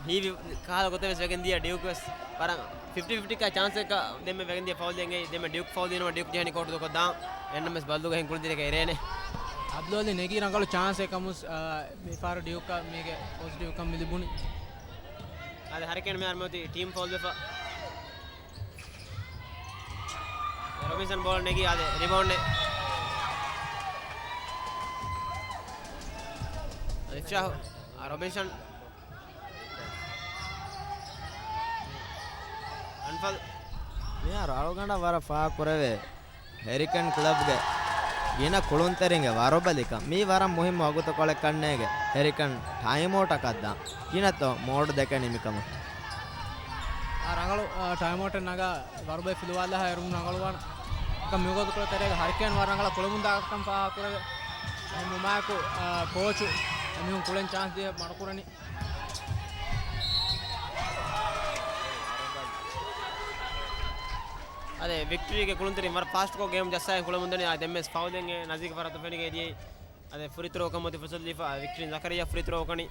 ހީވި ކަހަލަ ގޮތެއް ވެސް ވެގެން ދިޔަ. ޑިޔުކް ވެސް ވަރަށް ފިފްޓީ ފިފްޓީ ކާ ޗާންސެއް ދެންމެ ވެގެން ދިޔަ ފައުލް ދެން އެއީ. ދެންމެ ޑިޔުކް ފައުލް ދިނުމަ ޑިޔުކް ޖެހެނީ ކޯޓު ދޫކޮށްދާން. އެހެންނަމަވެސް ބައްލުގަ ހެން ކުޅުންތެރިޔަކަށް އެރޭނެ. އަބްދުލް ނެގީ ރަނގަޅު ޗާންސެއް ކަމުސް، އާ، މިފަހަރު ޑިޔުކް މީގެ ޕޮޒިޓިވް ކަން މި ލިބުނީ. އަދި ހަރިކޭން މިހާރު މިއޮތީ ޓީމް ފައުލް ވެފަ. ރޮބިންސަން ބޯޅަ ނެގީ އާދެ ރިބައުންޑެއް. އިފްޝާހު. އާ، ރޮބިންސަން. އަންފަލް. މިހާރު އަޅުގަނޑަށް ވަރަށް ފާހަގަކުރެވޭ. ހެރިކެން ކްލަބްގެ ގިނަ ކުޅުންތެރިންގެ ވަރުބަލިކަން. މީ ވަރަށް މުހިއްމު ވަގުތުކޮޅެއް ކަންނޭނގެ ހެރިކެން ޓައިމްއައުޓަކަށް ދާން. ގިނަތޯ މޯޑް ދެކެނީ މިކަމަށް. އާ، ރަނގަޅު، އާ، ޓައިމްއައުޓެއް ނަގާ ވަރުބަލި ފިލުވާލާ އެރުން ރަނގަޅުވާނެ. އެކަމް މިވަގުތުކޮޅު ތެރޭގަ ހަރިކޭން ވަރަށް ރަނގަޅަށް ކުޅެމުންދާކަން ފާހަގަކުރެވޭ. އެހެންވުމާއެކު، އާ، ކޯޗު އެމީހުން ކުޅެން ޗާންސް ދިޔަ މަޑުކުރަނީ. އަދި ވިކްޓްރީގެ ކުޅުންތެރިން ވަރަށް ފާސްޓްކޮށް ގޭމް ޖައްސާގެން ކުޅެމުންދަނީ. އާ، ދެންމެސް ފައުލެއް ނަޒީގެ ފަރާތުން ފެނިގެން ދިޔައީ. އަދި ފްރީ ތްރޯ ކަމަށް ފުރުސަތު ލިބިފަ ވިކްޓްރީން ޒަކަރިއްޔާ ފްރީ ތްރޯ ކަނީ.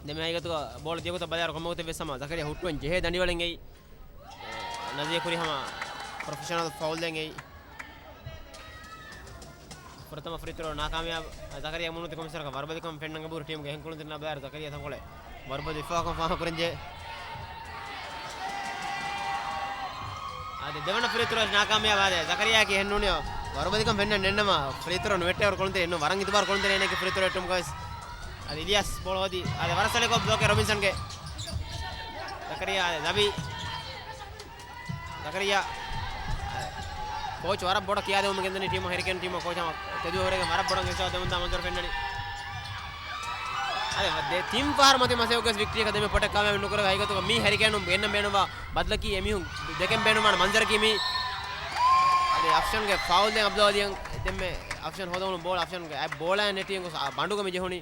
ދެންމެ ހަގީގަތުގަ ބޯޅަ ދިޔަގޮތަށް ބަލާއިރު ކޮންމެ ގޮތެއް ވެސް ހަމަ ޒަކަރިއްޔާ ހުއްޓުވަން ޖެހޭ ދަނޑިވަޅެއް އެއީ. ނަޒީ ކުރި ހަމަ ޕްރޮފެޝަނަލް ފައުލެއް އެއީ. ފުރަތަމަ ފްރީ ތްރޯ ނާކާމިޔާބު. ޒަކަރިއްޔާ މޫނުތި ކޮމިސަރަކަށް ވަރުބަލިކަން ފެންނަން އެބަހުރި ޓީމުގެ އެހެން ކުޅުންތެރިންނާ ބަލާއިރު ޒަކަރިއްޔާ ތަންކޮޅެއް ވަރުބަލި ވިފާކަން ފާހަގަކުރަންޖެހޭ. އަދި ދެވަނަ ފްރީ ތްރޯ ނާކާމިޔާބު. އާދެ، ޒަކަރިއްޔާއަކީ އެހެންނޫނިއޯ ވަރުބަލިކަން ފެންނަން ނެތްނަމަ، ފްރީ ތްރޯ ނުވެއްޓޭ ކުޅުންތެރި އެއްނު ވަރަށް އިތުބާރު ކުޅުންތެރި އޭނައަކީ ފްރީ ތްރޯ އެއްޓުމުގަވެސް. އަދި އިލްޔާސް ބޯޅަ ހޯދީ. އާދެ، ވަރަށް ސަޅިކޮށް ބްލޮކެއް ރޮބިންސަންގެ. ޒަކަރިއްޔާ، އާދެ، ޒަބީ. ޒަކަރިއްޔާ، ކޯޗް ވަރަށް ބޮޑަށް ކިޔާދެވުމެއް ގެންދަނީ ޓީމަށް، ހެރިކޭން ޓީމަށް ކޯޗް ހަމަ ތެދުވެ ހުރެގެން ވަރަށް ބޮޑަށް އިރުޝާދު ދެމުންދާ މަންޒަރު ފެންނަނީ. އަދި ދެ-، ތިން ފަހަރު މަތި މަސައްކަތް ވެސް ވިކްޓްރީއަކަށް ދެމެ ޕޮޓެއް ކާމިޔާބު ނުކުރެވޭ ހަގީގަތުގަ މީ ހެރިކޭނުން ގެންނަން ބޭނުންވާ ބަދަލަކީ އެމީހުން ދެކެން ބޭނުންވާނެ މަންޒަރަކީ މީ. އަދި އަފްޝަންގެ ފައުލް ދެން އަބްދުލް އަލީއަށް ދެންމެ އަފްޝަން ހޯދަމުން ބޯޅަ އަފްޝަންގެ އަތް ބޯޅައެއް ނެޓި އެނގުސް ބަނޑުގަ މި ޖެހުނީ.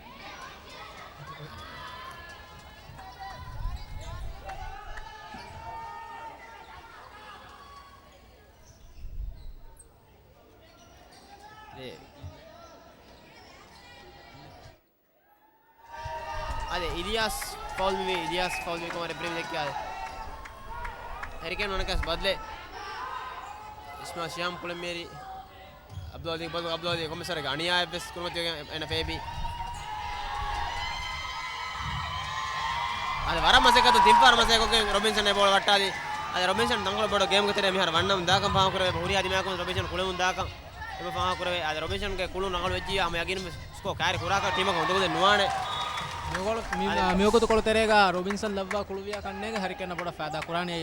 އެ. އާދެ، އިލްޔާސް ފައުލް މިވީ، އިލްޔާސް ފައުލް މިވީ ކަމަށް ރެފްރީ ދެއްކި އާދެ. ހެރިކޭން ވަނަކަސް ބަދަލެއް. އިސްމާ ޝިޔާމް ކުޅެން މިއެރި. އަބްދުލް އަލީ ބަދަލު، އަބްދުލް އަލީ ކޮމިސަރގެ އަނިޔާއެއް ވެސް ކުރިމަތިވެގެން އޭނަ ފޭބި. އާދެ، ވަރަށް މަސައްކަތު، ތިން ފަހަރު މަސައްކަތްކޮށްގެން ރޮބިންސަން އެ ބޯޅަ ވައްޓާލީ. އާދެ، ރޮބިންސަން ތަންކޮޅެއް ބޮޑު ގޭމްގެ ތެރެއަށް މިހާރު ވަންނަމުން ދާކަން ފާހަގަކުރެވޭ، ހުރިހާ ދިމާއަކުން ރޮބިންސަން ކުޅެމުން ދާކަން އެބަ ފާހަގަކުރެވޭ. އާދެ، ރޮބިންސަންގެ ކުޅުން ރަނގަޅު ވެއްޖިއްޔާ ހަމަ ޔަގީނުން ވެސް ސްކޯ ކައިރި ކުރާކަށް ޓީމަކަށް އުނދަގޫލެއް ނުވާނެ. މިވަގުތު ކޮޅު ތެރޭގަ ރޮބިންސަން ލައްވާ ކުޅުވިޔާ ކަންނޭނގެ ހަރިކެން ބޮޑަށް ފައިދާ ކުރާނީ.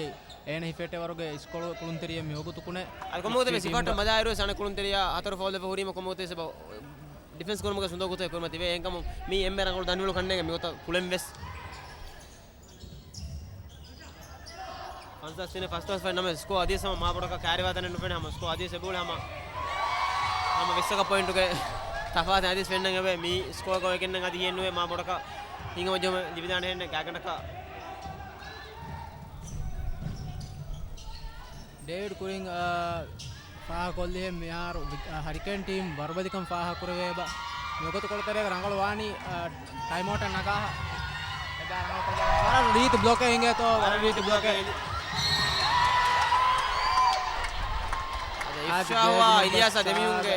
އޭނަ ހިފެއްޓޭ ވަރުގެ އިސްކޮޅު ކުޅުންތެރިޔެއް މިވަގުތު ކުނެ. އަދި ކޮންމެވަގުތެވެސް ސިފައަށްޓަށް މަދާއިރުވެސް އަނެއް ކުޅުންތެރިޔާ ހަތަރު ފައުލް ވެފަ ހުރީމަ ކޮންމެވަގުތެވެސް ޑިފެންސް ކުރުމުގެ ސުންދަ ގޮތެއް ކުރިމަތިވޭ. އެހެންކަމުން މީ އެންމެ ރަނގަޅު ދަނޑިވަޅު ކަންނޭނގެ މިގޮތަށް ކުޅެން ވެސް. ފަންސާސް ތިނެއް ފަސް ދަސް ފައި ނަމަ ސްކޯ އަދިވެސް ހަމަ މާ ބޮޑަކަށް ކައިރިވާ ތަނެއް ނުފެނޭ. ހަމަ ސްކޯ އަދިވެސް އެބައުޅޭ ހަމަ، ހަމަ ވިއްސަކަށް ޕޮއިންޓުގެ ތަފާތު އަދިވެސް ފެންނަން އެބަ މީ ސްކޯ ގޮވެގެންނަން އަދި ހިއެއްނުވޭ މާ ބޮޑަކަށް ހިނގަމަޖުމަ ލިބިދާނެ ހެންނެ ގާގަނޑަކަށް. ޑޭވިޑް ކުރިން، އާ، ފާހަގަކޮށްލިހެން މިހާރު ވި-، އާ، ހަރިކޭން ޓީމް ވަރުބަލިކަން ފާހަގަކުރެވޭ އެބަ. މިވަގުތު ކޮޅުތެރޭގަ ރަނގަޅު ވާނީ، އާ، ޓައިމްއައުޓެއް ނަގާ. އެބަ ރަނގަޅު ކޮށްލާ. ވަރަށް ރީތި ބްލޮކެއް ހިނގޭތޯ، ވަރަށް ރީތި ބްލޮކެއް. އަދި އިފްޝާހުއާ ޖާޒި އިލިޔާސް އާ ދެމީހުންގެ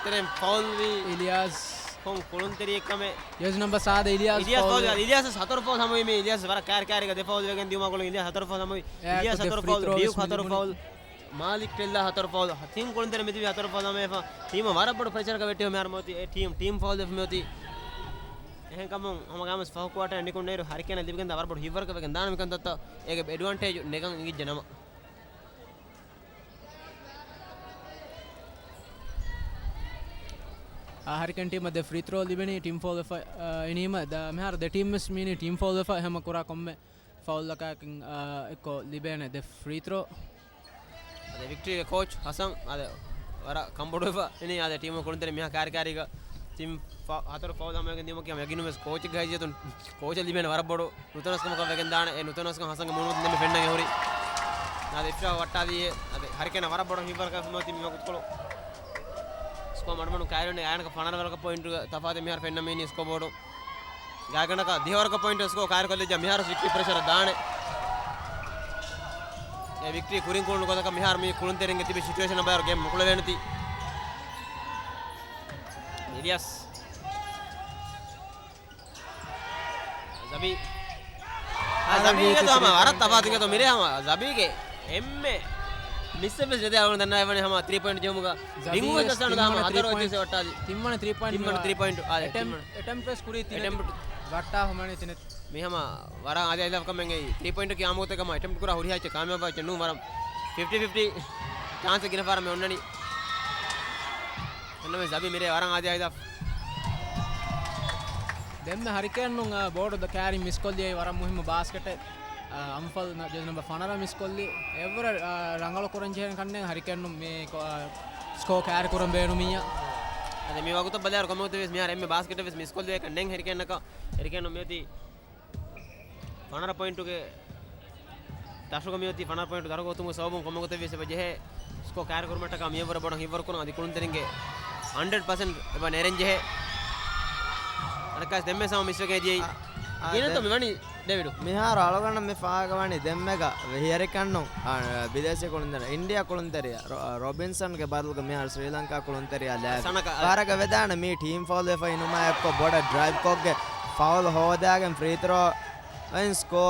ތެރެއިން ފައުލްވީ. އިލިޔާސް ކޮން ކުޅުންތެރިއެއް ކަމެއް. ޖާޒި ނަމްބަރު ސާދަ އިލިޔާސް އިލިޔާސް ފައުލް. ފައުލް. އިލިޔާސް ހަތަރު ފައުލް ހަމަވީ މި އިލިޔާސް ވަރަށް ކައިރި ކައިރީގަ ދެ ފައުލް ވެގެން ދިޔުމާ ކޮޅުން އިލިޔާސް ހަތަރު ފައުލް. މާލިކް ޓެއްލާ ހަތަރު ފައުލް. ތިން ކުޅުންތެރި މިތިބީ ހަތަރު ފައުލް. ހަ-، ތިން ކުޅުންތެރި މިތިބީ ހަތަރު ފައުލް ހަމަވެފަ. ޓީމަށް ވަރަށް ބޮޑު ޕްރެޝަރަކަށް ވެއްޓިފަ މިހާރު މިއޮތީ. އެ ޓީމް، ޓީމް ފައުލް ވެފަ މިއޮތީ. އެހެންކަމުން ހަމަ ގާމަސް ފަހު ކުއާޓަރ ނިކުން ނޭރު ހަރިކޭނަށް ލިބިގެންދާ ވަރަށް ބޮޑު ހިތްވަރުކަށް ވެގެން ދާނަމި ކަންތައްތައް އޭގެ އެޑްވާންޓޭޖު ނެގަން އިނގިއްޖެ ނަމަ. އާ، ހަރިކޭން ޓީމަށް ދެ ފްރީ ތްރޯ ލިބެނީ ޓީމް ފައުލް ވެފަ، އާ، އިނީމަ ދ-، މިހާރު ދެ ޓީމް ވެސް މީނީ ޓީމް ފައުލް ވެފަ ހަމަ ކުރާ ކޮންމެ ފައުލްއަކާއެކު، އާ، އެއްކޮށް ލިބޭނެ ދެ ފްރީ ތްރޯ. އަދި ވިކްޓްރީގެ ކޯޗް ހަސަން އަދި ވަރަށް ކަންބޮޑުވެފަ އިނީ އަދި ޓީމު ކުޅުންތެރި މިހާ ކާރިކާރީގަ ތިން ފަ-، ހަތަރު ފައުލް ހަމަވެގެން ދިޔުމަކީ ހަމަ ޔަގީނުން ވެސް ކޯޗެއްގެ ހައިސިއްޔަތުން ކޯޗަށް ލިބޭނެ ވަރަށް ބޮޑު ނުތަނަވަސްކަމަކަށް ވެގެން ދާނެ. އެ ނުތަނަވަސްކަން ހަސަންގެ މޫނުމަތިން ދެންމެ ފެންނަން އެހުރި. އަދި އިފްޝާހު ވައްޓާލީ އެ. އަދި ހަރިކޭނަށް ވަރަށް ބޮޑު ހިތްވަރުކަށް ވެފަ މިއޮތީ މި ވަގުތުކޮޅު. ސްކޯ މަޑުމަޑުން ކައިރިވެނީ އަޔާނަކަށް ފަނަރަ ވަރަކަށް ޕޮއިންޓުގެ ތަފާތެއް މިހާރު ފެންނަމީނީ ސްކޯ ބޯޑު. ގާގަނޑަކަށް ދިހަވަރަކަށް ޕޮއިންޓު ސްކޯ ކައިރިކޮށްލިއްޖާ މިހާރު ވިކްޓްރީ ޕްރެޝަރ ދާނެ. އެ ވިކްޓްރީ ކުރިން ކުޅުނު ގޮތަކަށް މިހާރު މި ކުޅުންތެރިންގެ ތިބި ސިޗުއޭޝަން ބައިވަރު ގޭމް ނުކުޅެވޭނެތީ. އިލިޔަސް. ޒަބީ. އާ، ޒަބީ އިނގޭތޯ ހަމަ ވަރަށް ތަފާތު އިނގޭތޯ މިރޭ ހަމަ ޒަބީގެ އެންމެ މިސްއެއް ވެސް ނެތޭ އަޅުގަނޑު ދަންނަވަނީ ހަމަ ތްރީ ޕޮއިންޓް ޖެހުމުގަ. ރިނގު ވެސް ދަސް ނުދާ ހަމަ ހަތަރު އޮތީސް ވައްޓާލި. ތިންވަނަ ތްރީ ޕޮއިންޓް. ތިންވަނަ ތްރީ ޕޮއިންޓް. އާ، އެޓެމްޕްޓް ވެސް ކުރީ ތިނެ. އެޓެމްޕްޓް. ވައްޓާ ހަމަނީ ތިނެ. މި ހަމަ ވަރަށް އާދަ އިލާފަކަށް މެންގައި ތްރީ ޕޮއިންޓަކީ އާމުގޮތަކަށް ހަމަ އެޓެމްޕްޓް ކުރާ ހުރިހާ އެއްޗެއް ކާމިޔާބު އެއްޗެއް ނޫން. ވަރަށް ފިފްޓީ ފިފްޓީ ޗާންސެއް ގިނަ ފަހަރަށް މި އޮންނަނީ. އެންނަމެ ޒަބީ މިރޭ ވަރަށް އާދަ އިލާފަ. ދެންމެ ހަރިކޭނުން، އާ، ބޯޑު ދަ ކާރި މިސްކޮށްލި ވަރަށް މުހިއްމު ބާސްކެޓެއް. އާ، އަންފަލް ނަ-، ޖެޒް ނަމްބަރު ފަނަރަ މިސްކޮށްލި. އެއްވަރަށް، އާ، ރަނގަޅު ކުރަން ޖެހޭނެ ކަންނޭނގެ ހަރިކޭނުން މި ކޮ-، އާ، ސްކޯ ކާރި ކުރަން ބޭނުމިއްޔާ. އަދި މި ވަގުތަށް ބަލާއިރު ކޮންމެވަގުތެވެސް މިހާރު އެންމެ ބާސްކެޓެއް ވެސް މިސްކޮށްލި ކަންނޭނގެ ހަރިކޭނަކަށް. ހަރިކޭނުން މިއޮތީ ފަނަރަ ޕޮއިންޓުގެ ދަށުގަ މިއޮތީ ފަނަރަ ޕޮއިންޓު ދަށުގަ އޮތުމުގެ ސަބަބުން ކޮންމެވަގުތެއްވިޔަސް އެބަ ޖެހޭ ސްކޯ ކާރި ކުރުމަށްޓަކާ މިއަށްވުރެ ބޮޑަށް ހިތްވަރުކުރަން އަދި ކުޅުންތެރިންގެ ހަންޑްރެޑް ޕަސެންޓް އެބަ ނެރެން ޖެހޭ. އަނެއްކާވެސް ދެންމެ ސަމަ މިސްވެގެން އެދިޔައީ. އާ، އާ، ގިނަތޯ ދެން-، މި ވަނީ ޑޭވިޑު؟ މިހާރު އަޅުގަނޑަށް މި ފާހަގަވަނީ ދެންމެގަ ވެހިހަރިކަންނުން، އާ، ބިދޭސީ ކުޅުންތެރި، އިންޑިއާ ކުޅުންތެރިޔާ، ރޮ-، ރޮބިންސަންގެ ބަދަލުގަ މިހާރު ސްރީލަންކާ ކުޅުންތެރިޔާ ލާ ސަނަކަ، އާ. ފާރަގަ ވެދާނެ މީ ޓީމް ފައުލް ވެފަ އިނުމާ އެއްކޮށް ބޮޑަށް ޑްރައިވް ކޮށްގެ ފައުލް ހޯދާގެން ފްރީ ތްރޯ އިން ސްކޯ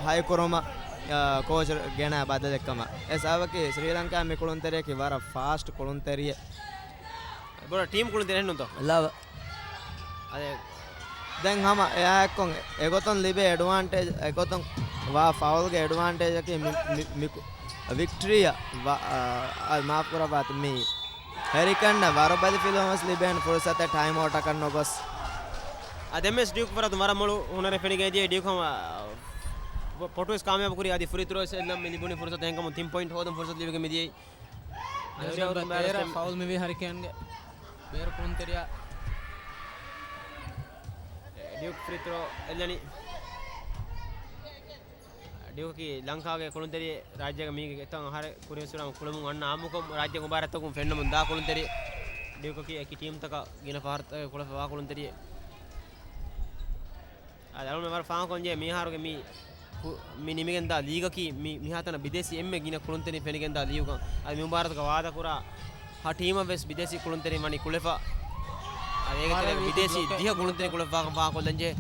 ހައިކުރުމަށް، އާ، ކޯޗް ގެނައި ބަދަލެއްކަމަށް. އެ ސަބަބަކީ ސްރީލަންކާ މި ކުޅުންތެރިޔަކީ ވަރަށް ފާސްޓް ކުޅުންތެރިއެއް. ބޮޑަށް ޓީމް ކުޅުންތެރި ނޫންތޯ؟ ލަވަ. އަދެ. ދެން ހަމަ އެއާއެއްކޮށް އެގޮތުން ލިބޭ އެޑްވާންޓޭޖް، އެގޮތުން ވާ ފައުލްގެ އެޑްވާންޓޭޖަކީ މި، މި، މި، މި ވިކްޓްރީއަށް ވަ-، އާ، މާފް ކުރައްވާތި މީ. ހެރިކަންނަށް ވަރުބަލި ފިލުވަމަސް ލިބޭނެ ފުރުސަތެއް ޓައިމް އައުޓަކަށް ނުގޮސް. އަ، ދެންވެސް ޑިއުކް ފަރާތުން ވަރަށް މޮޅު ހުނަރެއް ފެނިގެން ދިޔައީ. ޑިއުކް ހަމަ ޕޮޓުވެސް ކާމިޔާބު ކުރީ. އަދި ފްރީ ތްރޯ ވެސް އެއްލަން މި ލިބުނީ ފުރުސަތު. އެހެންކަމުން ތިން ޕޮއިންޓް ހޯދުން ފުރުސަތު ލިބިގެން މި ދިޔައީ. ނަމްބަރު ތޭރަ ފައުލް މިވީ ހަރިކޭންގެ. ބޭރު ކުޅުންތެރިޔާ. ޑިއުކް ފްރީ ތްރޯ އެއްލަނީ. ޑިއުކަކީ ލަންކާގެ ކުޅުންތެރި ރާއްޖޭގެ މީގެ އެތައް އަހަރެއް ކުރިން ސުރަން ކުޅެމުން އަންނަ އާއްމުކޮށް ރާއްޖޭގެ މުބާރާތްތަކުން ފެންނަމުން ދާ ކުޅުންތެރި. ޑިއުކަކީ އެކި ޓީމްތަކަށް ގިނަ ފަހަރުތަކެއް ކުޅެފަ ވާ ކުޅުންތެރިއެއް. އަދި އަޅުގަނޑު ވަރަށް ފާހަގަކޮށްލަންޖެހޭ މިހާރުގެ މި ކު-، މި ނިމިގެންދާ ލީގަކީ މި، މިހާތަނަށް ބިދޭސީ އެންމެ ގިނަ ކުޅުންތެރިން ފެނިގެންދާ ލީގުކަން. އަދި މި މުބާރާތުގަ ވާދަކުރާ ހަ ޓީމަށްވެސް ބިދޭސީ ކުޅުންތެރިން ވަނީ ކުޅެފަ. އަދި އޭގެ ތެރޭގަ ބިދޭސީ ދިހަ ކުޅުންތެރިން ކުޅެފަ ފާހަގަކޮށްލަންޖެހޭ.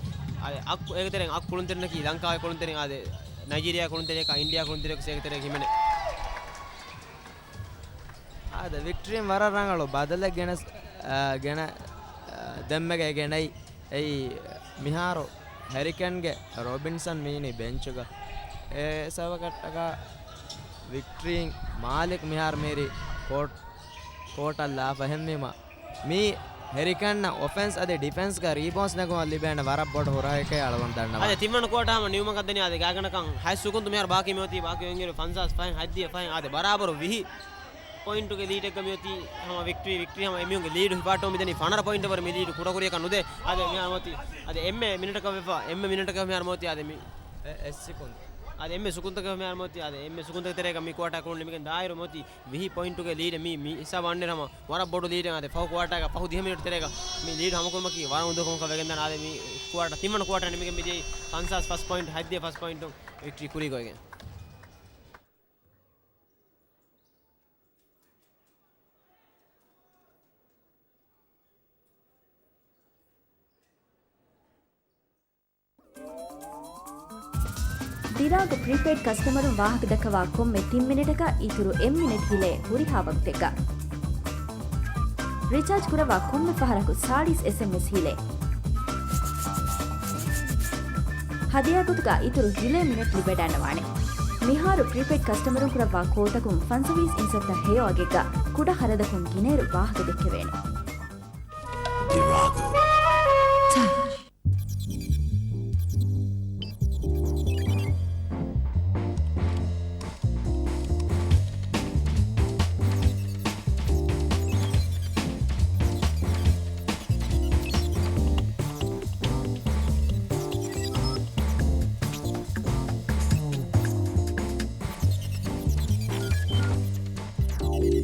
އަދި އަށް، އޭގެ ތެރެއިން އަށް ކުޅުންތެރިންނަކީ ލަންކާގެ ކުޅުންތެރިން، އަދި ނައިޖީރިޔާ ކުޅުންތެރިޔަކާ، އިންޑިޔާ ކުޅުންތެރިޔަކު އޭގެ ތެރޭގަ ހިމެނޭ. އާދެ، ވިކްޓްރީން ވަރަށް ރަނގަޅު ބަދަލެއް ގެނެސް، އާ، ގެނަ-، އާ، ދެންމެގައި ގެނައި. އެއީ، މިހާރު ހެރިކޭންގެ ރޮބިންސަން މީނީ ބެންޗުގަ. އެ ސަބަބަކަށްޓަކާ ވިކްޓްރީން މާލިކް މިހާރު މީރި ކޯޓް، ކޯޓަށް ލާފަ. އެހެންވީމަ މީ ހެރިކޭންނަށް އޮފެންސް އަދި ޑިފެންސްގަ ރީބޯންސް ނެގުމަށް ލިބޭނެ ވަރަށް ބޮޑު ހުރަހެކޭ އަޅުގަނޑު ދަންނަވާ. އަދި ތިންވަނަ ކުއާޓާ ހަމަ ނިމުމަކަށް ދަނީ އަދި ގާތްގަނޑަކަށް ހަތް ސުކުންތު މިހާރު ބާކީ މިއޮތީ، ބާކީ އޮތް އިން ފަންސާސް ފަހެއް ހަތްދިހަ ފަހެއް އާދެ ބަރާބަރު ވިހި ޕޮއިންޓުގެ ލީޑެއްގަ މިއޮތީ ހަމަ ވިކްޓްރީ، ވިކްޓްރީ ހަމަ އެމީހުންގެ ލީޑު ހިފާއްޓަވަމުން މިދަނީ ފަނަރަ ޕޮއިންޓަށް ވަރަށް މި ލީޑު ކުޑަކުރިއަކަށް ނުދޭ. އަދި މިހާރު މިއޮތީ، އަދި އެންމެ މިނެޓަކަށް ވެފަ، އެންމެ މިނެޓަކަށް މިހާރު މިއޮތީ އަދި މި އެ، އެއް ސުކުން. އަދި އެންމެ ސުކުންތަކަށް މިހާރު މިއޮތީ، އަދި އެންމެ ސުކުންތަކެއް ތެރޭގަ މި ކުއާޓާ ކުޅުން ނިމިގެން ދާއިރު މިއޮތީ ވިހި ޕޮއިންޓުގެ ލީޑެއް މި، މި ހިސާބަށް އަންނައިރު ހަމަ ވަރަށް ބޮޑު ލީޑެއް. އަދި ފަހު ކުއާޓާގަ ފަހު ދިހަ މިނެޓް ތެރޭގަ މި ލީޑު ހަމަކުރުމަކީ ވަރަށް އުނދަގޫ ކަމަކަށް ވެގެންދާނެ. އަދި މި ކުއާޓާ، ތިންވަނަ ކުއާޓާ ނިމިގެން މިދިޔައީ ފަންސާސް ފަސް ޕޮއިންޓް، ހަތްދިހަ ފަސް ޕޮއިންޓުން ވިކްޓްރީ ކުރީގޮތްގެން. ދިރާގު ޕްރީޕެއިޑް ކަސްޓަމަރުން ވާހަކަ ދައްކަވާ ކޮންމެ ތިން މިނެޓަކަށް އިތުރު އެއް މިނެޓް ހިލޭ ހުރިހާ ވަގުތެއްގަ. ރިޗާޖް ކުރައްވާ ކޮންމެ ފަހަރަކު ސާޅީސް އެސްއެމްއެސް ހިލޭ. ހަދިޔާ ގޮތުގަ އިތުރު ހިލޭ މިނެޓް ލިބެޑަންނަވާނެ. މިހާރު ޕްރީޕެއިޑް ކަސްޓަމަރުން ކުރައްވާ ކޯލްތަކުން ފަންސަވީސް އިންސައްތަ ހެޔޮ އަގެއްގަ ކުޑަ ޚަރަދަކުން ގިނައިރު ވާހަކަ ދެއްކެވޭނެ. ދިރާގު.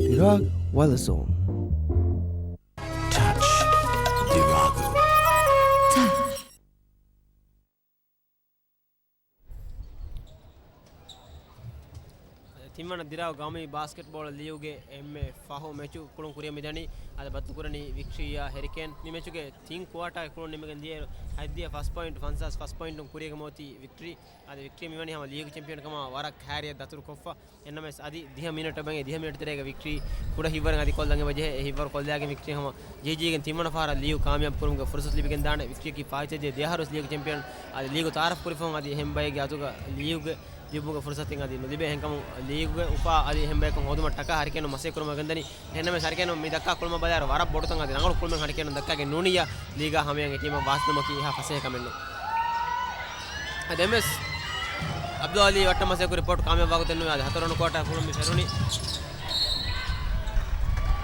ދިރާގް ވަލަސޯން. ޓަޗް ދިރާގް. ތިންވަނަ ދިރާގު ގައުމީ ބާސްކެޓްބޯޅަ ލީގުގެ އެންމެ ފަހު މެޗު ކުޅުން ކުރިއަށް މިދަނީ. އަދި ބައްދަލުކުރަނީ ވިކްޓްރީއާ ހެރިކޭން. މި މެޗުގެ ތިން ކުއާޓާގެ ކުޅުން ނިމިގެން ދިޔައިރު ހަތްދިހަ ފަސް ޕޮއިންޓު، ފަންސާސް ފަސް ޕޮއިންޓުން ކުރިއަށް މިއޮތީ ވިކްޓްރީ. އަދި ވިކްޓްރީ މިވަނީ ހަމަ ލީގު ޗެމްޕިއަން ކަމަށް ވަރަށް ކައިރިއަށް ދަތުރު ކޮށްފަ. އެންނަމަވެސް އަދި ދިހަ މިނެޓް ބައެއް، ދިހަ މިނެޓް ތެރޭގަ ވިކްޓްރީ ކުޑަ ހިއްވަރެއް އަދި ކޮށްލަން އެބަޖެހޭ. އެ ހިއްވަރު ކޮށްލައިގެން ވިކްޓްރީ ހަމަ ޖެހިޖެހިގެން ތިންވަނަ ފަހަރަށް ލީގު ކާމިޔާބު ކުރުމުގެ ފުރުސަތު ލިބިގެން ދާނެ. ވިކްޓްރީއަކީ ފާއިތުވެއްޖެ ދެ އަހަރުވެސް ލީގު ޗެމްޕިއަން. އަދި ލީގު ތައާރަފް ކުރި ފަހުން އަދި އެހެން ބައެއްގެ އަތުގަ ލީގުގެ ލިބުމުގެ ފުރުސަތެއް އަދި ނުލިބޭ. އެހެންކަމުން ލީގުގެ އުފާ އަދި އެހެން ބަޔަކުން ހޯދުމަށް ޓަކާ ހަރިކޭނުން މަސައްކަތް ކުރަމުން ގެންދަނީ. އެހެންނަމަވެސް ހަރިކޭނުން މި ދައްކާ ކުޅުމަށް ބަލާއިރު ވަރަށް ބޮޑު ތަން އަދި ރަނގަޅު ކުޅުމެއް ހަރިކޭނުން ދައްކައިގެން ނޫނިއްޔާ ލީގާ ހަމަޔަށް އެ ޓީމަށް ވާސިލުމަކީ އެހާ ފަސޭހަ ކަމެއް ނޫން. އަދި އެމްއެސް އަބްދުލް އަލީ ވައްޓަށް މަސައްކަތް ކުރި ޕޮޓް ކާމިޔާބު ވާގޮތެއް ނުވޭ. އަދި ހަތަރުވަނަ ކުއާޓާ ކުޅުން މި ފެނުނީ.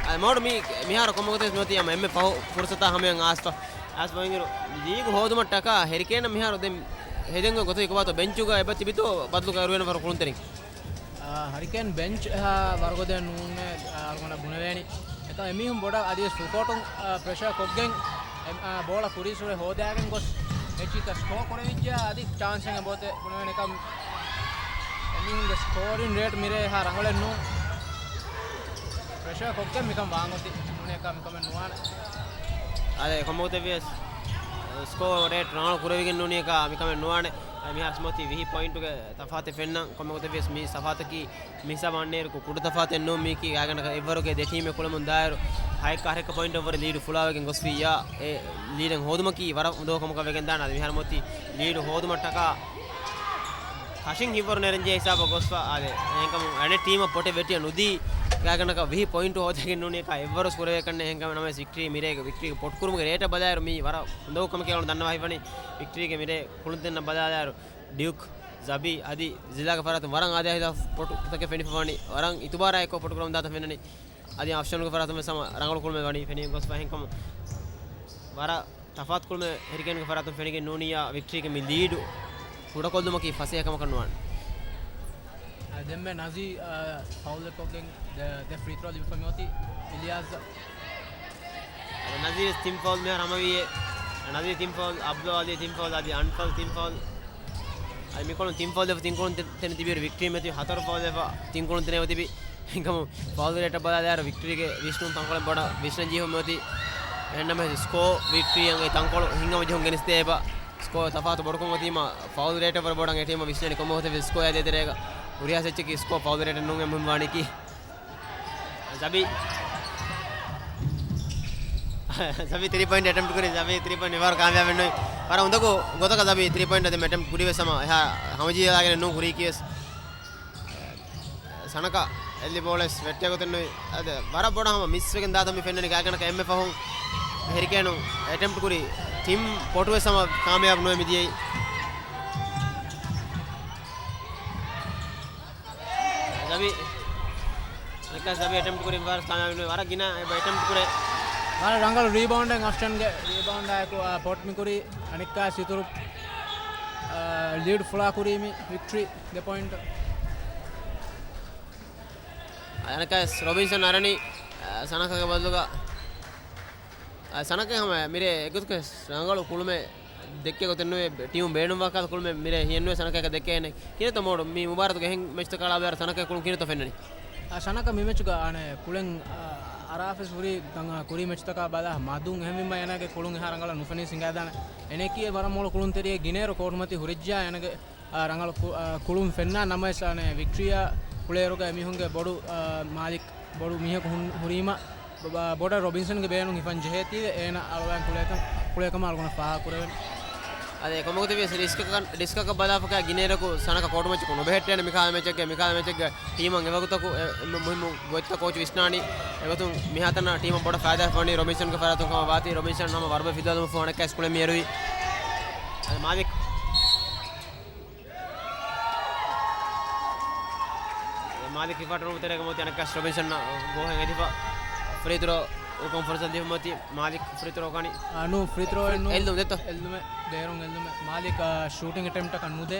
އަދި މަވަން މި، މިހާރު ކޮންމެ ގޮތެއް މިއޮތީ ހަމަ އެންމެ ފަހު ފުރުސަތާ ހަމަޔަށް އާސްފަ. އާސްފަ އިނގިރު ލީގު ހޯދުމަށް ޓަކާ ހެރިކޭނަށް މިހާރު ދެން ހެދެން ގޮތު އިކުބާތޯ ބެންޗުގަ އެބަ ތިބިތޯ ބަދަލު ކައިރުވޭނެ ފަހަރު ކުޅުންތެރިން. އާ، ހަރިކޭން ބެންޗް އެހާ ވަރުގަދަ ނޫނޭ، އާ، އަޅުގަނޑަށް ބުނެވޭނީ. އެކަމް އެމީހުން ބޮޑަށް އަދިވެސް ފުލްކޯޓުން، އާ، ޕްރެޝަރ ކޮށްގެން، އެ، އާ، ބޯޅަ ކުރީސުރެ ހޯދާގެން ގޮސް މެޗް އެއްޗިއްސަށް ސްކޯ ކުރެވިއްޖެ އަދި ޗާންސެއް އެބައޮތޭ ބުނެވޭނެ. އެކަމް އެމީހުންގެ ސްކޯރިން ރޭޓް މިރޭ އެހާ ރަނގަޅެއް ނޫން. ޕްރެޝަރ ކޮށްގެން މިކަން ވާން އޮތީ ނޫނޭ އެކަމް މިކަމެއް ނުވާނެ. އަދެ ކޮންމެ ގޮތެއްވިޔަސް ސްކޯ ރޭޓް ރަނގަޅު ކުރެވިގެން ނޫނީ އެކަ މިކަމެއް ނުވާނެ. އަދި މިހާރު މިއޮތީ ވިހި ޕޮއިންޓުގެ ތަފާތެއް ފެންނަން. ކޮންމެ ގޮތެއްވިޔަސް މި ތަފާތަކީ މި ހިސާބަށް އަންނައިރު ކުޑަ ތަފާތެއް ނޫން. މީކީ ގާތްގަނޑަކަށް އެއްވަރުގެ ދެ ޓީމެއް ކުޅަމުން ދާއިރު ހައެއް އަހަރެއްގެ ޕޮއިންޓަށްވުރެ ލީޑު ފުޅާވެގެން ގޮސްފިއްޔާ، އެ ލީޑެއް ހޯދުމަކީ ވަރަށް އުނދަގޫ ކަމަކަށް ވެގެންދާނެ. އަދި މިހާރު މިއޮތީ ލީޑު ހޯދުމަށްޓަކާ ކަށިން ހިއްވަރު ނެރެންޖެހޭ ހިސާބަށް ގޮސްފަ. އާދެ، އެހެންކަމުން އަނެއް ޓީމަށް ޕޮޓެއް ވެއްޓިއަށް ނުދީ، ގާތްގަނޑަކަށް ވިހި ޕޮއިންޓު ހޯދައިގެން ނޫނީ އެކަ އެއްވަރުވެސް ކުރެވޭކަށް ނެތް. އެހެންކަމުން ނަމަވެސް ވިކްޓްރީ މިރޭގެ ވިކްޓްރީގެ ޕޮޓް ކުރުމުގެ ރޭޓަށް ބަލާއިރު މީ ވަރަށް އުނދަގޫ ކަމެކޭ އަޅުގަނޑު ދަންނަވާފައިވަނީ. ވިކްޓްރީގެ މިރޭ ކުޅުންތެރިންނަށް ބަލާލާއިރު ޑިއުކް، ޒަބީ އަދި ޒިލާގެ ފަރާތުން ވަރަށް އާދަޔާ ހިލާފް ޕޮޓުތަކެއް ފެނިފަވަނީ. ވަރަށް އިތުބާރާއެކު ޕޮޓު ކުރަމުންދާތަން ފެންނަނީ. އަދި އޮފްޝަނުގެ ފަރާތުން ވެސް ހަމަ ރަނގަޅު ކުޅުމެއް ވަނީ ފެނިގެން ގޮސްފަ. އެހެންކަމުން ވަރަށް ތަފާތު ކުޅުމެއް ހެރިކޭންގެ ފަރާތުން ފެނިގެން ނޫނިއްޔާ ވިކްޓްރީގެ މި ލީޑު ކުޑަކޮށްލުމަކީ ފަސޭހަ ކަމަކަށް ނުވާނެ. އަ، ދެންމެ ނަޒީ، އަ، ފައުލެއް ކޮށްގެން ދެ، ދެ ފްރީ ތްރޯ ލިބިފަ މިއޮތީ އިލިޔާސް. އަދި ނަޒީރް ތިން ފައުލް މިހާރު ހަމަވީއޭ. ނަޒީރް ތިން ފައުލް، އަބްދުލް އަލީ ތިން ފައުލް، އަދި އަންފަލް ތިން ފައުލް. އަދި މިކޮޅުން ތިން ފައުލް ދެފަ ތިން ކޮޅުން ތެ، ތެނެ ތިބިއިރު ވިކްޓްރީ މެތި ހަތަރު ފައުލް ދެފަ ތިން ކޮޅުން ތެނެ ތިބި. އެހެންކަމުން ފައުލް ރޭޓަށް ބަލާލާއިރު ވިކްޓްރީގެ ވިސްނުން ތަންކޮޅެއް ބޮޑަށް ވިސްނަން ޖެހިފަ މިއޮތީ. އެހެންނަމަވެސް ސްކޯ ވިކްޓްރީ އަނގައި ތަންކޮޅު ހިނގަމަޖެހުން ގެނެސްދޭ އެބަ. ސްކޯ ތަފާތު ބޮޑުކޮށް އޮތީމަ ފައުލް ރޭޓަށް ވަރަށް ބޮޑަށް އެ ޓީމަށް ވިސްނަނީ. ކޮންމެ ގޮތެއްވިޔަސް ސްކޯ އެއް ދޭތެރޭގަ ހުރިހާ ސެއްޗަކީ ސްކޯ ފައުލް ރޭޓަށް ނޫން އެ މުހިންމު ވާނީކީ. ޒަބީ. ޒަބީ ތްރީ ޕޮއިންޓް އެޓެމްޕްޓް ކުރި، ޒަބީ ތްރީ ޕޮއިންޓް މިވާރު ކާމިޔާބެއް ނުވި. ވަރަށް އުނދަގޫ ގޮތަކަށް ޒަބީ ތްރީ ޕޮއިންޓް އަދި އެޓެމްޕްޓް ކުރީ ވެސް ހަމަ އެހާ ހަމަޖެހިލާގެނެއް ނޫން ކުރީކީ ވެސް. ސަނަކަ އެއްލި ބޯޅަ ވެސް ވެއްޓޭ ގޮތެއް ނުވި. އަދި ވަރަށް ބޮޑަށް ހަމަ މިސް ވެގެން ދާތަން މި ފެންނަނީ. ގާތްގަނޑަކަށް އެންމެ ފަހުން ހެރިކޭނު އެޓެމްޕްޓް ކުރި ޓީމް ޕޮޓު ވެސް ހަމަ ކާމިޔާބު ނުވެ މިދިޔައީ. ޒަބީ، އަނެއްކާ ޒަބީ އެޓެމްޕްޓް ކުރި ވަރަށް ކާމިޔާބު ނުވި. ވަރަށް ގިނަ އެބަ އެޓެމްޕްޓް ކުރޭ. ވަރަށް ރަނގަޅު ރީބައުންޑެއް އަފްޝަންގެ ރީބައުންޑާއެކު، އާ، ޕޮޓް މި ކުރީ. އަނެއްކާ ސިތުރު، އާ، ލީޑް ފުޅާ ކުރީ މި ވިކްޓްރީ ދެ ޕޮއިންޓް. އަނެއްކާ ވެސް ރޮބިންސަން އަރަނީ، އާ، ސަނަކަގެ ބަދަލުގަ. އާ، ސަނަކަ ހަމަ މިރޭ އެގޮތުގެ ރަނގަޅު ކުޅުމެއް ދެއްކޭ ގޮތެއް ނުވޭ. ޓީމު ބޭނުންވާ ކަހަލަ ކުޅުމެއް މިރޭ ހިޔެއް ނުވޭ ސަނަކައަކަށް ދެއްކޭނެ. ކިހިނެއްތޯ މޯޑު މި މުބާރާތުގެ އެހެން މެޗްތަކާ އަޅާ ބޭރަށް ސަނަކަ ކުޅުން ކިހިނެއްތޯ ފެންނަނީ؟ އާ، ސަނަކަ މި މެޗުގަ އަނެއް ކުޅެން، އާ، އަރާފަސް ހުރި ދަނގަ ކުރީ މެޗުތަކާ ބަލާ މަދުން. އެހެންވީމަ އޭނާގެ ކުޅުން އެހާ ރަނގަޅަށް ނުފެނީ ސިނގާދާނެ. އޭނައަކީ ވަރަށް މޮޅު ކުޅުންތެރިއެއް. ގިނޭރު ކޯޓުމަތީ ހުރެއްޖިޔާ އޭނާގެ އާ، ރަނގަޅު ކު-، އާ، ކުޅުން ފެންނާ ނަމަވެސް، އަނެއް ވިކްޓްރީއާ ކުޅޭއިރުގަ އެމީހުންގެ ބޮޑު، އާ، މާލިކް ބޮޑު މީހަކު ހުން-، ހުރީމަ، ބަ-، ބަ-، ބޮޑަށް ރޮބިންސަންގެ ބޭނުން ހިފަން ޖެހޭތީވެ، އޭނަ އަޅުގަނޑު ކުޅޭކަން، ކުޅޭކަމަށް އަޅުގަނޑަށް ފާހަގަކުރެވެން. އަދި ކޮންމެގޮތެއްވިޔަސް ރިސްކަކަށް، ރިސްކަކަށް ބަލާފަކާ ގިނޭރަކު ސަނަކަ ކޯޓުމައްޗަކު ނުބެހެއްޓޭނެ މިކާލަ މެޗެއްގެ، މިކާލަ މެޗެއްގެ ޓީމަށް އެވަގުތަކު އެ، އެ މު-، މުހިއްމު ގޮތްތައް ކޯޗު ވިސްނާނީ. އެގޮތުން މިހާތަނަށް ޓީމަށް ބޮޑަށް ފައިދާ ވަނީ ރޮބިންސަންގެ ފަރާތުން ކަމަށް ވާތީ. ރޮބިންސަން ހަމަ ވަރުބަ ފިލާލުމަށް ފޯނަކަސް ކުޅެ މިއެރުވި. އަދި މާލިކް. މާލިކް ހިފާ ޓުރު ތެރޭގަ މޮތި އަނެއްކާ ރޮބިންސަން ގޯހެއް އެދިފަ. ފްރީ ތްރޯ ކޮން ފުރުސަތު ދީފަ މޮތި މާލިކް ފްރީ ތްރޯ ކަނި. އާ، ނޫ، ފްރީ ތްރޯ އެއް ނޫ. އެއްލުން ދެއްތޯ؟ އެއްލުމެއް، ބޭރުން އެއްލުމެއް. މާލިކް، އާ، ޝޫޓިން އެޓެމްޕްޓަކަށް ނުދޭ.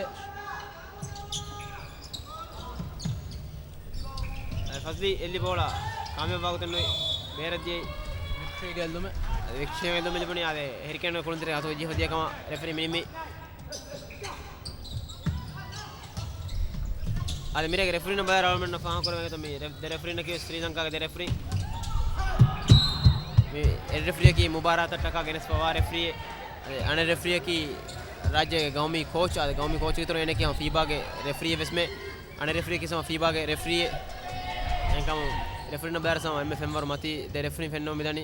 އަދި ފަޒްލީ އެއްލި ބޯޅަ ކާމިޔާބު ވާގޮތެއް ނުވި. ބޭރަށް ދިޔައީ. ވިކްޓްރީގެ އެއްލުމެއް. ވިކްޓްރީގެ އެއްލުމެއް ލިބުނީ. އާދެ، ހެރިކޭންގެ ކުޅުންތެރި އަތު ޖިހު ދިޔަ ކަމަށް ރެފްރީ މިނިމި. އަދި މިރޭގެ ރެފްރީން ބައި ރަޅުމެންނަށް ފާހަގަކުރެވޭ ގޮތަށް މި ރެ-، ދެ ރެފްރީންނަކީ ވެސް ސްރީލަންކާގެ ދެ ރެފްރީ. މި އެއް ރެފްރީއަކީ މުބާރާތަށްޓަކާ ގެނެސްފަވާ ރެފްރީއެއް. އަދި އަނެއް ރެފްރީއަކީ ރާއްޖޭގެ ގައުމީ ކޯޗް. އަދި ގައުމީ ކޯޗުގެ އިތުރު އޭނައަކީ ހަމަ ފީބާގެ ރެފްރީއެއް ވެސްމެ. އަނެއް ރެފްރީއަކީ ހަމަ ފީބާގެ ރެފްރީއެއް. އެހެންކަމުން ރެފްރީން ބައި ރަސަމަ އެންމެ ފެންވަރު މަތީ ދެ ރެފްރީން ފެންނަމުން މިދަނީ.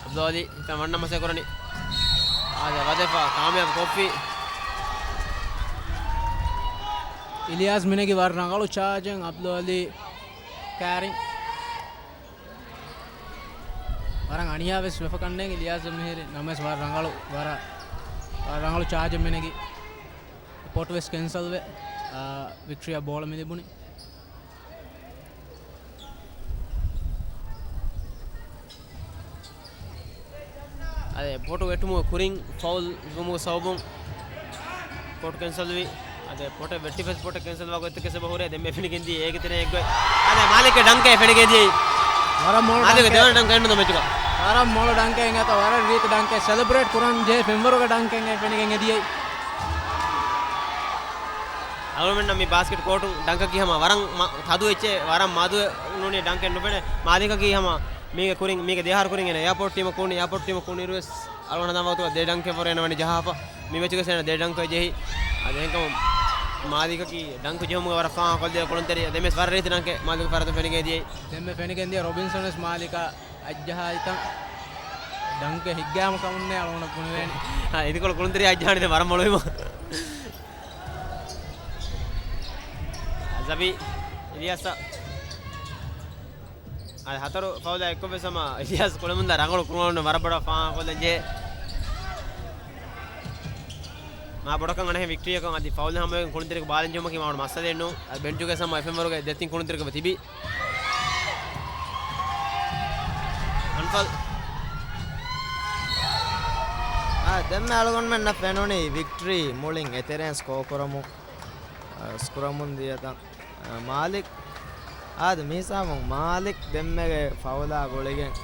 އަބްދުލް އަލީ ހިތަށް ވަންނަ މަސައްކަތް ކުރަނީ. އާދެ، ވަދެފަ ކާމިޔާބު ކޮށްފި. އިލިޔާސް މިނެގި ވަރަށް ރަނގަޅު ޗާޖެއް. އަބްދުލް އަލީ ކެރިން. ވަރަށް އަނިޔާ ވެސް ވެފަ ކަންނޭނގެ އިލިޔާސް މިހިރި ނަމަވެސް ވަރަށް ރަނގަޅު، ވަރަށް، ވަރަށް ރަނގަޅު ޗާޖެއް މިނެގި. ޕޮޓު ވެސް ކެންސަލް ވެ، އާ، ވިކްޓްރީއަށް ބޯޅަ މި ލިބުނީ. އަދި ޕޮޓު ވެއްޓުމުގެ ކުރިން ފައުލް ވުމުގެ ސަބަބުން ޕޮޓު ކެންސަލް ވި. އަދި ޕޮޓެއް ވެއްޓިފަސް ޕޮޓެއް ކެންސަލް ވާ ގޮތަކަށް އެބަ ހުރޭ. ދެންމެ ފެނިގެން ދިޔަ އޭގެ ތެރެއިން އެއްގޮތް. އަދި މާލިކްގެ ޑަންކެއް ފެނިގެން ދިޔައީ. ވަރަށް މޮޅު މާލިކްގެ ޑަންކެއް. ދެވަނަ ޑަންކެއް އެންޑް މެޗުގަ. ވަރަށް މޮޅު ޑަންކެއް އިނގޭތޯ، ވަރަށް ރީތި ޑަންކެއް. ސެލެބްރޭޓް ކުރަން ޖެހޭ ފެންވަރުގެ ޑަންކެއް އެނގޭ ފެނިގެން އެ ދިޔައީ. އަޅުގަނޑުމެންނަށް މި ބާސްކެޓް ކޯޓުން ޑަންކަކީ ހަމަ ވަރަށް މަ-، ތަދު އެއްޗެއް، ވަރަށް މަދު ނޫނީ ޑަންކެއް ނުފެނޭ. މާލިކަކީ ހަމަ މީގެ ކުރިން، މީގެ ދެއަހަރު ކުރިން އޭނަ އެއާޕޯޓް ޓީމަށް ކުޅުނީ، އެއާޕޯޓް ޓީމަށް ކުޅުނުއިރު ވެސް އަޅުގަނޑު ހަނދާން ވަގުތުގަ ދެ ޑަންކެއް ވަރު އޭނަ ވަނީ ޖަހާފަ. މި މެޗުގަ އޭނަ ދެ ޑަންކެއް ޖެހި. އަދި އެހެންކަމުން މާލިކަކީ ޑަންކު ޖެހުމުގެ ވަރަށް ފާހަގަކޮށްލި ކުޅުންތެރި. ދެން ވެސް ވަރަށް ރީތި ޑަންކެއް މާލިކު ފަރާތުން ފެނިގެން ދިޔައީ. ދެންމެ ފެނިގެން ދިޔަ ރޮބިންސަން ވެސް މާލިކާ އައްޖަހާ އިތަން ޑަންކެއް ހިއްގާމަ ކަމުންނޭ އަޅުގަނޑަށް ބުނެވޭނެ. އާ، އިދިކޮޅު ކުޅުންތެރި އައްޖަހާނީ ދެން ވަރަށް މޮޅުވީމަ. ޒަބީ އިލިޔާސް. އާ، ހަތަރު ފައުލާ އެއްކޮށް ވެސް ހަމަ އިލިޔާސް ކުޅެމުންދާ ރަނގަޅު ކުޅުން ވަރަށް ބޮޑަށް ފާހަގަކޮށްލަން ޖެހޭ. މާ ބޮޑަކަށް އަނެއް ވިކްޓްރީއަކަށް އަދި ފައުލް ހަމަވެގެން ކުޅުންތެރިއަކު ބާލަން ޖެހުމަކީ މާ ބޮޑު މައްސަލައެއް ނޫން. އަދި ބެންޗުގަ ހަމަ އެފްއެމް ވަރުގެ ދެތިން ކުޅުންތެރިއަކަށް ތިބީ. އަންފަލް. އާ، ދެންމެ އަޅުގަނޑުމެންނަށް ފެނުނީ ވިކްޓްރީ މުޅިން އެތެރެއިން ސްކޯ ކުރަމުން، އަ، ސްކުރަމުން ދިޔަތަން. އަ، މާލިކް. އާދެ، މިހިސާބުން މާލިކް ދެންމެގެ ފައުލާ ގުޅިގެން.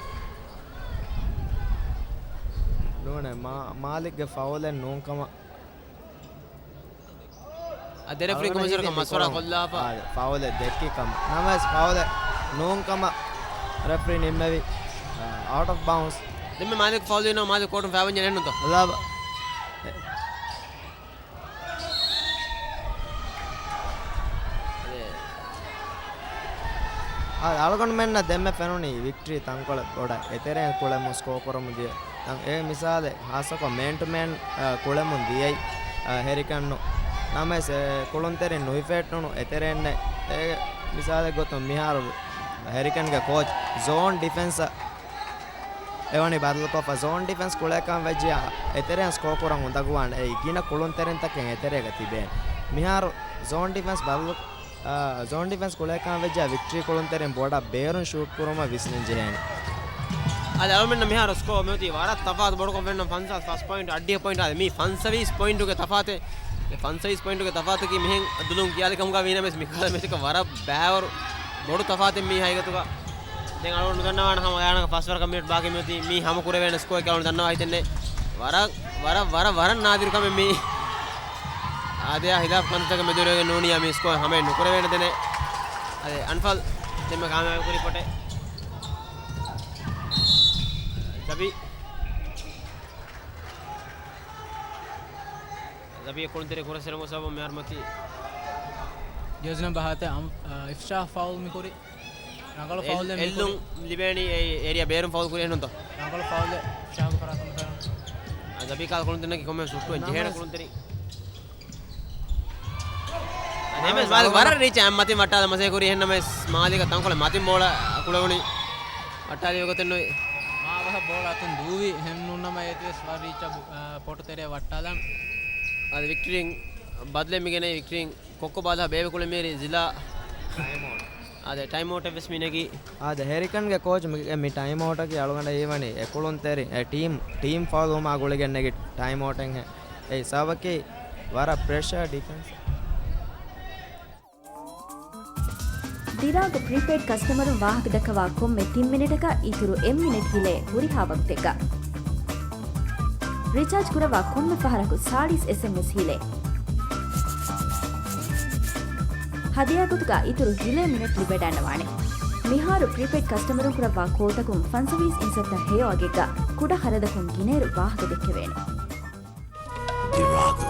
ނޫނޭ، މާ-، މާލިކްގެ ފައުލެއް ނޫންކަމަށް. އަ، ދެ ރެފްރީން އަޅުގަނޑަށް ކޮމިޝަނަކަށް ހީވީ މަޝްވަރާ ކޮށްލާފަ. އާ، ފައުލެއް ދެއްކި ކަމަށް. ނަމަވެސް ފައުލެއް ނޫން ކަމަށް ރެފްރީ ނިންމެވި. އާ، އައުޓް އޮފް ބައުންސް. ދެންމެ މާލިކް ފައުލު ވީނަމަ މާލިކް ކޯޓުން ފައިވަންޏެއް ނެއްނުތޯ؟ ލާބަ. އަޅުގަނޑުމެންނަށް ދެންމެ ފެނުނީ ވިކްޓްރީ ތަންކޮޅެއް ބޮޑަށް އެތެރެއިން ކުޅެމުން ސްކޯ ކުރަމުން ދިޔަ ތަން. އެ މިސާލެއް ހާއްސަކޮށް މޭން ޓު މޭން، އަ، ކުޅެމުން ދިޔައީ، އަ، ހެރިކެންނު. ނަމަވެސް އެ ކުޅުންތެރިން ނުހިފެއްޓުނު އެތެރެއިންނެއް. އޭގެ މިސާލެއް ގޮތުން މިހާރު ހެރިކެންގެ ކޯޗް ޒޯން ޑިފެންސަށް އެވަނީ ބަދަލުކޮށްފަ. ޒޯން ޑިފެންސް ކުޅޭކަން ވެއްޖިއްޔާ އެތެރެއަށް ސްކޯ ކުރަން އުނދަގޫވާނެ. އެއީ ގިނަ ކުޅުންތެރިންތަކެއް އެތެރޭގަ ތިބޭނެ. މިހާރު ޒޯން ޑިފެންސް ބަދަލު، އާ، ޒޯން ޑިފެންސް ކުޅޭކަން ވެއްޖިއްޔާ ވިކްޓްރީ ކުޅުންތެރިން ބޮޑަށް ބޭރުން ޝޫޓް ކުރުމަށް ވިސްނަން ޖެހޭނެ. އަދި އަޅުމެންނަށް މިހާރު ސްކޯ މިއޮތީ ވަރަށް ތަފާތު ބޮޑުކޮށް ފެންނަ ފަންސާސް ފަސް ޕޮއިންޓް އައްޑިހަ ޕޮއިންޓް. އަދި މީ ފަންސަވީސް ޕޮއިންޓުގެ ތަފާތެއް. އެ ފަންސަވީސް ޕޮއިންޓުގެ ތަފާތުގެ މިހެން ދުލުން ކިޔާލި ކަމުގަ ވީނަމަވެސް މިކަހަލަ މެޗަކަށް ވަރަށް ބައިވަރު ބޮޑު ތަފާތެއް މީ ހަގީގަތުގަ. ދެން އަޅުގަނޑު ދަންނަވާނެ ހަމަ ގާތްގަނޑަކަށް ފަސްވަރަކަށް މިނިޓް ބާކީ މިއޮތީ. މީ ހަމަ ކުރެވޭނެ ސްކޯއެއް އަޅުގަނޑު ދަންނަވާ ހިތެއްނެތް. ވަރަށް، ވަރަށް، ވަރަށް، ވަރަށް ނާދިރު ކަމެއް މީ. އާދަޔާ ހިލާފް ކަންތައްތަކެއް މެދުވެރިވެގެން ނޫނިއްޔާ މީ ސްކޯ ހަމައެއް ނުކުރެވޭނެ ދެނެއް. އަދި އަންފާލް ދެންމެ ކާމިޔާބު ކުރި ޕޮޓެއް. ޒަބީ. ޒަބީ ކުޅުންތެރި ކުރަސްވެރިވުމުގެ ސަބަބުން މިހާރު މޮތީ. ޖާޒްނަ ބަހާތެ އަމް، އ، އިފްޝާ ފައުލް މިކުރި. ރަނގަޅު އެއް، ފައުލެއް މިކުރި. އެއްލުން ލިބޭނީ އެ އޭރިއާ ބޭރުން ފައުލް ކުރި އެހެންތޯ؟ ރަނގަޅު ފައުލެއް އިފްޝާގެ ފަރާތުން ފެނުނު. އަ، ޒަބީ ކާލް ކުޅުންތެރިންނަކީ ކޮންމެ ސުއްޓު ނަމަވެސް ޖެހޭނެ ކުޅުންތެރިން. އަ، ނަމަވެސް ވަރަށް ރީޗް އަ، މަތިން ވައްޓާލަ މަސޭ ކުރި އެހެންނަމަވެސް މާލީގަ ތަންކޮޅެއް މަތިން ބޯޅަ ކުޅެވުނީ. ވައްޓާލި ގޮތެއް ނުވި. މާ ވަހަށް ބޯޅަ އަތުން ދޫވި އެހެން ނޫންނަމަ އޭތިވެސް ވަރަށް ރީޗަށް ބު-، އަ، ޕޮޓު ތެރެއަށް ވައްޓާލަން. އަދި ވިކްޓްރީން ބަދަލެއް މިގެނައި ވިކްޓްރީން ކޮއްކޮ ބާލާ ބޭބެ ކުޅެމޭރި ޒިލާ. ޓައިމް އައުޓް. އާދެ، ޓައިމް އައުޓެއް ވެސް މި ނެގީ. އާދެ، ހެރިކަންގެ ކޯޗް މި، މި ޓައިމް އައުޓަކީ އަޅުގަނޑަށް ހީވަނީ އެ ކުޅުންތެރިން، އެ ޓީމް، ޓީމް ފައުލް ވުމާ ގުޅިގެން ނެގި ޓައިމް އައުޓެއްހެން. އެ ސަބަބަކީ ވަރަށް ޕްރެޝަރ ޑިފެންސް. ދިރާގު ޕްރީޕެއިޑް ކަސްޓަމަރުން ވާހަކަ ދައްކަވާ ކޮންމެ ތިން މިނެޓަކަށް އިތުރު އެއް މިނެޓް ހިލޭ ހުރިހާ ވަގުތެއްގަ. ރިޗާޖް ކުރައްވާ ކޮންމެ ފަހަރަކު ސާޅީސް އެސްއެމްއެސް ހިލޭ. ހަދިޔާ ގޮތުގަ އިތުރު ހިލޭ މިނެޓް ލިބެޑަންނަވާނެ. މިހާރު ޕްރީޕެއިޑް ކަސްޓަމަރުން ކުރައްވާ ކޯލްތަކުން ފަންސަވީސް އިންސައްތަ ހެޔޮ އަގެއްގަ ކުޑަ ޚަރަދަކުން ގިނައިރު ވާހަކަ ދެއްކެވޭނެ. ދިރާގު.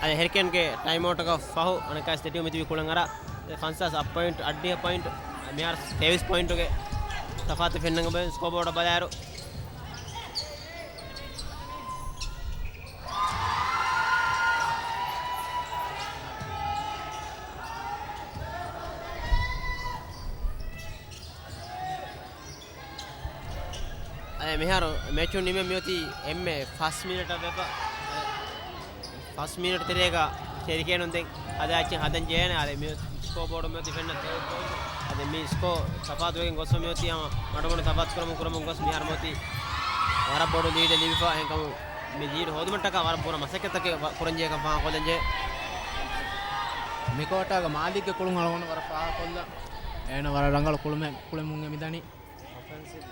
އަދި ހެރިކޭންގެ ޓައިމް އައުޓަކަށް ފަހު އަނެއްކާވެސް ދެ ޓީމު މިތިބީ ކުޅަން އަރާ. ފަންސާސް އަށް ޕޮއިންޓް، އައްޑިހަ ޕޮއިންޓް، މިހާރު ތޭވީސް ޕޮއިންޓުގެ ތަފާތު ފެންނަން އެބަ ސްކޯބޯޑަށް ބަލާއިރު. އަދި މިހާރު މެޗުން ނިމެން މިއޮތީ އެންމެ ފަސް މިނެޓަށް ވެފަ. ފަސް މިނެޓް ތެރޭގަ ހެރިކޭނުން ދެން އަދި އެއްޗެއް ހަދަން ޖެހޭނެ. އަދި މި ސްކޯ ބޯޑު މިއޮތީ ފެންނަ ތޭވީސް ޕޮއިންޓް. އަދި މި ސްކޯ ތަފާތުވެގެން ގޮސްފަ މިއޮތީ ހަމަ މަޑުމަޑު ތަފާތު ކުރަމުން ކުރަމުން ގޮސް މިހާރު މިއޮތީ ވަރަށް ބޮޑު ލީޑެއް ލިބިފަ. އެހެންކަމުން މި ލީޑް ހޯދުމަށްޓަކާ ވަރަށް ބުރަ މަސައްކަތްތަކެއް ވަ-، ކުރަންޖެހޭކަން ފާހަގަކޮށްލަންޖެހޭ. މިކޯޓާގަ މާލިކްގެ ކުޅުން އަޅުގަނޑު ވަރަށް ފާހަގަކޮށްލަން. އޭނަ ވަރަށް ރަނގަޅު ކުޅުމެއް ކުޅެމުން މިދަނީ. އޮފެންސިވް،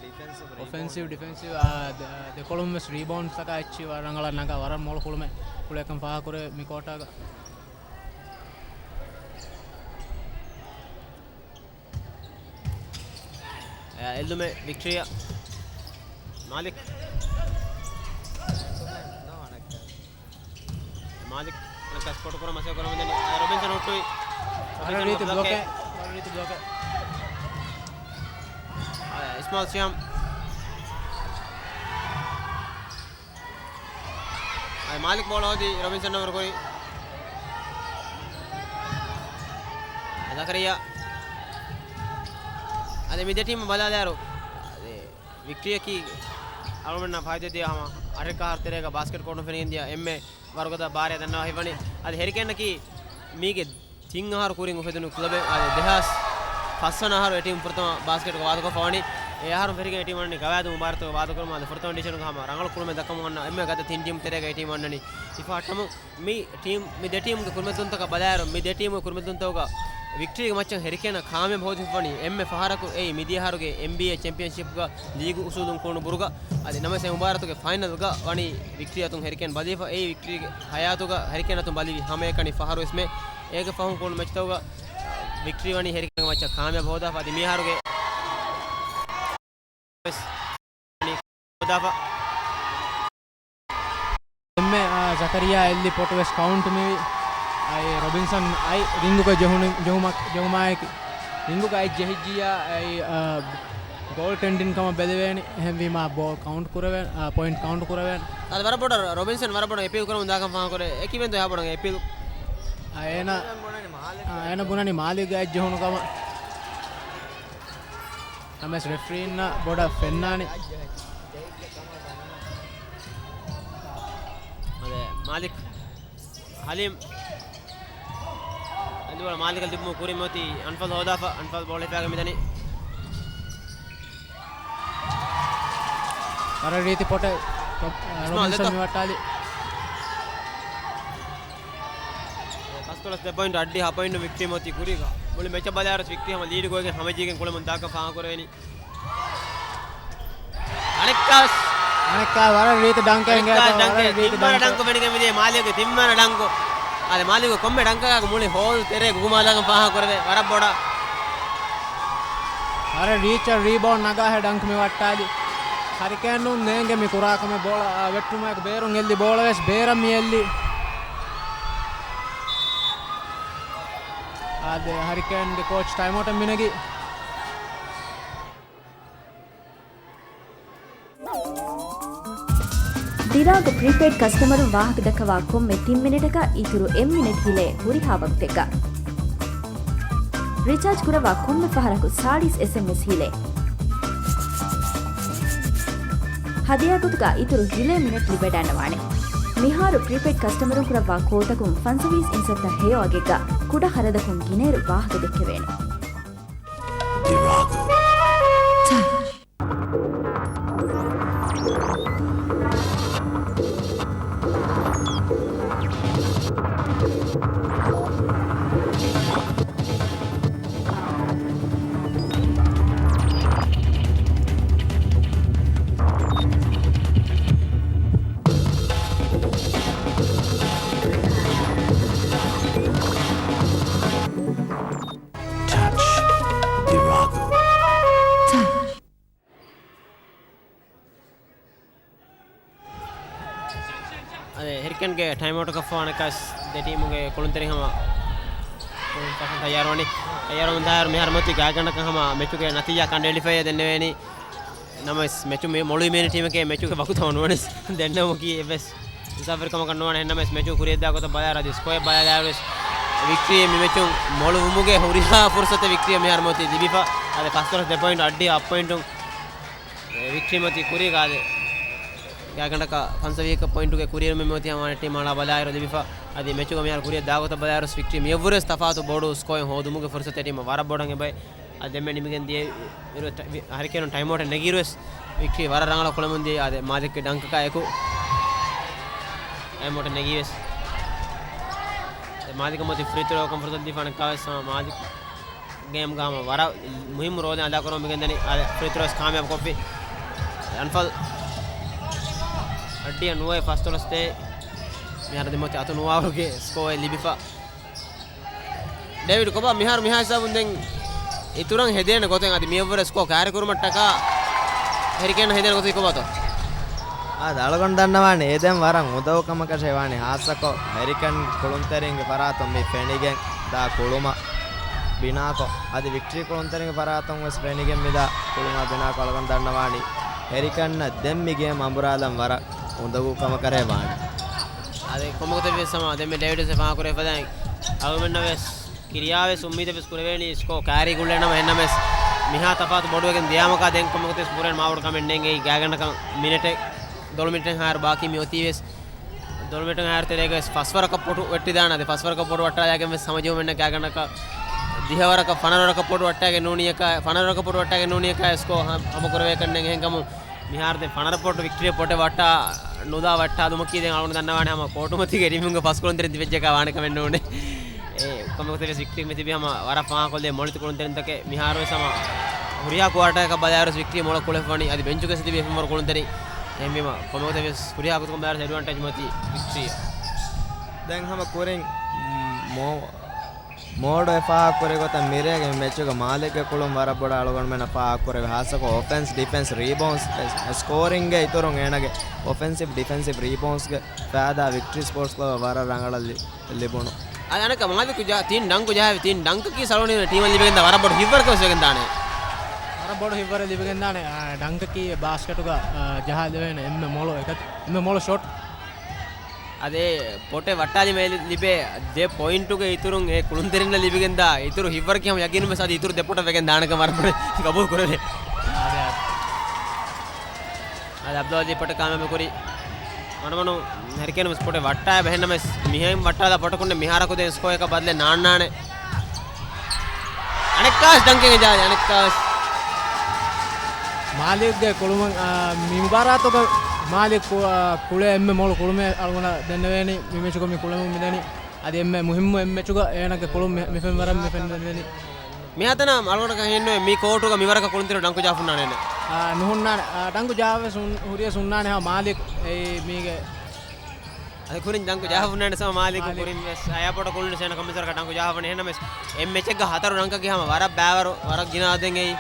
އޮފެންސިވް، ޑިފެންސިވް، އާ، ދެ-، ދެކޮޅުން ވެސް ރީބައުންޑްތަކާ އެއްޗި ވަރަށް ރަނގަޅަށް ނަގާ ވަރަށް މޮޅު ކުޅުމެއް ކުޅޭކަން ފާހަގަކުރޭ މި ކޯޓާގަ. އެ، އެއްލުމެއް ވިކްޓްރީއަށް. މާލިކް. މާލިކް އަނެއްކާ ސްކޯޓު ކުރަން މަސައްކަތް ކުރަމުން ދެން ރޮބިންސަން ހުއްޓުވި. ރޮބިންސަން ރީތި ބްލޮކެއް. ރީތި ބްލޮކެއް. އިސްމާއިލް ސިޔާމް. އަދި މާލިކް ބޯޅަ ހޯދީ ރޮބިންސަން އަށް ވަރު ކުރި. ޒަކަރިއްޔާ. އަދި މި ދެ ޓީމު ބަލާލާއިރު، އަދި ވިކްޓްރީއަކީ އަޅުގަނޑަށް ފައިދާ ދިޔަ ހަމަ އަށެއް އަހަރު ތެރޭގަ ބާސްކެޓް ކޯޓުން ފެނިގެން ދިޔަ އެންމެ ވަރުގަދަ ބާރެއް ދަންނަވާ ހިތްވަނީ. އަދި ހެރިކޭނަކީ މީގެ ތިން އަހަރު ކުރިން އުފެދުނު ކްލަބެއް. އާދެ، ދެހާސް ފަސް ވަނަ އަހަރު އެ ޓީމް ފުރަތަމަ ބާސްކެޓްގަ ވާދަކޮށްފަ ވަނީ. އެ އަހަރުން ފެށިގެން އެ ޓީމް ވަންނަނީ ގަވާއިދު މުބާރާތުގެ ވާދަކުރުމަށް. އަދި ފުރަތަމަ ޑިވިޝަނުގަ ހަމަ ރަނގަޅު ކުޅުމެއް ދައްކަމުން އަންނަ އެންމެ ގަދަ ތިން ޓީމް ތެރޭގައި ޓީމް ވަންނަނީ. ހިފާ އަށްޓަމުން މި ޓީމް، މި ދެ ޓީމްގެ ކުރިމަތިލުންތަކަށް ބަލާއިރު، މި ދެ ޓީމުގެ ކުރިމަތިލުންތަކުގަ ވިކްޓްރީގެ މައްޗަށް ހެރިކޭނަށް ކާމިޔާބު ހޯދިފަވަނީ އެންމެ ފަހަރަކު. އެއީ މިދިޔަ އަހަރުގެ އެންބީއޭ ޗެމްޕިއަންޝިޕްގަ ލީގު އުސޫލުން ކުޅުނު ބުރުގަ. އަދި ނަމަވެސް އެ މުބާރާތުގެ ފައިނަލްގަ ވަނީ ވިކްޓްރީ އަތުން ހެރިކޭން ބަލީފަ. އެއީ ވިކްޓްރީގެ ހަޔާތުގަ ހެރިކޭން އަތުން ބަލިވި ހަމައެކަނި ފަހަރުވެސް މެ. އޭގެ ފަހުން ކުޅުނު މެޗްތަކުގަ ވިކްޓްރީ ވަނީ ހެރިކޭންގެ މައްޗަށް ކާމިޔާބު ހޯދާފަ. އަދި މި އަހަރުގެ ވެސް ހޯދާފަ. އެންމެ، އާ، ޒަކަރިޔާ އެއްލި ޕޮޓު ވެސް ކައުންޓް މިވި. އައި ރޮބިންސަން އައި ރިންގުގަ ޖެހުނު، ޖެހުމަ-، ޖެހުމާއެކު ރިންގުގަ އައި ޖެހިއްޖިއްޔާ އައި، އާ، ގޯލް ޓެންޑިން ކަމަށް ބެލެވޭނެ. އެހެންވީމާ ބޯ ކައުންޓް ކުރެވޭނެ، އާ، ޕޮއިންޓް ކައުންޓް ކުރެވޭނެ. އަދި ވަރަށް ބޮޑަށް ރޮބިންސަން ވަރަށް ބޮޑަށް އެޕީލް ކުރަމުން ދާކަން ފާހަގަކުރޭ. އެކި ވެންދޯ އެހާ ބޮޑަށް އެޕީލް. އާ، އޭނަ، އާ، އޭނަ ބުނަނީ މާލެއްގަ އައި ޖެހުނު ކަމަށް. ނަމަވެސް ރެފްރީންނަށް ބޮޑަށް ފެންނާނެ. އަދެ މާލިކް ހަލީމް އަދިވަޅަ މާލިކަށް ލިބުމު ކުރިމަތި އަންފަލް ހޯދާފަ. އަންފަލް ބޯޅަ ހިފާގެން މިދަނީ. ވަރަށް ރީތި ޕޮޓެއް ރޮ-، އާ، އިސްމާއިލް ރޮބިންސަން ދެއްތޯ؟ މިވައްޓާލި. ފަސްދޮޅަސް ދެ ޕޮއިންޓް އައްޑިހަ ޕޮއިންޓް ވިކްޓްރީ މޮތީ ކުރީގަ. މުޅި މެޗަށް ބަލާއިރު ވިކްޓްރީ ހަމަ ލީޑް ގޮވައިގެން ހަމަޖެހިގެން ކުޅެމުން ދާކަން ފާހަގަކުރެވެނީ. އަނެއްކާސް. އަނެއްކާ ވަރަށް ރީތި ޑަންކެއް އަނެއްކާ އިނގޭތޯ، ޑަންކެއް. ވަރަށް ރީތި ތިންވަރަ ޑަންކެއް. ޑަންކު ފެނިގެން މިދިޔަ މާލެގެ ތިންވަރަ ޑަންކު. އަދި މާލެގެ ކޮންމެ ޑަންކަކާ މުޅި ހޯލް ތެރޭ ގުގުމާލަކަށް ފާހަގަކުރެވޭ. ވަރަށް ބޮޑަށް. ވަރަށް ރީޗަށް ރީބައުންޑް ނަގާހެ ޑަންކް މި ވައްޓާލި. ހަރިކޭނުން ނޭނގެ މި ކުރާ ކަމެއް ބޯޅަ، އާ، ވެއްޓުމާއެކު ބޭރުން އެއްލި ބޯޅަ ވެސް ބޭރަށް މި އެއްލި. އާދެ، ހަރިކޭންގެ ކޯޗް ޓައިމްއައުޓެއް މިނެގި. ދިރާގު ޕްރީޕެއިޑް ކަސްޓަމަރުން ވާހަކަ ދައްކަވާ ކޮންމެ ތިން މިނެޓަކަށް އިތުރު އެއް މިނެޓް ހިލޭ ހުރިހާ ވަގުތެއްގަ. ރިޗާޖް ކުރައްވާ ކޮންމެ ފަހަރަކު ސާޅީސް އެސްއެމްއެސް ހިލޭ. ހަދިޔާ ގޮތުގަ އިތުރު ހިލޭ މިނެޓް ލިބިވަޑައިގަންނަވާނެ. މިހާރު ޕްރީޕެއިޑް ކަސްޓަމަރުން ކުރައްވާ ކޯލްތަކުން ފަންސަވީސް އިންސައްތަ ހެޔޮ އަގެއްގަ ކުޑަ ޚަރަދަކުން ގިނައިރު ވާހަކަ ދެއްކެވޭނެ. ދިރާގު. ޓަޗް ދިރާގު. އަދި ހެރިކޭންގެ ޓައިމްއައުޓަކަށްފަހު އަނެއްކާސް ދެ ޓީމުގެ ކުޅުންތެރިން ހަމަ ކުޅުންތަކުން ތައްޔާރުވަނީ. ތައްޔާރުވަމުން ދާއިރު މިހާރު މޮތީ ގާތްގަނޑަކަށް ހަމަ މެޗުގެ ނަތީޖާ ކަނޑައެޅިފައި ދެންނެވޭނީ. ނަމަވެސް މެޗު މި މޮޅުވި މިނިޓް ޓީމެކޭ މެޗުގެ ވަގުތު ނުވަނަސް ދެންނެވުމަކީ އެއްވެސް އިންސާފުވެރިކަމަކަށް ނުވާނެ. އެހެންނަމަވެސް މެޗު ކުރިއަށްދާ ގޮތަށް ބަލާއިރު އަދި ސްކޯއެއް ބަލާލާއިރުވެސް ވިކްޓްރީ މި މެޗުން މޮޅުވުމުގެ ހުރިހާ ފުރުސަތެއް ވިކްޓްރީ މިހާރު މޮތީ ލިބިފަ. އަދި ފަސްދޮޅަސް ދެ ޕޮއިންޓް އައްޑިހަ އަށް ޕޮއިންޓުން ވިކްޓްރީ މޮތީ ކުރީގަ އަދި ގާތްގަނޑަކަށް ފަންސަވީހަކަށް ޕޮއިންޓުގެ ކުރިއެރުމެއް މިއޮތީ ހަމަ އަނެއް ޓީމާ ބަލާއިރު ލިބިފަ. އަދި މެޗުގަ މިހާރު ކުރިއަށް ދާ ގޮތަށް ބަލާއިރު ވިކްޓްރީ މިއަށްވުރެސް ތަފާތު ބޮޑު ސްކޯއެއް ހޯދުމުގެ ފުރުސަތެއް ޓީމަށް ވަރަށް ބޮޑަށް އެބައި. އަދި ދެންމެ ނިމިގެން ދިޔަ އިރު ވެ-، ވި-، ހަރިކޭނުން ޓައިމްއައުޓެއް ނެގިއިރުވެސް ވިކްޓްރީ ވަރަށް ރަނގަޅަށް ކުޅެމުން ދިޔައީ. އާދެ، މާލިކްގެ ޑަންކަކާ އެކު ޓައިމްއައުޓެއް ނެގީވެސް. އާދެ، މާލިކަށް މޮތީ ފްރީ ތްރޯ ކޮން ފުރުސަތު ލިބިފަ އަނެއްކާވެސް މާލިކް ގޭމްގަ ހަމަ ވަރަށް މުހިއްމު ރޯލެއް އަދާކުރަމުން މިގެންދަނީ. އާދެ، ފްރީ ތްރޯ ވެސް ކާމިޔާބު ކޮށްފި. އަންފަލް އައްޑިހަ ނުވައެއް ފަސްދޮޅަސް ދޭއް. މިހާރު ދެންމެ އަތު ނުވާވަރުގެ ސްކޯއެއް ލިބިފަ. ޑޭވިޑް ކޮބާ މިހާރު މިހާ ހިސާބުން ދެން އިތުރަށް ހެދޭނެ ގޮތެއް އަދި މިއަށްވުރެ ސްކޯ ކާރި ކުރުމަށްޓަކާ ހެރިކޭން ހެދޭނެ ގޮތެއް ކޮބާތޯ؟ އާދެ، އަޅުގަނޑު ދަންނަވާނެ އެ ދެން ވަރަށް އުނދަގޫ ކަމަކަށޭ ވާނީ، ހާއްސަކޮށް ހެރިކޭން ކުޅުންތެރިންގެ ފަރާތުން މި ފެނިގެން ދާ ކުޅުމަށް ބިނާކޮށް، އަދި ވިކްޓްރީ ކުޅުންތެރިންގެ ފަރާތުން ވެސް ފެނިގެން މިދާ ކުޅުމާ ބިނާކޮށް އަޅުގަނޑު ދަންނަވާނީ ހެރިކޭންނަށް ދެން މި ގޭމް އަނބުރާލަން ވަރަށް އުނދަގޫ ކަމަކަށޭ ވާނީ. އާދެ، ކޮންމެ ގޮތެއް ވެސް ހަމަ ދެންމެ ޑޭވިޑް ވެސް ފާހަގަކުރެވިފަދައިން އަޅުމެންނަށް ވެސް ކިރިޔާވެސް އުއްމީދެއް ވެސް ކުރެވޭނީ ސްކޯ ކާރީ ގުޅޭނަމަ. އެހެންނަމަވެސް މިހާ ތަފާތު ބޮޑުވެގެން ދިޔާމަކާ ދެން ކޮންމެ ގޮތެއް ވެސް ބުރޭން މާބޮޑު ކަމެއް ނޭނގެ. ގާތްގަނޑަކަށް މިނެޓެއް ދޮޅު މިނެޓެއްހާއިރު ބާކީ މި އޮތީވެސް. ދޮޅު މިނެޓެއްހާއިރު ތެރޭގަވެސް ފަސްވަރަކަށް ޕޮޓު ވެއްޓިދާނެ. އަދި ފަސްވަރަކަށް ޕޮޓު ވައްޓާލާގެން ވެސް ހަމަޖެހުމެއް ނެތް. ގާތްގަނޑަކަށް ދިހަވަރަކަށް ފަނަރަވަރަކަށް ޕޮޓު ވައްޓާގެން ނޫނީއަކާ، ފަނަރަވަރަކަށް ޕޮޓު ވައްޓާގެން ނޫނީއަކާ ސްކޯ ހަ-، ހަމަކުރެވޭކަށްނެތް. އެހެންކަމުން މިހާރު ދެން ފަނަރަ ޕޮޓު ވިކްޓްރީ ޕޮޓެއް ވައްޓާ ނުލާ ވައްޓާ ދުމަކީ ދެން އަޅުގަނޑު ދަންނަވާނެ ހަމަ ކޯޓުމަތީގެ އެރިމުންގެ ފަސް ކުޅުންތެރިން ތިބެއްޖެކާ ވާނެ ކަމެއް ނޫނޭ. އެ، ކޮންމެ ގޮތެއް ވެސް ވިކްޓްރީ މި ތިބީ ހަމަ ވަރަށް ފާހަގަކޮށްލޭ މޮޅި ކުޅުންތެރިންތަކެއް. މިހާރު ވެސް ހަމަ ހުރިހާ ކުއާޓަރަކަށް ބަލާއިރު ވިކްޓްރީ މޮޅަށް ކުޅެފަވަނީ. އަދި ބެންޗުގަ ވެސް ތިބީ އެފަހުން ވަރު ކުޅުންތެރިން. އެހެންވީމަ ކޮންމެ ގޮތެއް ވެސް ހުރިހާ ގޮތަކުން ބަލާއިރު އެޑްވާންޓޭޖް މަތީ ވިކްޓްރީ. ދެން ހަމަ ކުރިން މޯ-، މޯޑު އެ ފާހަގަކުރި ގޮތަށް މިރޭގެ މި މެޗުގެ މާލިކްގެ ކުޅުން ވަރަށް ބޮޑަށް އަޅުގަނޑުމެންނަށް ފާހަގަކުރެވޭ. ހާއްސަކޮށް އޮފެންސް، ޑިފެންސް، ރީބައުންޑްސް، ސްކޯރިންގގެ އިތުރުން އޭނަގެ އޮފެންސިވް، ޑިފެންސިވް ރީބައުންޑްސްގެ ފައިދާ ވިކްޓްރީ ސްޕޯޓްސް ކްލަބަށް ވަރަށް ރަނގަޅަށް ލި-، ލިބުނު. އަދި އަނެއްކާ މާލިކު ޖަ-، ތިން ޑަންކު ޖަހާފި، ތިން ޑަންކަކީ ސަޅުނީ ޓީމަށް ލިބިގެންދާ ވަރަށް ބޮޑު ހިތްވަރަކަށް ވެސް ވެގެންދާނެ. ވަރަށް ބޮޑު ހިތްވަރެއް ލިބިގެންދާނެ. އާ، ޑަންކަކީ ބާސްކެޓުގަ، އާ، ޖަހާލެވޭނެ އެންމެ މޮޅު އެކަ-، އެންމެ މޮޅު ޝޮޓް. އަދި ޕޮޓެއް ވައްޓާލީމަ ލި-، ލިބޭ ދެ ޕޮއިންޓުގެ އިތުރުން އެ ކުޅުންތެރިންނަށް ލިބިގެންދާ އިތުރު ހިތްވަރަކީ ހަމަ ޔަގީނުން ވެސް އަދި އިތުރު ދެ ޕޮޓަށް ވެގެން ދާނެކަން ވަރަށް ބޮޑަށް ގަބޫލު ކުރެވޭ. އަދި އަބްދުލް އަޒީޒް ޕޮޓެއް ކާމިޔާބު ކުރީ. މަޑުމަޑުން ހެރިކޭން ވެސް ޕޮޓެއް ވައްޓާ އެބަ ހެންނަމެސް މިހެން ވައްޓާލާ ޕޮޓަކުން މިހާރަކު ދެން ސްކޯ އެކަށް ބަދަލެއް ނާންނާނެ. އަނެއްކާސް ޑަންކެއް ޖާލި އަނެއްކާސް. މާލިކްގެ ކުޅުމަށް، އާ، މި މުބާރާތުގަ މާލިކް ކު-، އާ، ކުޅޭ އެންމެ މޮޅު ކުޅުމެއް އަޅުގަނޑަށް ދެންނެވޭނީ. މި މެޗުގަ މި ކުޅެމުން މިދަނީ. އަދި އެންމެ މުހިއްމު އެއް މެޗުގަ އޭނަގެ ކުޅުން މި-، މި ފެންވަރަށް މި ފެންނަން ދެނީ. މިހާތަނަށް އަޅުގަނޑަކަށް ހިންނުވޭ މި ކޯޓުގަ މިވަރަކަށް ކުޅުންތެރި ޑަންކު ޖާފުންނާނެ. އާ، ނުހުންނާނެ. އާ، ޑަންކު ޖާވެސް ހުން-، ހުރިޔަސް ހުންނާނެ ހާ މާލިކް އެއީ މީގެ. އަދި ކުރިން ޑަންކު ޖާފުންނާނެ ސަމަ މާލިކު މާލިކް. ކުރިން ވެސް އަޔާޕޮޓަށް ކުޅުން ސޭނަ ކަމިސަރަކަށް ޑަންކު ޖާފަން އެހެންނަމެސް އެއް މެޗެއްގަ ހަތަރު ޑަންކަކީ ހަމަ ވަރަށް ބާވަރު ވަރަށް ގިނަ އަދެން އެއީ.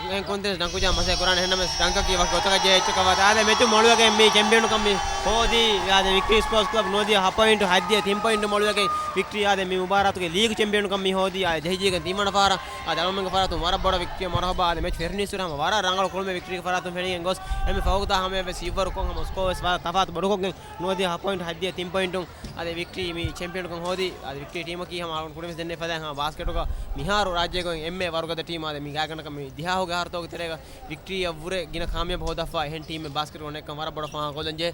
އެހެން ކުންތެން ޑަންކު ޖާ މަސޭ ކުރާނެ އެހެންނަމެސް ޑަންކަކީ ވަކި ގޮތަކަށް ޖެހޭ އެއްޗެއް ކަމަށް އާދެ މެޗު މޮޅުވެގެން މި ޗެމްޕިއަނުކަން މި ހޯދީ. އާދެ ވިކްޓްރީ ސްޕޯޓްސް ކްލަބް ނުވަދިހަ ހަ ޕޮއިންޓު ހައްދިހަ ތިން ޕޮއިންޓު މޮޅުވެގެން ވިކްޓްރީ އާދެ މި މުބާރާތުގެ ލީގު ޗެމްޕިއަނުކަން މި ހޯދީ. އާދެ ޖެހިޖެހިގެން ތިންވަނަ ފަހަރަށް އާދެ އަޅުމެންގެ ފަރާތުން ވަރަށް ބޮޑަށް ވިކްޓްރީ މަރުހަބާ. އާދެ މެޗް ފެށުނީސްވުރެ ހަމަ ވަރަށް ރަނގަޅު ކުޅުމެއް ވިކްޓްރީގެ ފަރާތުން ފެނިގެން ގޮސް އެންމެ ފަހުގަތާ ހަމަޔަށް ވެސް ހިތްވަރުކޮށް ހަމަ ސްކޯ ވެސް ވަރަށް ތަފާތު ބޮޑުކޮށްގެން ނުވަދިހަ ހަ ޕޮއިންޓު ހައްދިހަ ތިން ޕޮއިންޓުން އާދެ ވިކްޓްރީ މި ޗެމްޕިއަނުކަން ހޯދީ. އާދެ ވިކްޓްރީ ޓީމަކީ ހަމަ އަޅުގަނޑު ކުރިން ވެސް ދެންނެވި ފަދައިން ހަމަ ބާސްކެޓުގަ މިހާރު ރާއްޖޭގަ އޮތް އެންމެ ވަރުގަދަ ޓީމް. އާދެ މި ގާތްގަނޑަކަށް މި ދިހަ ހަ ގަހަރު ތޯގެ ތެރޭގަ ވިކްޓްރީއަށްވުރެ ގިނަ ކާމިޔާބު ހޯދާފަ އެހެން ޓީމެއް ބާސްކެޓް އޮންނަ ކަން ވަރަށް ބޮޑަށް ފާހަގަކޮށްލަންޖެހޭ.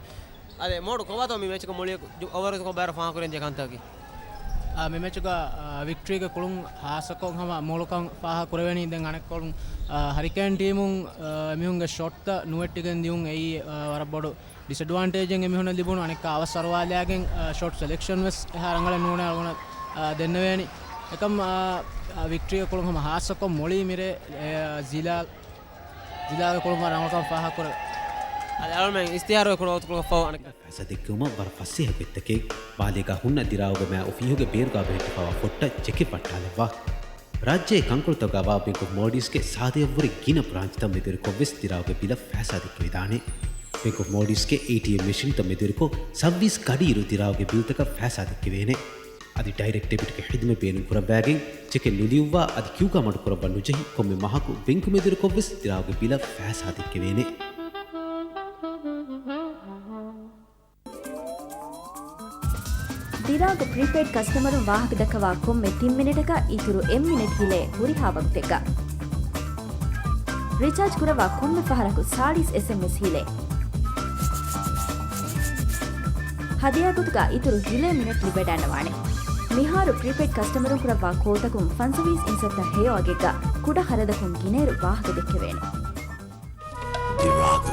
އާދެ މޯޑު ކޮބާތޯ މި މެޗުގަ މުޅި އޮވަރު ކޮބާ ފާހަގަކުރަންޖެހޭ ކަންތަކަކީ؟ އާ، މި މެޗުގަ، އާ، ވިކްޓްރީގެ ކުޅުން ހާއްސަކޮށް ހަމަ މޮޅުކަން ފާހަގަ ކުރެވެނީ. ދެން އަނެއްކޮޅުން، އާ، ހަރިކޭން ޓީމުން، އާ، އެމީހުންގެ ޝޮޓްތައް ނުވެއްޓިގެން ދިޔުން އެއީ، އާ، ވަރަށް ބޮޑު ޑިސްއެޑްވާންޓޭޖެއް އެމީހުންނަށް ލިބުނު. އަނެއްކާ އަވަސް އަރުވާލާގެން، އާ، ޝޮޓް ސެލެކްޝަން ވެސް އެހާ ރަނގަޅެއް ނޫނޭ އަޅުގަނޑަށް، އާ، ދެންނެވޭނީ. އެކަމް، އާ، އާ، ވިކްޓްރީގެ ކުޅުން ހަމަ ހާއްސަކޮށް މޮޅީ މިރޭ، އެ، އާ، ޒިލާ-، ޒިލާގެ ކުޅުން ވަރަށް ރަނގަޅުކަން ފާހަގަ ކުރެވޭ. އަދި އަޅުމެން އިސްތިހާރުގެ ކުޅަ އޮތުކޮޅަށްފަހު އަނެއް ފައިސާ ދެއްކެވުމަށް ވަރަށް ފަސޭހަ ގޮތްތަކެއް. ބާލީގާ ހުންނަ ދިރާއުގެ މައި އޮފީހުގެ ބޭރުގާ ބެހެއްޓިފައިވާ ފޮށްޓަށް ޖެކެޓް ވައްޓާލައްވާ. ރާއްޖޭ ކަންކޮޅުތަކުގާވާ ބެންކް އޮފް މޯލްޑިވްސްގެ ސާދަޔަށްވުރެ ގިނަ ބްރާންޗްތައް މެދުވެރިކޮށްވެސް ދިރާއުގެ ބިލަށް ފައިސާ ދެއްކެވިދާނެ. ބެންކް އޮފް މޯލްޑިވްސްގެ އޭޓީއެމް މެޝިންތައް މެދުވެރިކޮށް، ސައުވީސް ގަޑިއިރު ދިރާއުގެ ބިލްތަކަށް ފައިސާ ދެއްކެވޭނެ. އަދި ޑައިރެކްޓް ޑެބިޓްގެ ހިދުމަތް ބޭނުން ކުރައްވާގެން، ޗެކެއް ނުލިޔުއްވާ އަދި ކިޔޫގާ މަޑުކުރައްވަން ނުޖެހި، ކޮންމެ މަހަކު ބެންކު މެދުވެރިކޮށްވެސް ދިރާއުގެ ބިލަށް ފައިސާ ދެއްކެވޭނެ. ދިރާގު ޕްރީޕެއިޑް ކަސްޓަމަރުން ވާހަކަދައްކަވާ ކޮންމެ ތިން މިނެޓަކަށް އިތުރު އެއް މިނެޓް ހިލޭ ހުރިހާ ވަގުތެއްގަ. ރިޗާޖް ކުރައްވާ ކޮންމެ ފަހަރަކު ސާޅީސް އެސްއެމްއެސް ހިލޭ. ހަދިޔާ ގޮތުގަ އިތުރު ހިލޭ މިނެޓް ލިބިވަޑައިގަންނަވާނެ. މިހާރު ޕްރީޕެއިޑް ކަސްޓަމަރުން ކުރައްވާ ކޯލްތަކުން ފަންސަވީސް އިންސައްތަ ހެޔޮ އަގެއްގަ ކުޑަ ޚަރަދަކުން ގިނައިރު ވާހަކަ ދެއްކެވޭނެ. ދިރާގު.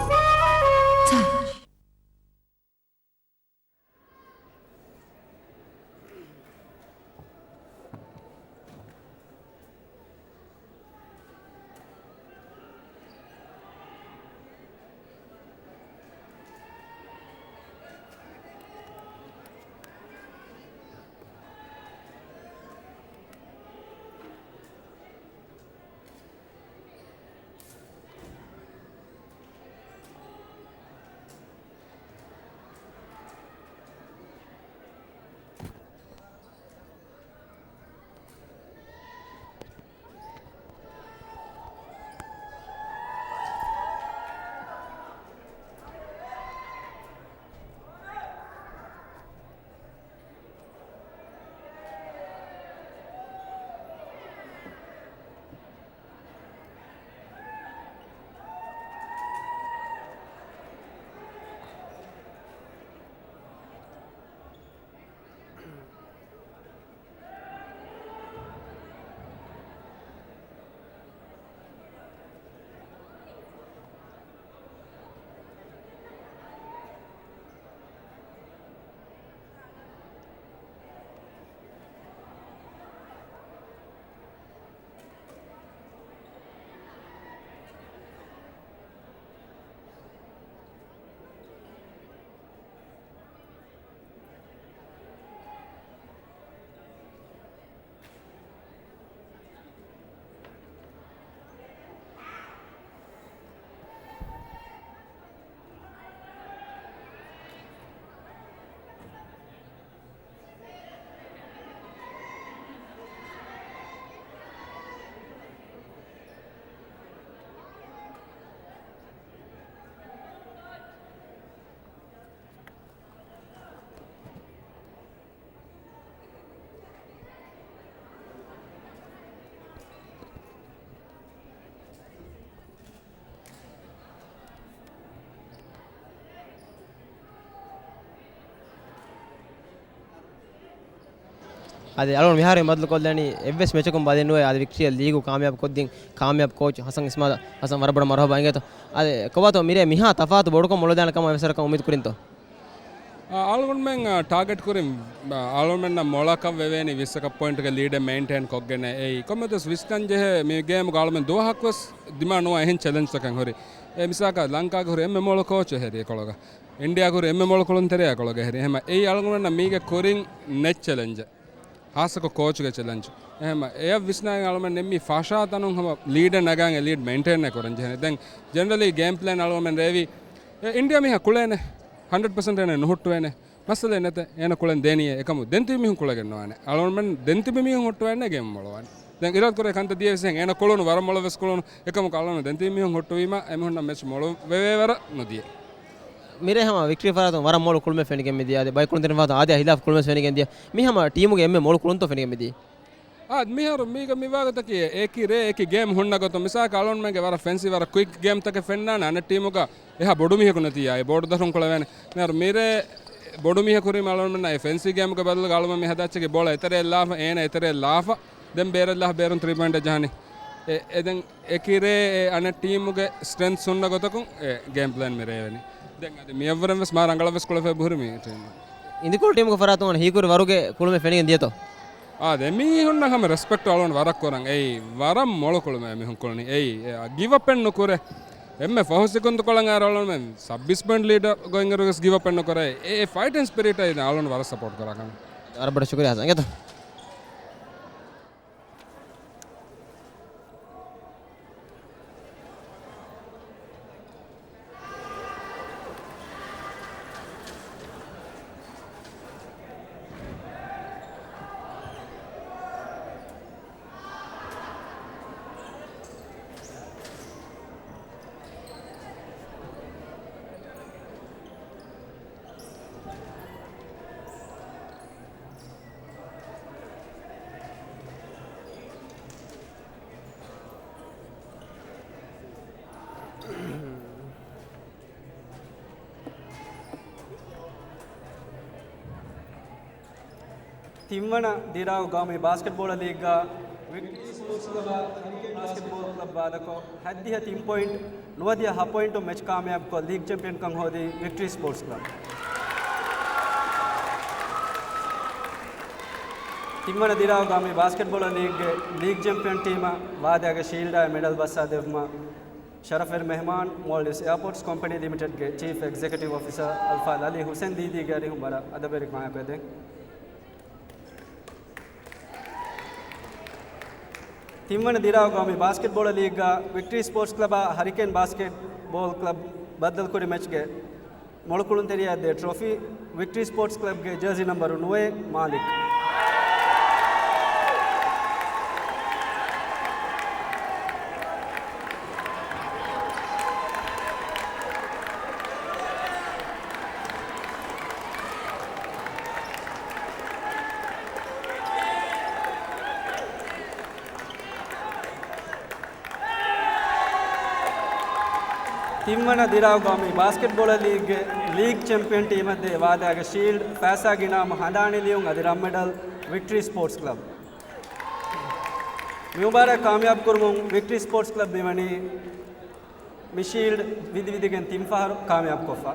އަދި އަޅުގަނޑު މިހާރު މަދުލުކޮށްލަނީ އެއްވެސް މެޗަކުން ބަލި ނުވެ، އަދި ވިކްޓްރީއަށް ލީގު ކާމިޔާބު ކޮށްދިން ކާމިޔާބު ކޯޗް ހަސަން އިސްމާލް. ހަސަން، ވަރަށް ބޮޑަށް މަރުހަބާ އިނގޭތޯ. އަދި ކޮބާތޯ މިރޭ މިހާ ތަފާތު ބޮޑުކޮށް މޮޅުވެދާނެ ކަމަށް އެވެސް ވަރަކަށް އުއްމީދު ކުރިންތޯ؟ އާ، އަޅުގަނޑުމެން، އާ، ޓާގެޓް ކުރިން، އާ، އަޅުގަނޑުމެންނަށް މޮޅަކަށް ވެވޭނީ ވިއްސަކަށް ޕޮއިންޓުގެ ލީޑެއް މެއިންޓެއިން ކޮށްގެން. އެއީ ކޮންމެވެސް ވިސްނަން ޖެހޭ މި ގޭމުގަ އަޅުގަނޑުމެން ދުވަހަކުވެސް ދިމާ ނުވާ އެހެން ޗެލެންޖްތަކެއް ހުރި. އެ މިސާލަކަށް ލަންކާގެ ހުރި އެންމެ މޮޅު ކޯޗެއް ހެރި އެކޮޅުގަ. އިންޑިއާގެ ހުރި އެންމެ މޮޅު ކުޅުންތެރިޔާ އެކޮޅުގަ ހެރި. އެހެމަ އެއީ އަޅުގަނޑުމެންނަށް މީގެ ކުރިން ނެތް ޗެލެންޖެއް. ހާއްސަކޮށް ކޯޗުގެ ޗެލެންޖް. އެހެމަ އެޔަށް ވިސްނާގެން އަޅުމެން ނިންމީ ފަށާ ތަނުން ހަމަ ލީޑެއް ނަގާން އެ ލީޑް މެއިންޓެއިން ކުރަން ޖެހޭނެ. ދެން ޖެނެރަލީ ގޭމް ޕްލޭން އަޅުގަނޑުމެން ރޭވީ، އެ އިންޑިއާ މީހާ ކުޅޭނެ، ހަންޑްރެޑް ޕަސެންޓް އޭނަ ނުހުއްޓުވޭނެ. މައްސަލައެއް ނެތޭ. އޭނަ ކުޅެން ދޭނީއޭ. އެކަމު ދެން ތިބި މީހުން ކުޅެގެން ނުވާނެ. އަޅުގަނޑުމެން ދެން ތިބި މީހުން ހުއްޓުވާނެ ގޭމް މޮޅުވާނެ. ދެން އިރާދަ ކުރޭ ކަންތައް ދިޔަ ވެސް އޭނަ ކުޅުނު ވަރަށް މޮޅަށް ވެސް ކުޅުނު. އެކަމަކު އަޅުގަނޑު ދެން ތިބި މީހުން ހުއްޓުވީމަ އެމީހުންނަށް މެޗް މޮޅު ވެވޭ ވަރަށް ނުދިޔަ. މިރޭ ހަމަ ވިކްޓްރީ ފަރާތުން ވަރަށް މޮޅު ކުޅުމެއް ފެނިގެން މިދިޔަ. އަދި ބައިކުޅުންތެރިން ފަރާތުން އާދަޔާ ހިލާފް ކުޅުމެއް ފެނިގެން ދިޔަ. މި ހަމަ ޓީމުގެ އެންމެ މޮޅު ކުޅުންތޯ ފެނިގެން މިދިޔަ. އާ، މިހާރު މީގަ މިވާގޮތަކީ އެކި ރޭ، އެކި ގޭމް ހުންނަ ގޮތުން. މިސާލަކަށް އަޅުގަނޑުމެންގެ ވަރަށް ފެންސީ، ވަރަށް ކުއިކް ގޭމްތަކެއް ފެންނާނެ އަނެއް ޓީމުގަ އެހާ ބޮޑު މީހަކު ނެތިއްޔާ، އެ ބޯޑު ދަށުން ކުޅެވޭނެ. މިހާރު މިރޭ ބޮޑު މީހަކު ހުރީމަ އަޅުގަނޑުމެންނަށް އެ ފެންސީ ގޭމުގެ ބަދަލުގަ އަޅުގަނޑުމެން މި ހަދާ އެއްޗަކީ ބޯޅަ އެތެރެއަށް ލާފަ، އޭނަ އެތެރެއަށް ލާފަ، ދެން ބޭރަށް ލާފަ ބޭރުން ތްރީ ޕޮއިންޓަށް ޖަހާނީ. އެ، އެ ދެން އެކި ރޭ އެ އަނެއް ޓީމުގެ ސްޓްރެންތްސް ހުންނަ ގޮތަކުން އެ ގޭމް ޕްލޭން މި ރޭވެނީ. ދެން އަދި މިއަށްވުރެން ވެސް މާ ރަނގަޅަށް ވެސް ކުޅެފައި ހުރި މި ޓީމު. އިނދިކޮޅު ޓީމުގެ ފަރާތުން ހީކުރި ވަރުގެ ކުޅުމެއް ފެނިގެން ދިޔަތޯ؟ އާ، ދެ މީހުންނަށް ހަމަ ރެސްޕެކްޓް އަޅުގަނޑު ވަރަށް ކުރަން. އެއީ ވަރަށް މޮޅު ކުޅުމެއް މީހުން ކުޅުނީ. އެއީ އެ، ގިވް އަޕެއް ނުކުރޭ. އެންމެ ފަހު ސެކުންދު ކޮޅަށް އަޅުގަނޑުމެން ސައްބީސް ޕޮއިންޓް ލީޑަށް ގޮތްއިރުވެސް ގިވް އަޕެއް ނުކުރޭ. އެ، އެ ފައިޓިން ސްޕިރިޓަށް އަޅުގަނޑު ވަރަށް ސަޕޯޓް ކުރާ ކަމެއް. ވަރަށް ބޮޑަށް ޝުކުރިއްޔާ ހަސަން. އިނގޭތޯ. ތިންވަނަ ދިރާއު ގައުމީ ބާސްކެޓްބޯޅަ ލީގްގަ ވިކްޓްރީ ސްޕޯޓްސް ކްލަބާ ހަރިކޭން ބާސްކެޓްބޯޅަ ކްލަބް ވާދަކޮށް، ހަތްދިހަ ތިން ޕޮއިންޓް، ނުވަދިހަ ހަ ޕޮއިންޓުން މެޗް ކާމިޔާބުކޮށް، ލީގް ޗެމްޕިއަންކަން ހޯދީ ވިކްޓްރީ ސްޕޯޓްސް ކްލަބް. ތިންވަނަ ދިރާއު ގައުމީ ބާސްކެޓްބޯޅަ ލީގްގެ ލީގް ޗެމްޕިއަން ޓީމަށް ވާދައިގެ ޝީލްޑާއި މެޑަލް ބައްސާދެއްވުމަށް ޝަރަފްވެރި މެހްމާން، މޯލްޑިވްސް އެއާޕޯޓްސް ކޮމްޕެނީ ލިމިޓެޑްގެ ޗީފް އެގްޒެކެޓިވް އޮފިސަރ އަލްފާ އަލީ ހުސެން ދީދީގެ އަރިހުން ވަރަށް އަދަބުވެރި މާތްވެދެން. ތިންވަނަ ދިރާއު ގައުމީ ބާސްކެޓްބޯޅަ ލީގްގަ ވިކްޓްރީ ސްޕޯޓްސް ކްލަބާ ހަރިކޭން ބާސްކެޓްބޯޅަ ކްލަބް ބައްދަލުކުރި މެޗްގެ މޮޅުކުޅުންތެރިޔާ ދޭ ޓްރޮފީ، ވިކްޓްރީ ސްޕޯޓްސް ކްލަބްގެ ޖާޒީ ނަމްބަރު ނުވައެއް، މާލިކް. ތިންވަނަ ދިރާއު ގައުމީ ބާސްކެޓްބޯޅަ ލީގްގެ ލީގް ޗެމްޕިއަން ޓީމަށްދޭ ވާދައިގެ ޝީލްޑް، ފައިސާގެ އިނާމު، ހަނދާނީ ލިޔުން އަދި ރަށް މެޑަލް ވިކްޓްރީ ސްޕޯޓްސް ކްލަބް. މި މުބާރާތް ކާމިޔާބު ކުރުމުން ވިކްޓްރީ ސްޕޯޓްސް ކްލަބް މިވަނީ މި ޝީލްޑް ވިދިވިދިގެން ތިން ފަހަރު ކާމިޔާބުކޮށްފަ.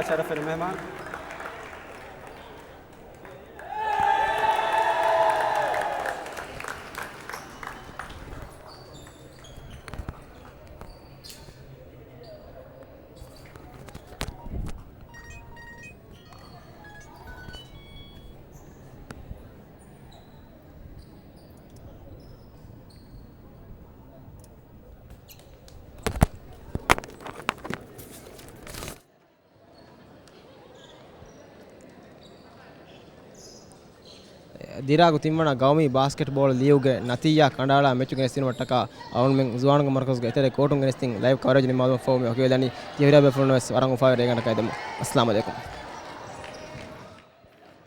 ޝަރަފުވެރި މެހެމާން. ދިރާގު ތިންވަނަ ގައުމީ ބާސްކެޓްބޯޅަ ލީގުގެ ނަތީޖާ ކަނޑައަޅާ މެޗު ގެނެސްދިނުމަށްޓަކާ އަޅުގަނޑުމެން ޒުވާނުންގެ މަރުކަޒުގެ އެތެރޭ ކޯޓުން ގެނެސްދިން ލައިވް ކަވަރޭޖް ނިންމާލުމަށްފަހު މި ވަކިވެލަނީ. ތިޔަ ހުރިހާ ބޭފުޅުންނަށް ވެސް ވަރަށް އުފާވެރި ރޭގަނޑަކަށް އެދެމުން. އައްސަލާމު ޢަލައިކުމް.